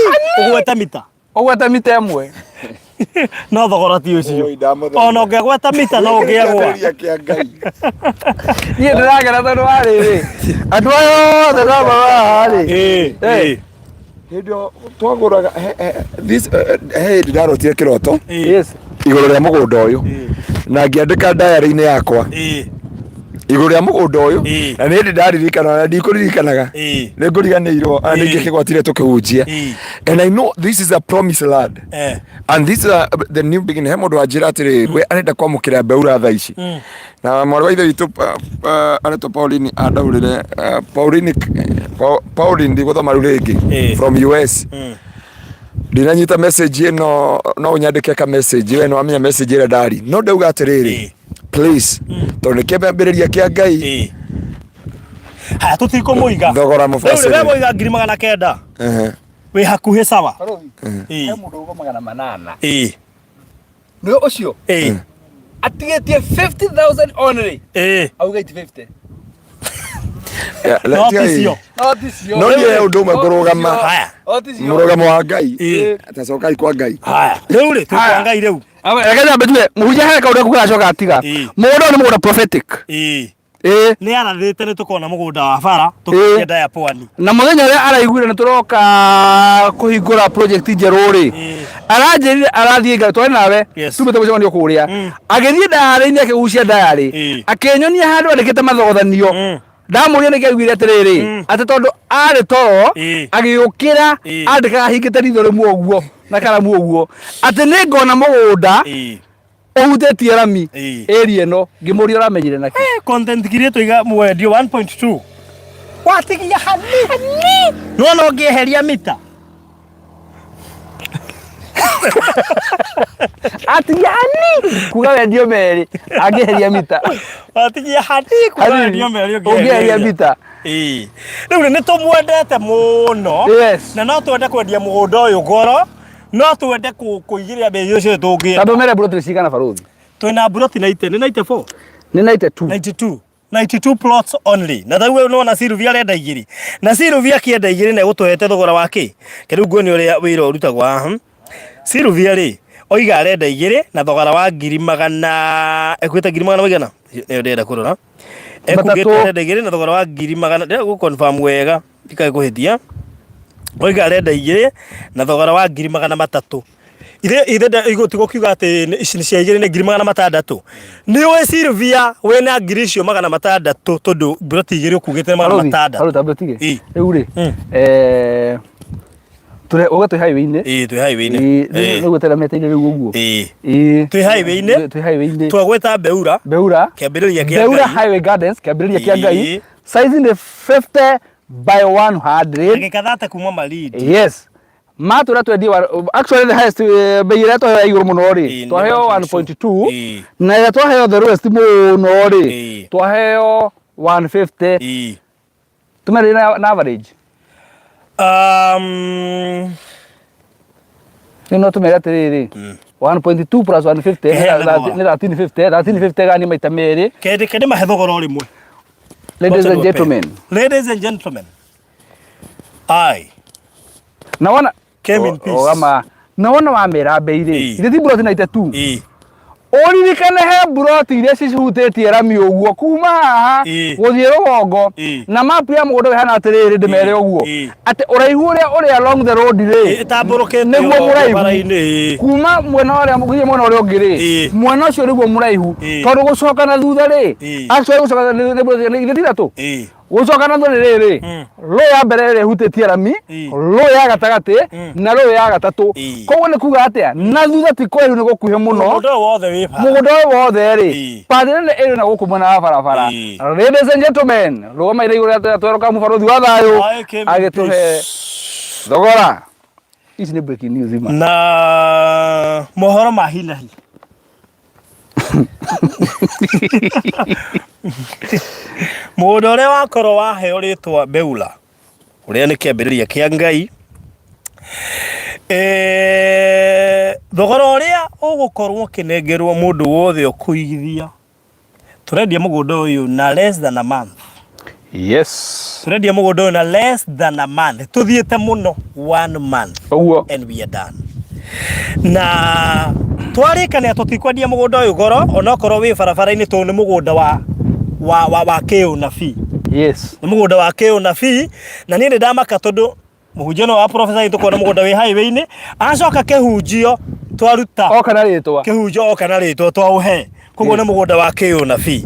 ũgwete mita. Ũgwete mita ĩmwe. No thogora ti ũcio. Oi, ndamũthaitha. Ona ũngĩgweta mita no ũngĩagwa. Kĩambĩrĩria kĩa Ngai. Niĩ ndĩragera tondũ wa rĩrĩ andũ aya othe ndamba haha rĩ Ĩĩ. Eh. Ĩĩ. Hĩndĩ ĩyo twagũraga this he hĩndĩ ndarotire kĩroto Ĩĩ. Yes. igũrũ rĩa mũgũnda ũyũ na ngĩandĩka diary-inĩ yakwa Ĩĩ. igũrũ rĩa mũgũnda ũyũ Ĩĩ. na nĩ hĩndĩ ndaririkana na ndikũririkanaga Ĩĩ. nĩ ngũriganĩirwo na Ĩĩ. ningĩ kĩgwatire tũkĩhunjia Ĩĩ. and I know this is a promised land Eh. and this is the new beginning he mũndũ wanjĩra atĩrĩrĩ we arenda kwamũkĩra mbeura thaa ici na mwarĩ wa ithe witũ aretwo Pauline andaũrĩre Pauline Pauline ndigũthoma rĩu rĩngĩ from US. Ndinanyita message ĩno, no ũnyandĩke ka message, we nĩwamenya message ĩrĩa ndari, no ndauga atĩrĩrĩ, please, tondũ nĩ kĩambĩrĩria kĩa Ngai. Haya, tũtikũmũiga. Thogora Rĩu rĩ, mũbacĩrĩre. we woiga 900,000. Wĩ hakuhĩ sawa. He mũndũ uga 800. Nĩ ũcio atigĩtie 50,000 only. Auga 850. Yeah, No tigai. ticio. No ticio. No niĩ ũndũ ũmwe ngũrũgama. Haya. No ticio. Mũrũgamo wa Ngai tacokai kwa Ngai. Haya, rĩu rĩ, twĩ kwa Ngai rĩu. Reke nyambe njuge mũhunjia he kaũndũ kuga acoka atiga. Mũgũnda ũyũ nĩ mũgũnda prophetic. Nĩ arathĩte nĩ tũkona mũgũnda wa bara tũkĩenda ya pwani. Na mũthenya ũrĩa araiguire nĩ tũroka kũhingũra project njerũ rĩ, aranjĩrire arathiĩ ngai twarĩ nawe. Tumĩte mũcemanio kũrĩa, agĩthiĩ ndayarĩ-inĩ, akĩgucia ndayarĩ, akĩnyonia handũ andĩkĩte mathogothanio. Ndamũria nĩkĩ, aiguire atĩrĩrĩ, atĩ tondũ arĩ toro agĩũkĩra, andĩkaga ahingĩte ritho rĩmwe ũguo na karamu ũguo, atĩ nĩ ngona mũgũnda ũhutĩtie rami area ĩno. Ngĩmũria ũramenyire nakĩ? Content creator iga mwendio 1.2 watigia hanini no no ngĩeheria mita. Atigia hani kuga wendio merĩ angĩeheria mita. Watigia hanini kuga Hanini. wendio merĩ. Ũngĩeheria mita. Rĩu rĩ, nĩ tũmwendete mũno. Na no twende kwendia mũgũnda ũyũ goro, no twende kũigĩrĩra mbei ũcio tũngĩenda. Tondũ mere mburoti nĩ cigana, barũthi? Twĩna mburoti 90, nĩ 94? Nĩ 92. 92, 92 plots only. Na rĩu nĩwona Sylvia arenda igĩrĩ, na Sylvia akĩenda igĩrĩ na egũtũhete thogora wa kĩ kĩrĩu nguonia ũrĩa wĩra ũrutagwo haha. Sylvia rĩ, oiga arenda igĩrĩ na thogora wa ngiri magana, ekuĩte ngiri magana maigana, nĩyo ndĩrenda kũrora. Ekugĩte Matatũ. arenda igĩrĩ na thogora wa ngiri magana, ndĩrenda gũ confirm wega ndikae kũhĩtia. Oiga arenda igĩrĩ na thogora wa 300,000. Ithe ithe tigũkiuga atĩ ici nĩ cia igĩrĩ nĩ 600,000. Nĩ ũĩ Sylvia wĩna ngiri icio 600 tondũ mburoti igĩrĩ ũkugĩte nĩ magana Barũthi, matandatũ. barũthi, tambe ũtige. Rĩu rĩ, uga twĩ highway-inĩ. Ĩ, twĩ highway-inĩ. Nĩ gwetera meteire rĩu ũguo. Twĩ highway-inĩ. Twĩ highway-inĩ. Twagweta Beura. Beura. Kĩambĩrĩria kĩa Beura Ngai. Highway Gardens, kĩambĩrĩria kĩa Ngai. Size nĩ 50 by 100. Ndagĩka 30 kuma Malindi. Yes. Matũra twendie actually the highest, bei ĩrĩa twaheo ya igũrũ mũno rĩ, twaheo 1.2, na ĩrĩa twaheo the lowest mũno rĩ, twaheo 150. Tũmerĩ na average. Rĩu no tũmere atĩrĩrĩ, 1.2 plus 150 Heana thogora. nĩ 1350, 1350 gani maita merĩ. Kende kende mahe thogora o rĩmwe. Ladies Wacha and niwape. gentlemen. Ladies and gentlemen. I Na wona came in peace. Ogama na wona wamera mbei rĩ, ithe ti mburoti 92. Ũririkane he mburoti iria cihutĩtie rami ũguo kuma haha gũthiĩ rũgongo, na mapu ya mũgũnda ĩhana atĩrĩrĩ, ndĩmere ũguo atĩ ũraihu ũrĩa ũrĩ along the road rĩ, Ĩtambũrũkĩte nĩguo mũraihu bara-inĩ. Kuma mwena ũrĩa gũthiĩ mwena ũrĩa ũngĩ rĩ, mwena ũcio nĩguo mũraihu, tondũ gũcoka na thutha rĩ, actually gũcoka nĩ mburoti ithe ti ithatũ. Gũcoka na thutha nĩ rĩrĩ, rũ ya mbere ĩrĩa ĩhutĩtie rami, rũ ya gatagatĩ na rũ ya gatatũ. Koguo nĩ kuga atĩa, na thutha ti kũraihu, nĩ gũkuhĩ mũno. Mũgũnda ũyũ wothe wĩ bara. Mũgũnda ũyũ wothe rĩ, pathi nene ĩrĩ na gũkũ mwena wa barabara. Ladies and gentlemen, rũgama ira igũrũ rĩa twerũka mũbarũthi wa thayũ I came in agĩtũhe peace. thogora. Ici nĩ breaking news ima. Na mohoro ma hinahi. Mũgũnda ũrĩa wakorwo waheo rĩtwa Beula, ũrĩa nĩ kĩambĩrĩria kĩa Ngai, thogora ũrĩa ũgũkorwo ũkĩnengerwo mũndũ wothe ũkũigithia, tũrendia mũgũnda ũyũ na less than a month. Tũrendia mũgũnda ũyũ na less than a month, tũthiĩte mũno one month. Ũguo. And we are done. Na twarĩkania tũtikwendia mũgũnda ũyũ goro onokorwo wĩ barabara-inĩ, tondũ nĩ mũgũnda wa kĩũnabii. Nĩ mũgũnda wa kĩũnabii, na niĩ nĩ ndamaka tondũ mũhunjia no wa professor tũkona mũgũnda wĩ highway-inĩ, acoka kĩhunjio twaruta Oka na rĩtwa. Kĩhunjio oka na rĩtwa twaũhe, koguo nĩ mũgũnda wa kĩũnabii.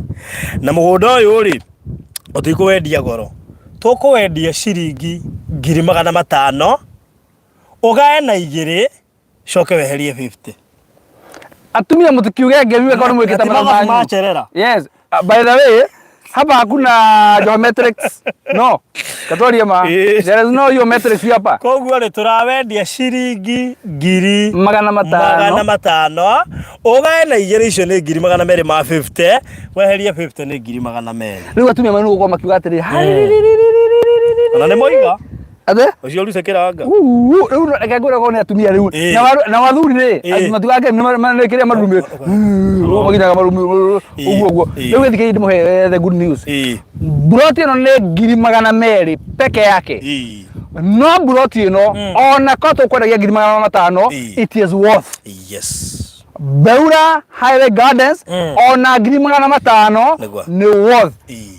Na mũgũnda ũyũ rĩ, tũtikũwendia goro, tũkũwendia ciringi 500,000, ũgae na igĩrĩ, coke weherie 50. Atumia mũtikiuge ngemi korwo mwĩkĩte Ti mathabu mathabu manyu. macerera. Yes. By the way, Hapa hakuna geometrics. No. Katwarie ma. Ĩĩ. There is no geometrics hapa. Koguo rĩ, tũrawendia ciringi ngiri 500. 500, ũgae na igĩrĩ icio nĩ 250,000, weherie 50 nĩ 200,000. Rĩu atumia manũ gũkorwo makiuga atĩrĩrĩ, Ona nĩ moiga Atĩ? Ũcio ũruce kĩranga. Uu, rĩu reke ngwĩre korwo nĩ atumia rĩu. Ĩĩ. Na wathuri rĩ, Ĩĩ. matiugaga nĩ kĩrĩa marumĩ. Maginyaga marumĩ ũguo ũguo. Ĩĩ. Rĩu gĩthikĩrĩria ndĩmũhe the good news. Ĩĩ. Mburoti ĩno nĩ 200,000 peke yake. Ĩĩ. No mburoti ĩno ona ko tũkwendagia 500,000, Ĩĩ. it is worth. Yes. Beura Highway Gardens ona 500,000 Nĩguo. nĩ worth. Ĩĩ.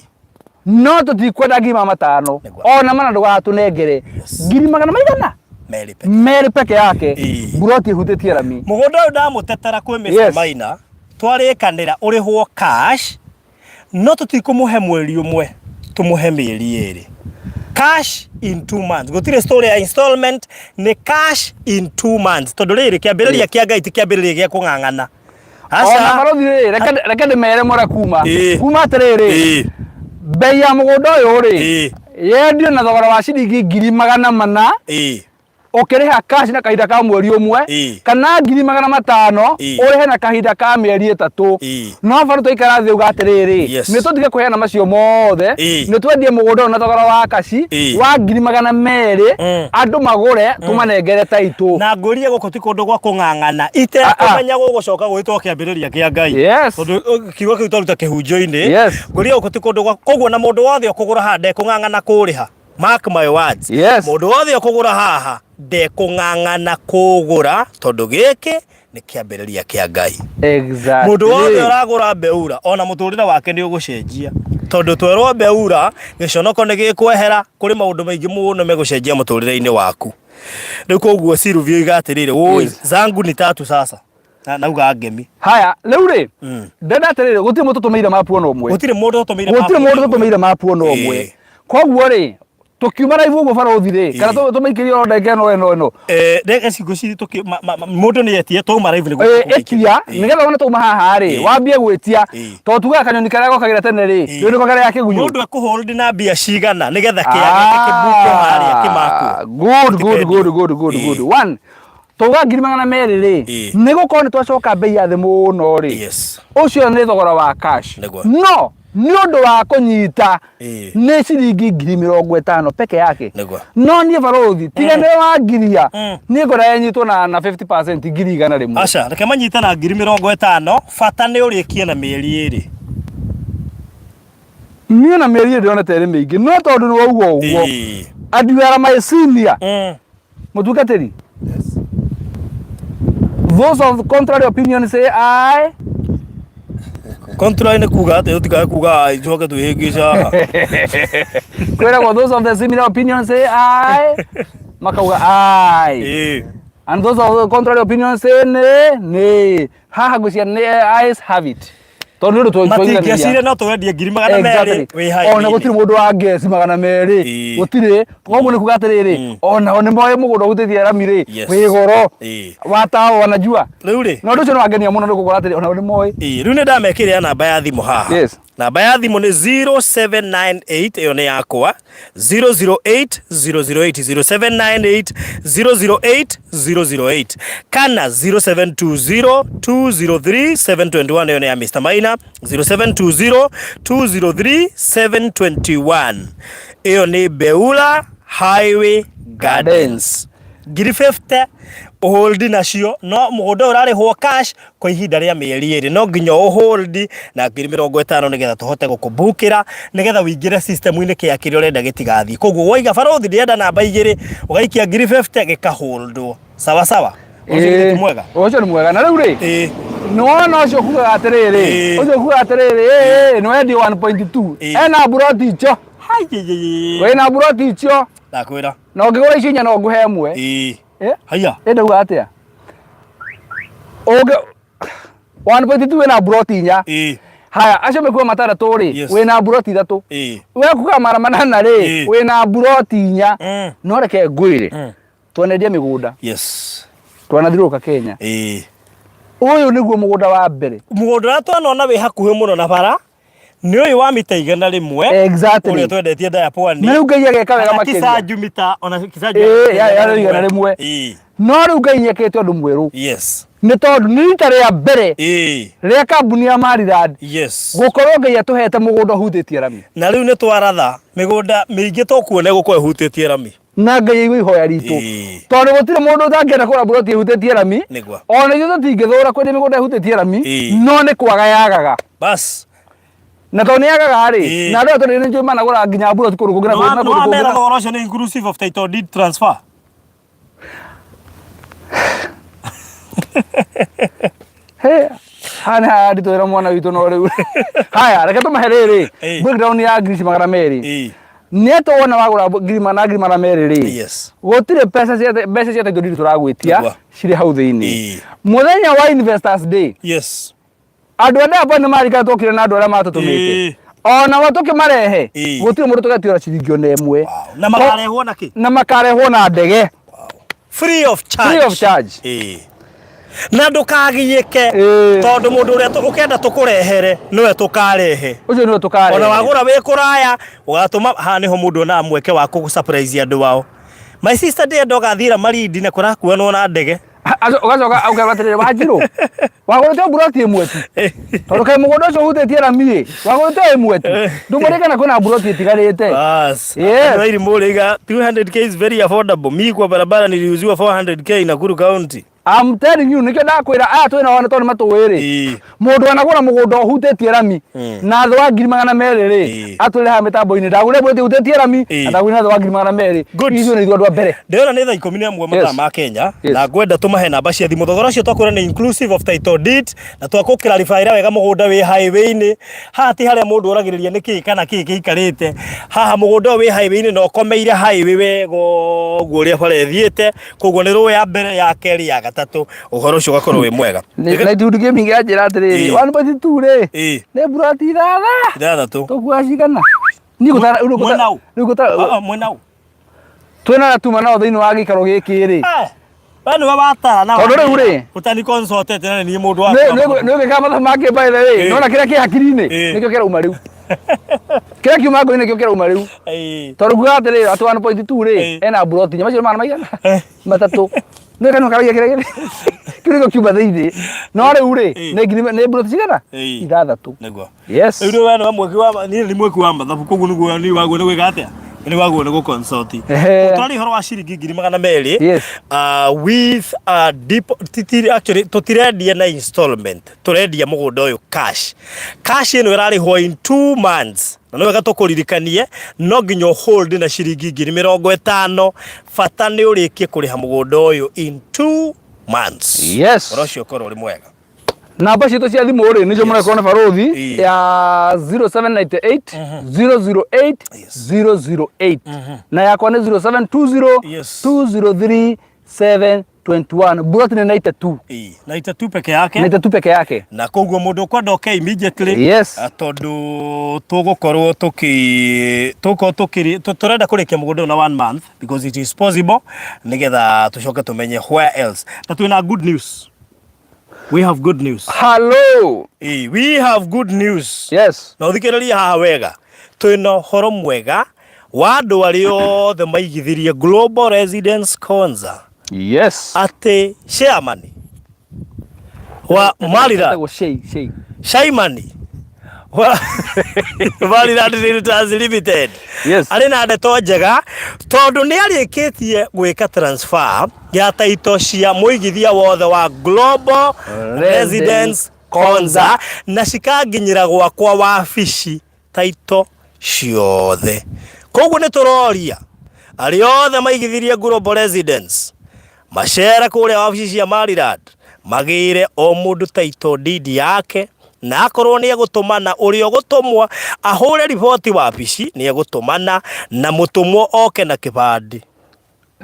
No tũtikwenda 500,000. Nĩguo. Ona mana ndũgatũnengere. Yes. Ngiri magana maigana? Merĩ peke. Merĩ peke yake. Ĩĩ. Mburoti ĩhutĩtie rami. Mũgũnda ũyũ ndamũtetera kwĩ Mr. Yes. Maina, twarĩkanĩra ũrĩhwo cash, no tũtikũmũhe mweri ũmwe, tũmũhe mĩeri ĩrĩ. Cash in 2 months. Gũtirĩ story ya installment, nĩ cash in 2 months. Tondũ rĩrĩ kĩambĩrĩria kĩa Ngai ti kĩambĩrĩria gĩa kũng'ang'ana. Ona Aca. barothi rĩ, reke ndĩmere more kuma. Ĩĩ. Kuma atĩrĩrĩ, Ĩĩ. mbei ya mũgũnda ũyũ rĩ, Ĩĩ. yendio na thogora wa ciringi 400,000 Ĩĩ. ũkĩrĩha cash na kahinda ka mweri ũmwe Ĩĩ. kana 500,000 Ĩĩ. ũrĩhe na kahinda ka mĩeri 3. Ĩĩ. No bado twaikara thĩ uga atĩrĩrĩ, Yes. nĩ tũtige kũheana macio mothe, Ĩĩ. nĩ twendie mũgũnda ũyũ na thogora wa kaci Ĩĩ. wa 200,000 andũ magũre tũmanengere taitũ. Na ngũrie gũkũ ti kũndũ gwa kũng'ang'ana itekũmenya gũgũcoka gwĩtwo kĩambĩrĩria kĩa Ngai. Yes. Tondũ kiugo kĩu twaruta kĩhunjio-inĩ. Yes. Ngũrie gũkũ ti kũndũ gwa koguo na mũndũ wothe ũkũgũra haha ndekũng'ang'ana kũrĩha. Mark my words. Yes. Mũndũ wothe ũkũgũra haha ndekũng'ang'ana kũgũra tondũ gĩkĩ nĩ kĩambĩrĩria kĩa Ngai. Exactly. Mũndũ wothe ũragũra Beura ona mũtũrĩre wake nĩ ũgũcenjia tondũ twerwo Beura gĩconoko nĩ gĩkwehera, kũrĩ maũndũ maingĩ mũno megũcenjia mũtũrĩre-inĩ waku. Rĩu koguo Sylvia oiga atĩrĩrĩ, woi zangu ni tatu sasa. Na nauga ngemi. Haya, rĩu rĩ, ndenda atĩrĩrĩ, gũtirĩ mũndũ tũtũmĩire mapu ona ũmwe. Gũtirĩ mũndũ ũtũmĩire Gũtirĩ mapu mũndũ ona ũmwe. tũtũmĩire mapu ona ũmwe. Ĩĩ. Koguo rĩ, tũkiuma raibu ũguo barothi rĩ, kana Ĩĩ. tũmĩikĩrie oro ndagĩka ĩno ĩno ĩno. Ndagĩka ici ngwĩciria mũndũ nĩ etie twauma live nĩguo Ĩĩ, tũkũmĩikĩria. ĩtia, Ĩĩ. nĩgetha wone twauma haha rĩ, Ĩĩ. wambie gwĩtia. Ĩĩ. Tondũ tugaga kanyoni karĩa gokagĩra tene rĩ, Ĩĩ. rĩu nĩko karĩa kĩgunyũ. Mũndũ ekũhold na mbia cigana nĩgetha kĩaya gĩake kĩbukwo harĩa kĩmakwo. Good, good, Gĩtikendio. good, good, good, Ĩĩ. good. One, tauga 200,000 rĩ, Ĩĩ. nĩ gũkorwo nĩ twacoka mbei ya thĩ mũno rĩ, Yes. ũcio nĩ thogora wa cash. Nĩguo. No nĩ ũndũ wa kũnyita Ĩĩ. nĩ ciringi 50,000 peke yake. Nĩguo. No niĩ barothi tiga nĩ wangiria, Mm. niĩ ngwenda ĩnyitwo na 50% 100,000. Aca, reke manyite na 50,000, bata nĩ ũrĩkie na mĩeri ĩrĩ. Niĩ na mĩeri ĩrĩ ndĩrona ta ĩrĩ mĩingĩ, no tondũ nĩ wauga ũguo, Ĩĩ. and you are my senior. Mũtungatĩri? Yes. Those of contrary opinion say aye. Contrary nĩ kuga atĩ tũtikae kuga aye njoke twĩhĩngĩce haha. Kwĩragwo those of the similar opinion say aye. Makauga aye. Ĩĩ. And those of the contrary opinion say nay, nay. Haha ngwĩciria nĩ ayes have it. Tondũ nĩ ũndũ Matingĩacire no tũwendie 200,000 wĩ high. Ona gũtirĩ mũndũ wa ngeci 200 Ĩĩ. gũtirĩ. Koguo nĩ kuga atĩrĩrĩ, onao nĩ moĩ mũgũnda ũhutĩtie rami rĩ, Yes. wĩ goro. Ĩĩ. Watao wanajua. Rĩu rĩ. Na ũndũ ũcio nĩ wangenia mũno nĩ gũkora atĩrĩ onao nĩ moĩ. Ĩĩ, rĩu nĩ ndamekĩrĩra namba ya thimũ haha. Yes. Namba ya thimũ nĩ 0798 ĩyo nĩ yakwa 008 008 0798 008 008 kana 0720 203 721 ĩyo nĩ ya Mr. Maina 0720 203 721 ĩyo nĩ Beula Highway Gardens 50,000 ũhold nacio no mũgũnda ũyũ ũrarĩhwo cash kwa ihinda rĩa mĩeri ĩrĩ no nginya ũhold na 50,000 nĩgetha tũhote gũkũbukĩra nĩgetha ũingĩre system-inĩ kĩa kĩrĩa ũrenda gĩtigathiĩ. Koguo waiga barothi ndĩrenda namba igĩrĩ ũgaikia 50,000 gĩkaholdwo. Sawa sawa. Ũcio githĩ ti mwega? Ũcio nĩ mwega. Na rĩu rĩ, Ĩĩ. nĩwona ũcio kugaga atĩrĩrĩ, Ĩĩ. ũcio kugaga atĩrĩrĩ, ĩĩ, nĩ wendio 1.2. Ĩĩ. Ena mburoti icio. Haiyeyeye. Wĩna mburoti icio. Ndakwĩra. Na ũngĩgũra icio inya no ngũhe ĩmwe. Ĩĩ. Eh? Haiya. Ĩ ndauga atĩa? Ũngĩ 1.2 wĩna mburoti inya. Ĩĩ. Haya, acio mekuga matandatũ rĩ, Yes. wĩna mburoti ithatũ. Ĩĩ. We kuga 800 rĩ, Ĩĩ. wĩna mburoti inya. No reke ngwĩre, twanendia mĩgũnda. Yes. Twanathiũrũrũka Kenya. Ĩĩ. Ũyũ nĩguo mũgũnda wa mbere. Mũgũnda ũrĩa twanona wĩ hakuhĩ mũno na bara. Nĩ ũyũ wa mita 100. Exactly. Ũrĩa twendetie ndaya pwani. Na rĩu Ngai ageka wega Kana makĩria. Kisanju mita ona kisanju. Ĩĩ, ya 100. Ĩĩ. No rĩu Ngai nĩekĩte ũndũ mwerũ. Yes. Nĩ tondũ nĩ rita rĩa mbere Ĩĩ. rĩa kambuni ya Maryland Yes. gũkorwo Ngai atũhete mũgũnda ũhutĩtie rami. Na rĩu nĩ twaratha mĩgũnda mĩingĩ tũkuona ĩgũkorwo ĩhutĩtie rami. Na Ngai aigua ihoya ritũ. Ĩĩ. Tondũ gũtirĩ mũndũ ũtangĩenda kũgũra mburoti ĩhutĩtie rami. Nĩguo. Ona ithuĩ tũtingĩthũra kwendia mĩgũnda ĩhutĩtie rami, Ĩĩ. no nĩ kwaga yagaga. Bas. Na tondũ nĩ yagaga rĩ, Ĩĩ. na andũ aya tondũ nĩ njũĩ managũra nginya mburoti kũndũ kũngĩ na kũndũ na No kũndũ kũngĩ. wamera thogora ũcio nĩ inclusive of title deed transfer. He, haha nĩ haranditũhĩra mwana witũ no rĩu. Haya, reke tũmahe rĩrĩ. Ĩĩ. Breakdown ya 200,000. Ĩĩ. Nĩ atĩ wona wagũra 200,000 rĩ. Yes. Gũtirĩ mbeca cia mbeca cia title deed tũragwĩtia Nĩguo. cirĩ hau thĩinĩ. Ĩĩ. Mũthenya wa Investors Day Yes. andũ a Diamond nĩ marikana twokire na andũ arĩa matũtũmĩte. Ĩĩ. Ona o tũkĩmarehe Ĩĩ. gũtirĩ mũndũ tũgetio ona ciringi ona ĩmwe. Na makarehwo na kĩ? Na makarehwo na ndege. Free of charge. Free of charge. Ĩĩ. Na ndũkagiĩke Ĩĩ. tondũ mũndũ ũrĩa ũkenda tũkũrehere nĩwe tũkarehe. Ũcio nĩwe tũkarehe. Ona wagũra wĩ kũraya ũgatũma haha nĩho mũndũ onaga mweke wa kũ surprise andũ ao. My sister ndĩrenda ũgathiĩra Malindi na kũrakuanwo na ndege. Ũgacoka ũkerwo atĩrĩrĩ Wanjirũ wagũrĩte o mburoti ĩmwe tu tondũ kaĩ mũgũnda ũcio ũhutĩtie rami ĩ wagũrĩte o ĩmwe tu ndũmũrĩe kana kwĩna mburoti ĩtigarĩte. Bas. Yes. Andũ a Irimũ rĩiga 200k is very affordable. Mi kwa barabara niliuziwa 400k Nakuru County. I'm telling you nĩkĩo ndakwĩra aya twĩ nao nĩ tondũ nĩ matũĩ rĩ Ĩĩ. mũndũ anagũra mũgũnda ũhutĩtie rami na thĩ wa 200,000 rĩ Ĩĩ. atwĩre haha mĩtambo-inĩ ndagũrire mburoti ĩhutĩtie rami Ĩĩ. na ndagũrire na thĩ wa 200,000 Good. ithuĩ nĩ ithuĩ andũ a mbere. Ndĩrona nĩ thaa 11 mathaa Yes. ma Kenya Yes. na ngwenda tũmahe namba cia thimũ thogora ũcio twakwĩra nĩ inclusive of title deed na twakũ clarify wega mũgũnda wĩ highway-inĩ haha ti harĩa mũndũ oragĩrĩria nĩ kĩĩ kana kĩĩ gĩikarĩte haha mũgũnda ũyũ wĩ highway-inĩ na ũkomeire highway wega ũguo ũrĩa bara ĩthiĩte koguo nĩ rũĩ ya mbere ya kerĩ ya gatatũ ũhoro ũcio ũgakorwo wĩ mwega Na itundi kĩmĩ kĩranjĩra atĩrĩrĩ Ĩĩ. 1.2 rĩ Ĩĩ. nĩ mburoti ithatha 6 tũkuoya cigana niĩ ngũtara rĩu ngũtara Mwena ũ? rĩu ngũtara Ah, ah, mwena ũ twĩna arĩa tuma nao thĩinĩ wa gĩikaro gĩkĩ rĩ Eh, we nĩwe watara na Tondũ rĩu rĩ, ũtani consulted na nĩ niĩ mũndũ wa nĩ ũgĩkaga mathabu make by the way Ĩĩ. nona kĩrĩa kĩ hakiri-inĩ Ĩĩ. nĩkĩo kĩrauma rĩu kĩrĩa kiuma ngoro-inĩ nĩkĩo kĩrauma rĩu Ĩĩ. tondũ kuga atĩrĩrĩ atĩ 1.2 rĩ Ĩĩ. ena mburoti inya macio mana maigana Eh. matatũ nĩ kanua karagia kĩrĩa gĩthĩ kĩu nĩkĩo kiuma thĩinĩ no rĩu rĩ Ĩĩ. nĩ nĩ mburoti cigana Ĩĩ. 6 Nĩguo. Yes. Rĩu nĩwe nĩwe mwĩki wa niĩ nĩ mwĩki wa mathabu koguo nĩguo niĩ wagwo nĩ gwĩka atĩa nĩ wagwo nĩ gũ-consult. Ehe. Twarĩ ũhoro wa ciringi 200,000 Yes. With a deep, titiri, actually tũtirendia na installment tũrendia mũgũnda ũyũ cash cash ĩno ĩrarĩhwo in 2 months na nĩ wega tũkũririkanie no nginya hold na ciringi 50,000 bata nĩ ũrĩkie kũrĩha mũgũnda ũyũ in 2 months. Yes. Ũhoro ũcio ũkorwo ũrĩ mwega. Namba citũ cia thimũ rĩ nĩcio mũrekorwo nĩ barũthi Ĩĩ. ya 0798 008 008 na yakwa nĩ 0720 Yes. 203 721 buroti nĩ 92. Ĩĩ, na 92 peke yake. 92 peke yake. Na koguo mũndũ ũkwenda oke immediately. Yes. Tondũ tũgũkorwo tũkĩ tũgũkorwo tũkĩ tũrenda kũrĩkia mũgũnda ũyũ na one month because it is possible nĩgetha tũcoke tũmenye where else na twĩna good news. We have good news. Hello. Ĩĩ, we have good news. Yes. Na ũthikĩrĩrie haha wega twĩna ũhoro mwega wa andũ arĩa othe maigithirie Global Residence Konza Yes. atĩ chairman wa Maryland Etagwo Shei, Shei. Chairman wa Maryland Realtors Limited Yes. arĩ na ndeto njega tondũ nĩ arĩkĩtie gwĩka transfer ya taito cia mũigithia wothe wa Global Residence Konza na cikanginyĩra gwakwa wabici taito ciothe. Koguo nĩ tũroria arĩa othe maigithirie Global Residence macere kũrĩa wabici cia Maryland magĩre o mũndũ title deed yake na akorwo nĩ egũtũmana ũrĩa ũgũtũmwo ahũre riboti wabici nĩ egũtũmana na mũtũmwo oke na kĩbandĩ.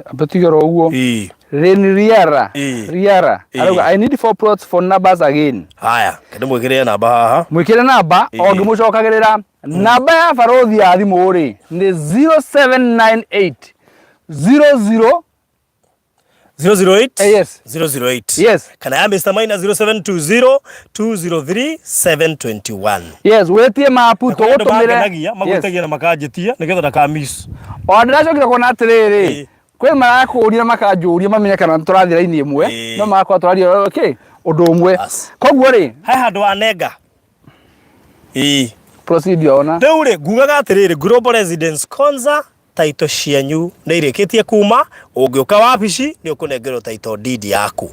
Abatigero ũguo. Ĩĩ. Ren Riara. Ĩĩ. Riara. Ĩĩ. Arauga I need four plots for numbers again. Haya, kende mwĩkĩre namba haha. Mwĩkĩre namba Ĩĩ. o ngĩmũcokagĩrĩra. Namba ya barũthi ya thimũ rĩ nĩ 0798 00 008 Eh, yes. 008 Yes. kana ya Mr. Maina 0720 203 721 Yes, wĩtie mapu Na kwĩ andũ tũgũtũmĩre. mangenagia Yes. magwĩtagia na makanjĩtia nĩgetha ndakamiss Ona ndĩracokire kuona atĩrĩrĩ Ĩĩ. kwĩ marakũria makanjũria mamenye kana tũrathiĩ raini ĩmwe Ĩĩ. no magakorwo tũraria okay ũndũ ũmwe Bas. koguo rĩ he handũ wanenga ĩĩ procedure ona rĩu rĩ ngugaga atĩrĩrĩ Global Residence Konza title cianyu nĩ irĩkĩtie kuma ũngĩũka wabici nĩ ũkũnengerwo title deed yaku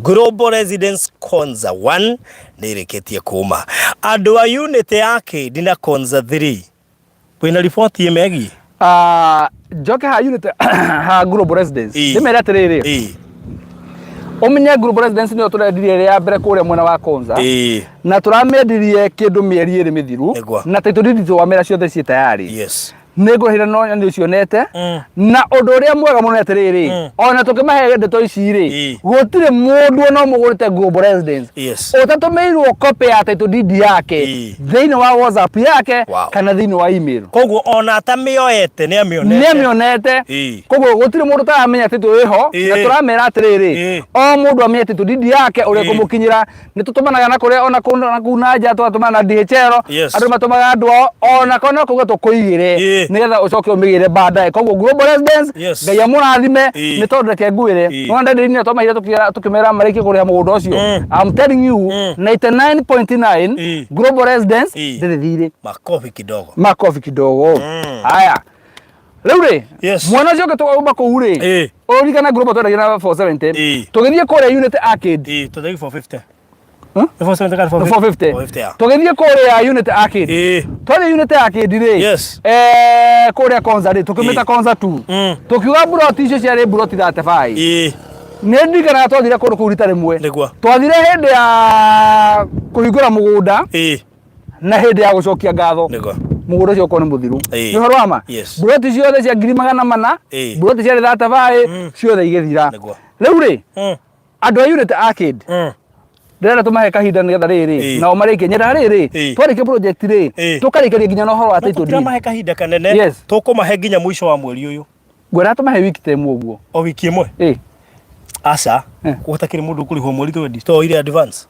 Global Residence Konza 1 nĩ irĩkĩtie kuma andũ a unit ya Kedi na Konza 3 wĩna riboti ĩmegiĩ Ah, njoke ha unit ha Global Residence Ĩĩ. ndĩmere atĩrĩrĩ ĩĩ ũmenye Global Residence nĩyo tũrendirie ĩrĩ ya mbere kũrĩa mwena wa Konza ĩĩ na tũramĩendirie kĩndũ mĩeri ĩrĩ mĩthiru Nĩguo. na title deed twamĩra ciothe ciĩ tayari yes nĩ ngũrĩhĩra no nĩ ũcionete na ũndũ ũrĩa mwega mũno nĩ atĩrĩrĩ ona tũkĩmahe ndeto ici rĩ Ĩĩ. gũtirĩ mũndũ ona ũmwe ũgũrĩte Global Residence Yes. ũtatũmĩirwo copy ya title deed yake Ĩĩ. thĩinĩ wa WhatsApp yake Wow. kana thĩinĩ wa email koguo ona atamĩoete nĩ amĩonete nĩ amĩonete Ĩĩ. koguo gũtirĩ mũndũ ũtaramenya title ĩho Ĩĩ. na tũramera atĩrĩrĩ Ĩĩ. o mũndũ amenye title deed yake ũrĩa Ĩĩ. ĩkũmũkinyĩra nĩ tũtũmanaga na kũrĩa ona kũu na kũu na nja tũgatũmana na DHL Yes. andũ matũmaga andũ ao ona korwo no kuga tũkũigĩre Ĩĩ. nĩgetha ũcoke ũmĩgĩre baadaye koguo Global Residence Yes. Ngai amũrathime Ĩĩ. nĩ tondũ reke ngwĩre Ĩĩ. nĩwona ndenderia twamahire tũkĩmera marĩkie kũrĩha mũgũnda ũcio I'm telling you 99.9 Ĩĩ. Global Residence Ĩĩ. ndĩrĩ thirĩ makobi kidogo makobi kidogo haya rĩu rĩ Yes. mwana ũcio ũngĩ tũkauma kũu rĩ Ĩĩ. ũririkana Global twendagia na 470 Ĩĩ. tũgĩthiĩ kũrĩa unit arcade ĩĩ tũthegi 450 Huh? 470 kana 450 450 ya tũgĩthiĩ kũrĩa unit arcade ĩĩ twathiĩ unit arcade rĩ Yes. eh, kũrĩa Konza rĩ tũkĩmĩta Ĩĩ. Konza 2 Mm. tũkiuga mburoti icio ciarĩ mburoti 35 ĩĩ nĩ ndirikanaga twathire kũndũ kũu rita rĩmwe Nĩguo. twathire hĩndĩ ya kũhingũra mũgũnda ĩĩ na hĩndĩ ya gũcokia ngatho Nĩguo. mũgũnda ũcio ũkorwo nĩ mũthiru Ĩĩ. nĩ ũhoro wa ma Yes. mburoti ciothe cia 400,000 Ĩĩ. mburoti ciarĩ 35 ciothe igĩthira Nĩguo. rĩu rĩ Mm. andũ a unit arcade Mm. ndĩrenda tũmahe kahinda nĩgetha rĩrĩ Ĩĩ. nao marĩkie nyendaga rĩrĩ Ĩĩ. twarĩkia project rĩ Ĩĩ. tũkarĩkĩria nginya na ũhoro wa title deed Tũtiramahe kahinda kanene Yes. tũkũmahe nginya mũico wa mweri ũyũ ngwenda tũmahe wiki ta ĩmwe ũguo o wiki ĩmwe ĩ aca Eh. gũtakĩrĩ mũndũ ũkũrĩhwo mweri twendi to ire advance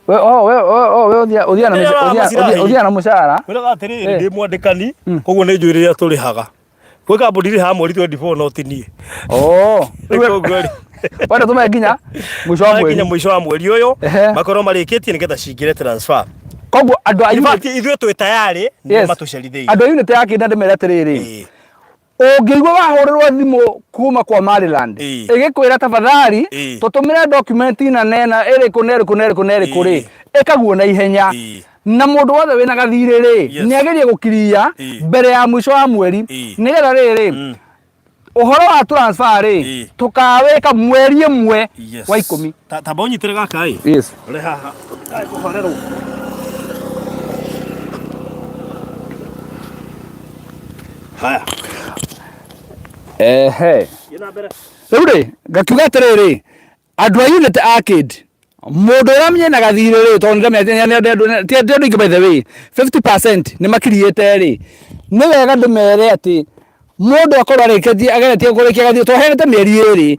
we oh we oh we ũthia ũthia na Ndĩrona ũthia- macirai. ũthia- ũthia na mũcara Wĩraga atĩrĩrĩ Eh. ndĩ mwandĩkani koguo nĩ njũĩ rĩrĩa tũrĩhaga gwĩ kambuni irĩhaga mweri 24 no ti niĩ oh Koguo rĩ, wenda tũmahe nginya mũico wa nginya mweri mũico wa mweri ũyũ Ehe. makorwo marĩkĩtie nĩgetha cingĩre transfer koguo andũ a In unit fact, ithuĩ twĩ tayarĩ nĩ Yes. matũcerithĩirie andũ a unit ya kĩnda ndĩmere atĩrĩrĩ Ĩĩ. ũngĩigua wahũrĩrwo thimũ kuma kwa Maryland Ĩĩ. ĩgĩkwĩra tafadhali Ĩĩ. tũtũmĩre document na nena ĩrĩkũ na ĩrĩkũ na ĩrĩkũ na ĩrĩkũ rĩ Ĩĩ. ĩkaguo na ihenya Ĩĩ. na mũndũ wothe wĩna gathirĩ rĩ Yes. nĩ agerie gũkiria Ĩĩ. mbere ya mũico wa mweri Ĩĩ. nĩgetha rĩrĩ Mm. ũhoro wa transfer rĩ Ĩĩ. tũkawĩka mweri ĩmwe Yes. wa ikũmi Ta- tamba ũnyitĩre gaka ĩ yes. Ũrĩ haha Ai, kũhorerwo. Haya Ehe. thiĩ na mbere Rĩu rĩ ngakiuga atĩrĩrĩ andũ a unit arcade mũndũ ũrĩa amenye gathirĩ rĩ tondũ nĩndamenya ti andũ aingĩ by the way 50% nĩ makiriĩte rĩ nĩ wega ndĩmere atĩ mũndũ akorwo arĩkĩtie ageretie kũrĩkia gathirĩ twaheanĩte mĩeri ĩrĩ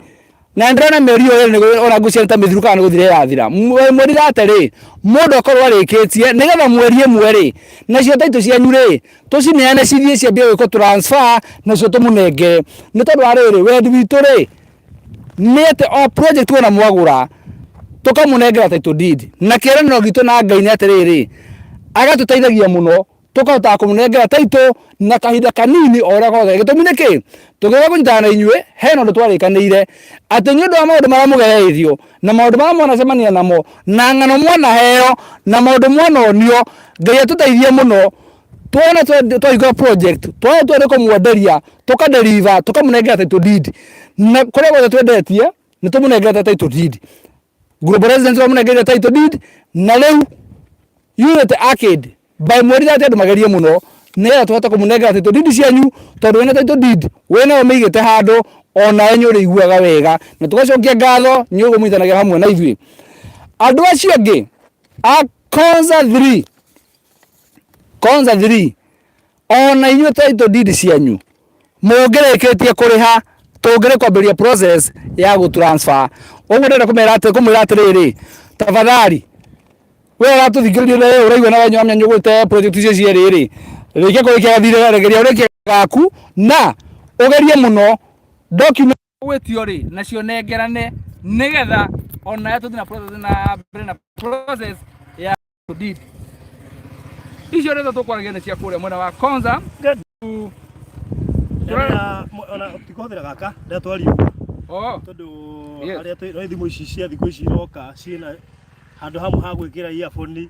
na ndĩrona mĩeri ĩyo ĩrĩ nĩguo ona ngũciana ta mĩthiru kana nĩ gũthira ĩrathira mweri thate rĩ mũndũ akorwo arĩkĩtie nĩgetha mweri ĩmwe rĩ nacio taitũ cianyu rĩ tũcineane cithiĩ ciambie gwĩkwo transfer nacio tũmũnengere nĩ tondũ wa rĩrĩ wendi witũ rĩ nĩ atĩ o project wona mwagũra tũkamũnengera title deed na kĩĩranĩro gitũ na Ngai nĩ atĩrĩrĩ agatũteithagia mũno tũkahotaga kũmũnengera title na kahinda kanini o ũrĩa gothe gĩtũmi nĩ kĩ tũngĩaga kũnyitana na inyuĩ hena ũndũ twarĩkanĩire atĩ nĩ ũndũ wa maũndũ marĩa mũgereithio na maũndũ marĩa mwanacemania namo na ng'ano mwanaheo na maũndũ mwanonio Ngai atũteithie mũno tuona twahingũra project twona twende kũmwenderia tũkadeliver tũkamũnengera title deed na kũrĩa guothe twendetie nĩ tũmũnengerete title deed Global Residence twamũnengerire title deed na rĩu Unity Arcade by mweri thate andũ magerie mũno nĩgetha tũhote kũmũnengera title deed cianyu tondũ wĩna title deed wĩnayo mĩigĩte handũ onawe nĩ ũrĩiguaga wega na tũgacokia ngatho nĩ ũguo mũnyitanagĩra hamwe na ithuĩ andũ acio angĩ a Konza 3 Konza 3 ona inyuĩ title deed cianyu mũngĩrĩkĩtie kũrĩha Tũngĩrĩ kwambĩrĩria process ya gũ transfer. Ũguo ndĩrenda kũmera atĩ kũmwĩra atĩrĩrĩ, tafadhali we ũratũthikĩrĩria na we ũraigua na we nyamya nyũgũte project icio cierĩ rĩ, rĩkia kũrĩkia gathirĩ regeria ũrĩkie gaku na ũgerie mũno document gwĩtio rĩ nacio nengerane nĩgetha onawe tũthiĩ na process na mbere na process ya deed. Icio nĩcio tũkwaragia nĩ cia kũrĩa mwena wa Konza. Ona tikũhũthĩra gaka ndatwario Oh. tondũ Yes. arĩa twĩ no thimũ ici cia thikũ ici iroka ciĩna handũ hamwe ha gwĩkĩra earphone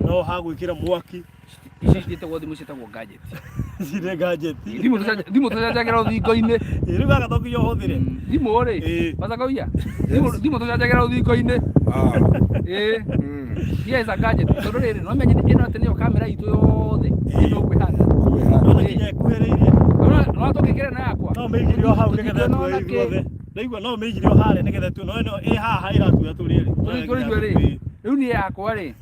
no ha gwĩkĩra mwaki Ici ciĩtagwo thimũ ciĩtagwo gadget. cirĩ gadget. Thimũ thimũ tũcanjagĩra rũthingo-inĩ. Ĩ, rĩu gaka to nginya ũhũthĩre. Thimũ rĩ, Ĩ. Masakauya, thimũ thimũ tũcanjagĩra rũthingo-inĩ. Ĩ. Here is a gadget. Tondũ rĩrĩ, no menye ĩno atĩ nĩyo kamera itũ yothe. Ĩno ũguo ĩhana. Nona nginya ĩkuhĩrĩirie. No tũngĩkĩra ĩno yakwa. No mĩigire o hau nĩgetha Tũtingĩona tuoe ona kĩ. ithuothe. Ndaigua no mĩigire o harĩa nĩgetha tuone. No ĩno ĩ haha ĩratuoya tũrĩ erĩ. Tũrĩ tũrĩ ithuerĩ. Rĩu niĩ yakwa rĩ.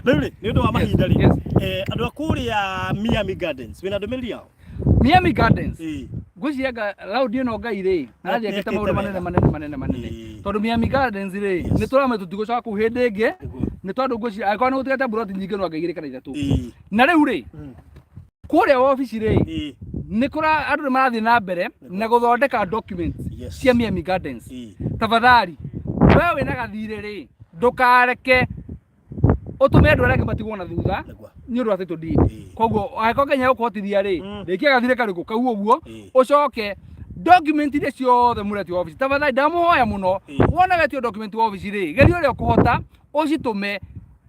Rĩu rĩ, nĩ ũndũ wa mahinda rĩ, yes. Andũ a kũrĩa Miami Gardens, wĩna ndũmĩrĩri yao? Miami Gardens. Ĩĩ. Ngwĩciria raundi ĩno Ngai rĩ, arathiĩ akĩte Nĩekĩte maũndũ manene wega. manene manene manene. Ĩĩ. Tondũ Miami Gardens rĩ, Yes. nĩ tũramenya tũtigũcoka kũu hĩndĩ ĩngĩ. Nĩguo. Nĩ tondũ ngwĩciria angĩkorwo nĩ gũtigĩte mburoti nyingĩ no anga igĩrĩ kana ithatũ. Ĩĩ. Na rĩu rĩ, kũrĩa wabici rĩ, Ĩĩ. nĩ kũra andũ nĩ marathiĩ na mbere na gũthondeka documents Yes. cia Miami Gardens. Ĩĩ. Tafadhali, we wĩna gathirĩ rĩ, ndũkareke ũtũme andũ arĩa angĩ matigwo na thutha Nĩguo. nĩ ũndũ wa title deed. Ĩĩ. Koguo angĩkorwo Kenya gũkũhotithia rĩ, rĩkia gathirĩ karĩkũ kau ũguo, Ĩĩ. ũcoke document iria ciothe mũretio wabici. Tafadhali ndamũhoya mũno, Ĩĩ. wona wetio document wabici rĩ, geria ũrĩa ũkũhota ũcitũme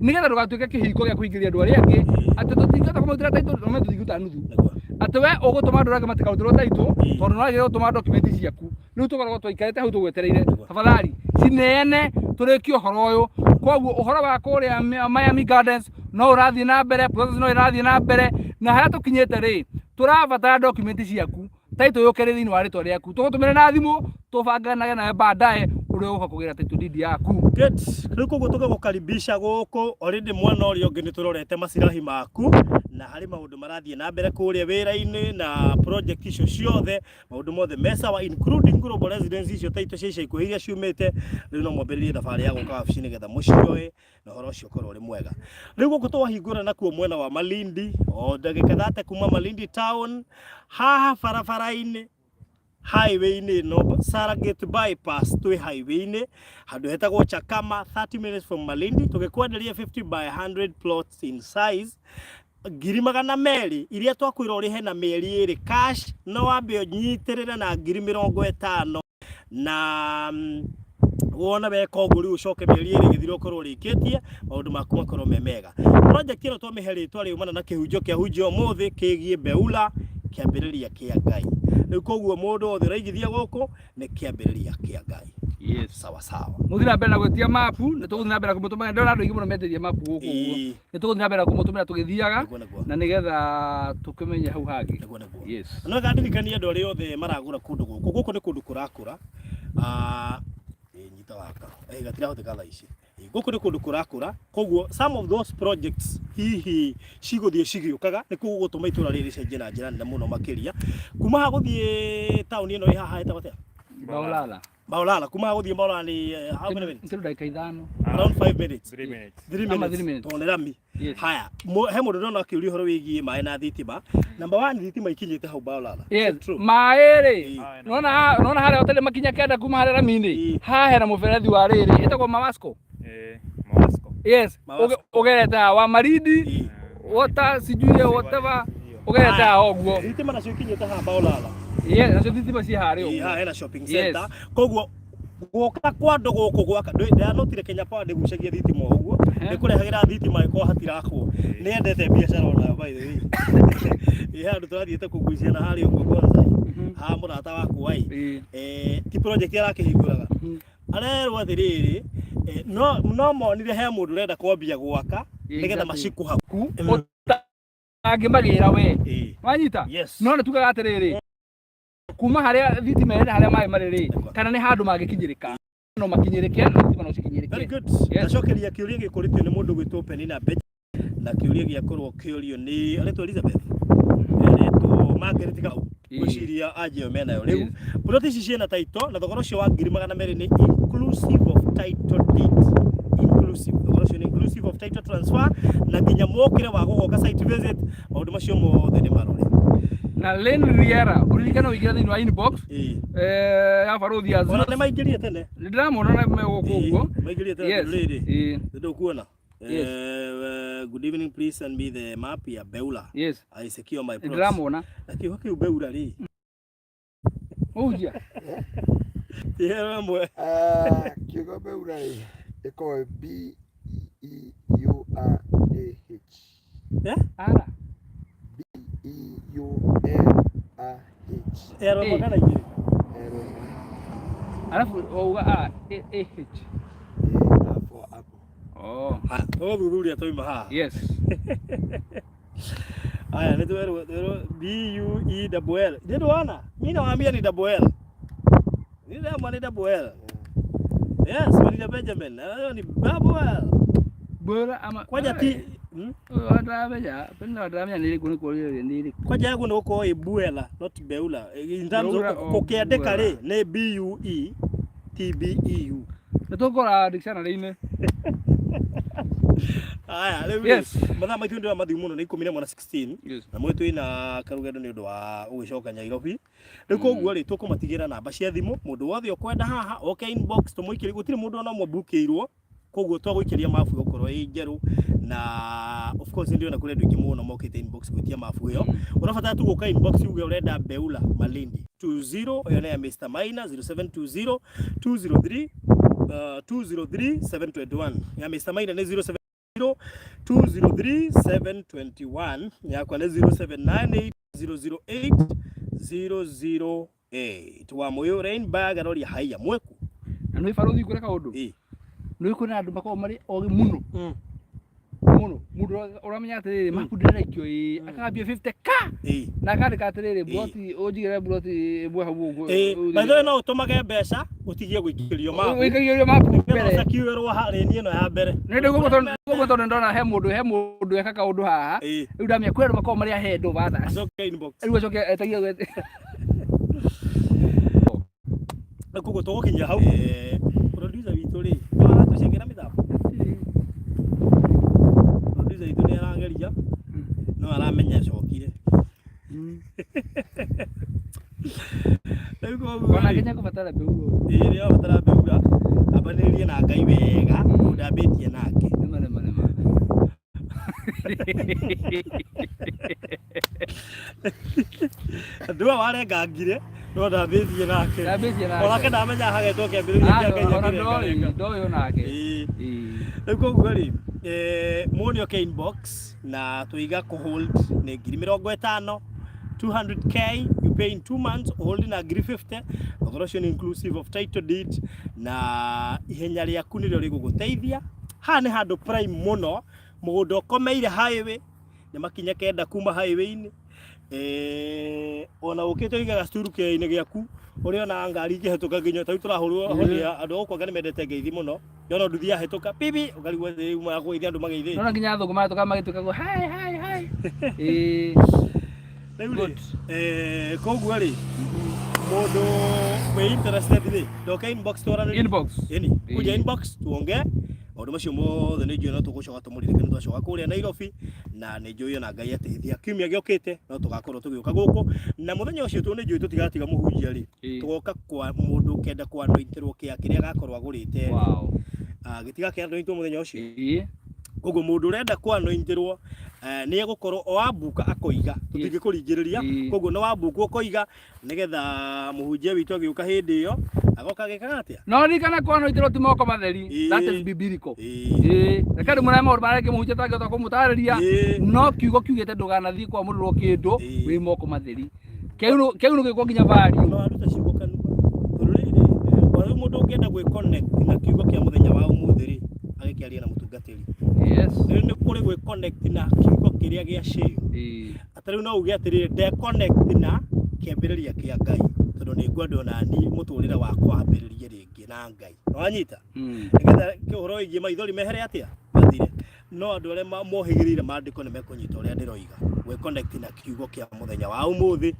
nĩgetha ndũgatuĩke kĩhingo gĩa kũingĩria andũ arĩa angĩ atĩ tũtingĩhota kũmarutĩra title no tũtingĩruta nuthu. Nĩguo. Atĩ we ũgũtũma andũ arĩa angĩ matikarutĩrwo title Ĩĩ. tondũ nĩwagĩrĩire gũtũma document ciaku. Rĩu tũkoragwo twaikarĩte hau tũgwetereire. Tafadhali cineane tũrĩkie ũhoro ũyũ. Koguo ũhoro wa kũrĩa Miami Gardens no ũrathiĩ na mbere, process no ĩrathiĩ na mbere, na harĩa tũkinyĩte rĩ, tũrabatara document ciaku, title yũke ĩrĩ thĩinĩ wa rĩtwa rĩaku. Tũgũtũmĩre na thimũ, tũbanganage nawe baadaye ũrĩa ũgũka kũgĩra title deed yaku. Good. Rĩu koguo tũgagũkaribisha gũkũ already mwena ũrĩa ũngĩ nĩ tũrorete macirahi maku na harĩ maũndũ marathiĩ na mbere kũrĩa wĩra-inĩ na project icio ciothe maũndũ mothe me sawa including global residence icio taitũ cia ica ikuhĩ iria ciumĩte. Rĩu no mwambĩrĩrie thabarĩ ya gũka wabici nĩgetha mũcioe na ũhoro ũcio ũkorwo ũrĩ mwega. Rĩu gũkũ twahingũra nakuo mwena wa Malindi o ndagĩka thate kuma Malindi town haha barabara-inĩ highway-inĩ ĩno Saragate bypass twĩ highway-inĩ handũ hetagwo Chakama 30 minutes from Malindi tũgĩkwenderia 50 by 100 plots in size 200,000 iria twakwĩra ũrĩhe na mĩeri ĩrĩ cash no wambe ũnyitĩrĩre na 50,000 na wona weka ũguo rĩu ũcoke mĩeri ĩrĩ ĩgĩthira ũkorwo ũrĩkĩtie maũndũ maku makorwo me mega. Project ĩno twamĩhe rĩtwa riumana na kĩhunjio kĩahunjio ũmũthĩ kĩgiĩ Beula kĩambĩrĩria kĩa Ngai. Rĩu koguo mũndũ wothe ũraigithia gũkũ nĩ kĩambĩrĩria kĩa Ngai. Yes. Sawa sawa. Mũthiĩ na mbere na gwĩtia mapu, nĩ tũgũthiĩ na mbere na kũmũtũmĩra. Ndĩrona andũ aingĩ mũno metĩtie mapu gũkũ ũguo. Ĩĩ. Nĩ tũgũthiĩ na mbere na kũmũtũmĩra tũgĩthiaga Nĩguo, nĩguo. na nĩgetha tũkĩmenye hau hangĩ. Nĩguo, nĩguo. Yes. Na ndirikanie andũ arĩa othe maragũra kũndũ gũkũ. Gũkũ nĩ kũndũ kũrakũra. Ah, ĩ, nyita waka. Ĩ, gatirahũthĩka thaa ici. Ĩ, gũkũ nĩ kũndũ kũrakũra. Koguo some of those projects hihi cigũthiĩ cigĩũkaga nĩkuo gũgũtũma itũra rĩrĩ rĩcenjie na njĩra nene mũno makĩria. Kuma haha gũthiĩ taũni ĩno ĩ haha ĩtagwo atĩa? Baolala. Maulala, kuma haha gũthiĩ Maulala nĩ how many minutes? Nĩ ndagĩka ithano. Around 5 minutes. 3 minutes. 3 Ama minutes. 3 minutes. Tondũ nĩ rami. Yes. Haya, he mũndũ ndona akĩũria ũhoro wĩgiĩ maĩ na thitima. Number 1 thitima ikinyĩte hau Maulala. Yes, True. maĩ rĩ Ĩĩ. nona nona harĩa hoteli makinya kenda kuma harĩa rami-inĩ Ĩĩ. haha hena mũberethi wa rĩrĩ ĩtagwo Mawasco. Mawasco. Yes, Mawasco. Ũgerete haha wa Malindi Ĩĩ. water sijui ya whatever ũgerete haha ũguo. Thitima nacio ikinyĩte haha Maulala. Yes, nacio thitima ciĩ harĩa Ĩĩ, ũguo. haha hena shopping Yes. center. Koguo guoka kwa andũ gũkũ gwaka ndanotire Kenya Power ndĩgucagia thitima o ũguo Ehe. nĩkũrehagĩra thitima ĩkorwo hatirakwo nĩendete biacara onayo by the way. Ĩ handũ tũrathiĩte kũgucia na harĩa ũguo kwanza haha mũrata wakwa ĩ ti project arakĩhingũraga arerwo atĩrĩrĩ no no monire he mũndũ ũrenda kwambia gwaka nĩgetha macikũ hau Ũtangĩmagĩra we. Wanyita? Yes. No nĩ tugaga atĩrĩrĩ kuma harĩa thitima ĩrĩ na harĩa maĩ marĩ rĩ kana nĩ handũ mangĩkinyĩrĩka no makinyĩrĩke na thitima no cikinyĩrĩke. Very good. Yes. Ndacokeria kĩũria gĩkũrĩtio nĩ mũndũ gwĩtwo Penina Benjamin na kĩũria gĩakorwo kĩũrio nĩ aretwo Elizabeth aretwo Margaret Gau Ĩĩ. ngwĩciria. iria anja ĩyo menayo rĩu. Plot ici ciĩna title na thogora ũcio wa 200,000 nĩ inclusive of title deed. Inclusive. Thogora ũcio nĩ inclusive of title transfer na nginya mũkĩre wa gũgoka site visit, maũndũ macio mothe nĩ marore. Na Lynn Riera, ũririkane ũingĩre thĩinĩ wa inbox ya Barũthi ya Ona nĩ maingĩrire tene. Nĩ ndĩramona na me gũkũ ũguo. Maingĩrire tene Yes. tondũ rĩrĩ. Ndũkuona. Yes. Good evening, please send me the map ya Beula. I secure my Nĩ plots. ndĩramona. Na kiugo kĩu Beula rĩ. Mũhunjia. Ti hero ĩmwe. Ah, kiugo Beula rĩ ĩkoragwo B E U R A H. Eh? Ara. B E U L A H. Ero ĩmwe kana igĩrĩ? Ero ĩmwe. Alafu wauga A A A H. A for apple. Oh. Tũgũthuthuria twauma haha. Yes. Aya nĩ twerwo twerwo B U E double L. Nĩ ndwana? Mimi nawaambia ni double L. Ni ndamwa ni double L. Yes, Maria Benjamin. Nayo ni double L. Bora ama Kwanja ti Ndamenya, penda ndamenya nĩ rĩkũ nĩ kũrĩa nĩ rĩkũ. Kwanja yagu nĩ gũkorwo ĩ Buela not Beula. In terms of Beula or gũkĩandĩka Buela. rĩ nĩ B U E T B E U. Nĩ tũkũrora dictionary-inĩ. Aya, rĩu rĩ, mathaa maitũ nĩ mathiu mũno nĩ 11 na 16 na mwĩ twĩna karũgendo nĩ ũndũ wa gũgĩcoka Nairobi. Rĩu koguo rĩ tũkũmatigĩra namba cia thimũ, mũndũ wothe ũkwenda haha oke inbox tũmũikĩrie, gũtirĩ mũndũ ona ũmwe ũmbukĩirwo, koguo twagũikĩria mabu ĩgũkorwo ĩ njerũ na of course nĩ ndĩrona kũrĩ andũ aingĩ mũno mokĩte inbox gwĩtia mabu ĩyo. Ũrabatara tu gũka inbox uge ũrenda Beula Malindi 20, ĩyo nĩ ya Mr Maina 0720 203 203 721 ya Mr Maina nĩ 070 203 721, yakwa nĩ 0798 008 008. Wa Mũyũ Rainbag aroria haiya mweku. Na nĩ barũthi ngwĩre kaũndũ. Nĩ kwĩna andũ makoragwo marĩ ogĩ mũno mũno, mũndũ ũramenya atĩrĩrĩ mabu ndĩraikio ĩ akambia 50 k na akandĩka atĩrĩrĩ buroti ũnjigĩre buroti ĩmwe hau ũguo. By the way no ũtũmage mbeca ũtigie gũikĩrio mabu. Ũikagĩrio mabu mbere. Nĩgetha ũcakiwĩrwo harĩ ĩno ya mbere. Nĩ ndĩguo tondũ tondũ ndona he mũndũ he mũndũ eka kaũndũ haha rĩu ndamenya kwĩ andũ makoragwo marĩ ahead of others. Acoke inbox. Rĩu acoke etagie Na koguo tũgũkinyia hau. Producer witũ rĩ, no aratũcengera mĩtambo? Producer witũ nĩ arageria, no aramenya acokire. Rĩu koguo Ona rĩ, nginya kũbatara mbeũ. Ĩĩ nĩ abatara mbeura, ambanĩrĩrie na Ngai wega, tondũ ndambĩtie nake. Nĩma nĩma nĩma. Ndua warengangire no ndambĩtie nake. Ndambĩtie nake. Onake ndamenya hagetwo kĩambĩrĩria kĩa Ngai Ona akĩrengarenga. ndoĩ ndoĩ onake. Ĩĩ. Rĩu koguo rĩ, muone oke inbox na tũiga kũ hold nĩ 50,000, 200K you pay in 2 months, hold na 50,000. Thogora ũcio nĩ inclusive of title deed na ihenya rĩaku nĩrĩo rĩgũgũteithia. Haha nĩ handũ prime mũno, mũgũnda ũkomeire highway, nĩ makinya kenda kuma highway-inĩ. Ona ũkĩte ũige gacuru kĩea-inĩ gĩaku, ũrĩona ngari ikĩhetũka nginya ta rĩu tũrahũrwo honi ya andũ a gũkũ anga nĩ mendete ngeithi mũno. Ndĩrona nduthi yahĩtũka bibi, ũkarigwo atĩ rĩu makũgeithia andũ mageithĩtie. Nona nginya athũngũ marahĩtũka magĩtuĩka hi hi hi. Ĩĩ. Rĩu rĩ, koguo rĩ, mũndũ wĩ interested rĩ, ndoke inbox twaranĩrie. Inbox. Ĩni, kuja inbox tuongee maũndũ macio mothe. Nĩ njũĩ no tũgũcoka tũmũririkane twacoka kũrĩa Nairobi, na nĩ njũĩ ona Ngai ateithia kiumia gĩũkĩte no tũgakorwo tũgĩũka gũkũ, na mũthenya ũcio tondũ nĩ njũĩ tũtigatiga mũhunjia rĩ, tũgoka kwa mũndũ ũkenda kwanoitĩrwo kĩa kĩrĩa agakorwo agũrĩte rĩ. Gĩtigakĩanoitwo mũthenya ũcio. Koguo mũndũ ũrenda kwanointĩrwo nĩ egũkorwo o ambuka akoiga, tũtingĩkũringĩrĩria. Koguo no wambuka ũkoiga nĩgetha mũhunjia witũ agĩũka hĩndĩ ĩyo agoka agĩkaga atĩa. No ririkana kwanoitĩrwo ti moko matheri. That is biblical. Ĩĩ. Reke ndĩmwĩre maũndũ marĩa angĩ mũhunjia atangĩhota kũmũtarĩria, no kiugo kiugĩte ndũganathiĩ kwamũrĩrwo kĩndũ wĩ moko matheri. Kĩu nĩ gĩkwo nginya value. No aruta ciugo kanua. Tondũ rĩrĩ, ona rĩu mũndũ ũngĩenda gwĩ connect na kiugo kĩa mũthenya wa ũmũthĩ rĩ, agĩkĩaria na mũtungatĩri. Rĩu nĩ kũrĩ gwĩ connect na kiugo kĩrĩa gĩa shame. Atĩ rĩu no uge atĩrĩrĩ, nde connect na kĩambĩrĩria kĩa Ngai, tondũ nĩ ngwenda ona niĩ mũtũrĩre wakwa wambĩrĩrie rĩngĩ na Ngai. Nĩwanyita? Nĩgetha ũhoro wĩgiĩ maithori mehere atĩa? Mathire. No andũ arĩa mohĩgĩrĩire maandĩko nĩ mekũnyita ũrĩa ndĩroiga. Gwĩ connect na kiugo kĩa mũthenya wa ũmũthĩ.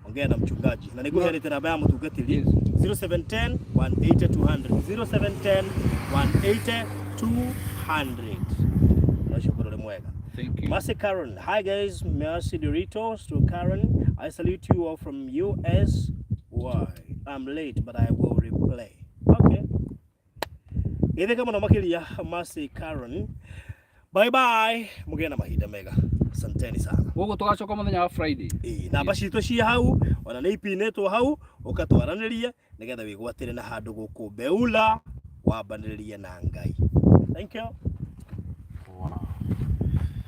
Ongea na mchungaji na nĩngũheanĩte namba ya mũtungatĩri. Yes. 0710 180 200, 0710 180 200. Na ũcio ũkorwo ũrĩ mwega. Thank you. Mercy Karen. Hi guys, Mercy Doritos to Karen. I salute you all from US. Why? I'm late, but I will replay. Okay. Geithĩka mũno makĩria Mercy Karen. Bye bye. Mũgĩe na mahinda mega. Asanteni sana. Gũkũ tũgacoka mũthenya wa Friday. Ĩĩ, namba citũ ciĩ hau, ona nĩ ipinĩtwo hau, ũkatwaranĩrie nĩgetha wĩgwatĩre na handũ gũkũ Beula wambanĩrĩrie na Ngai. Thank you.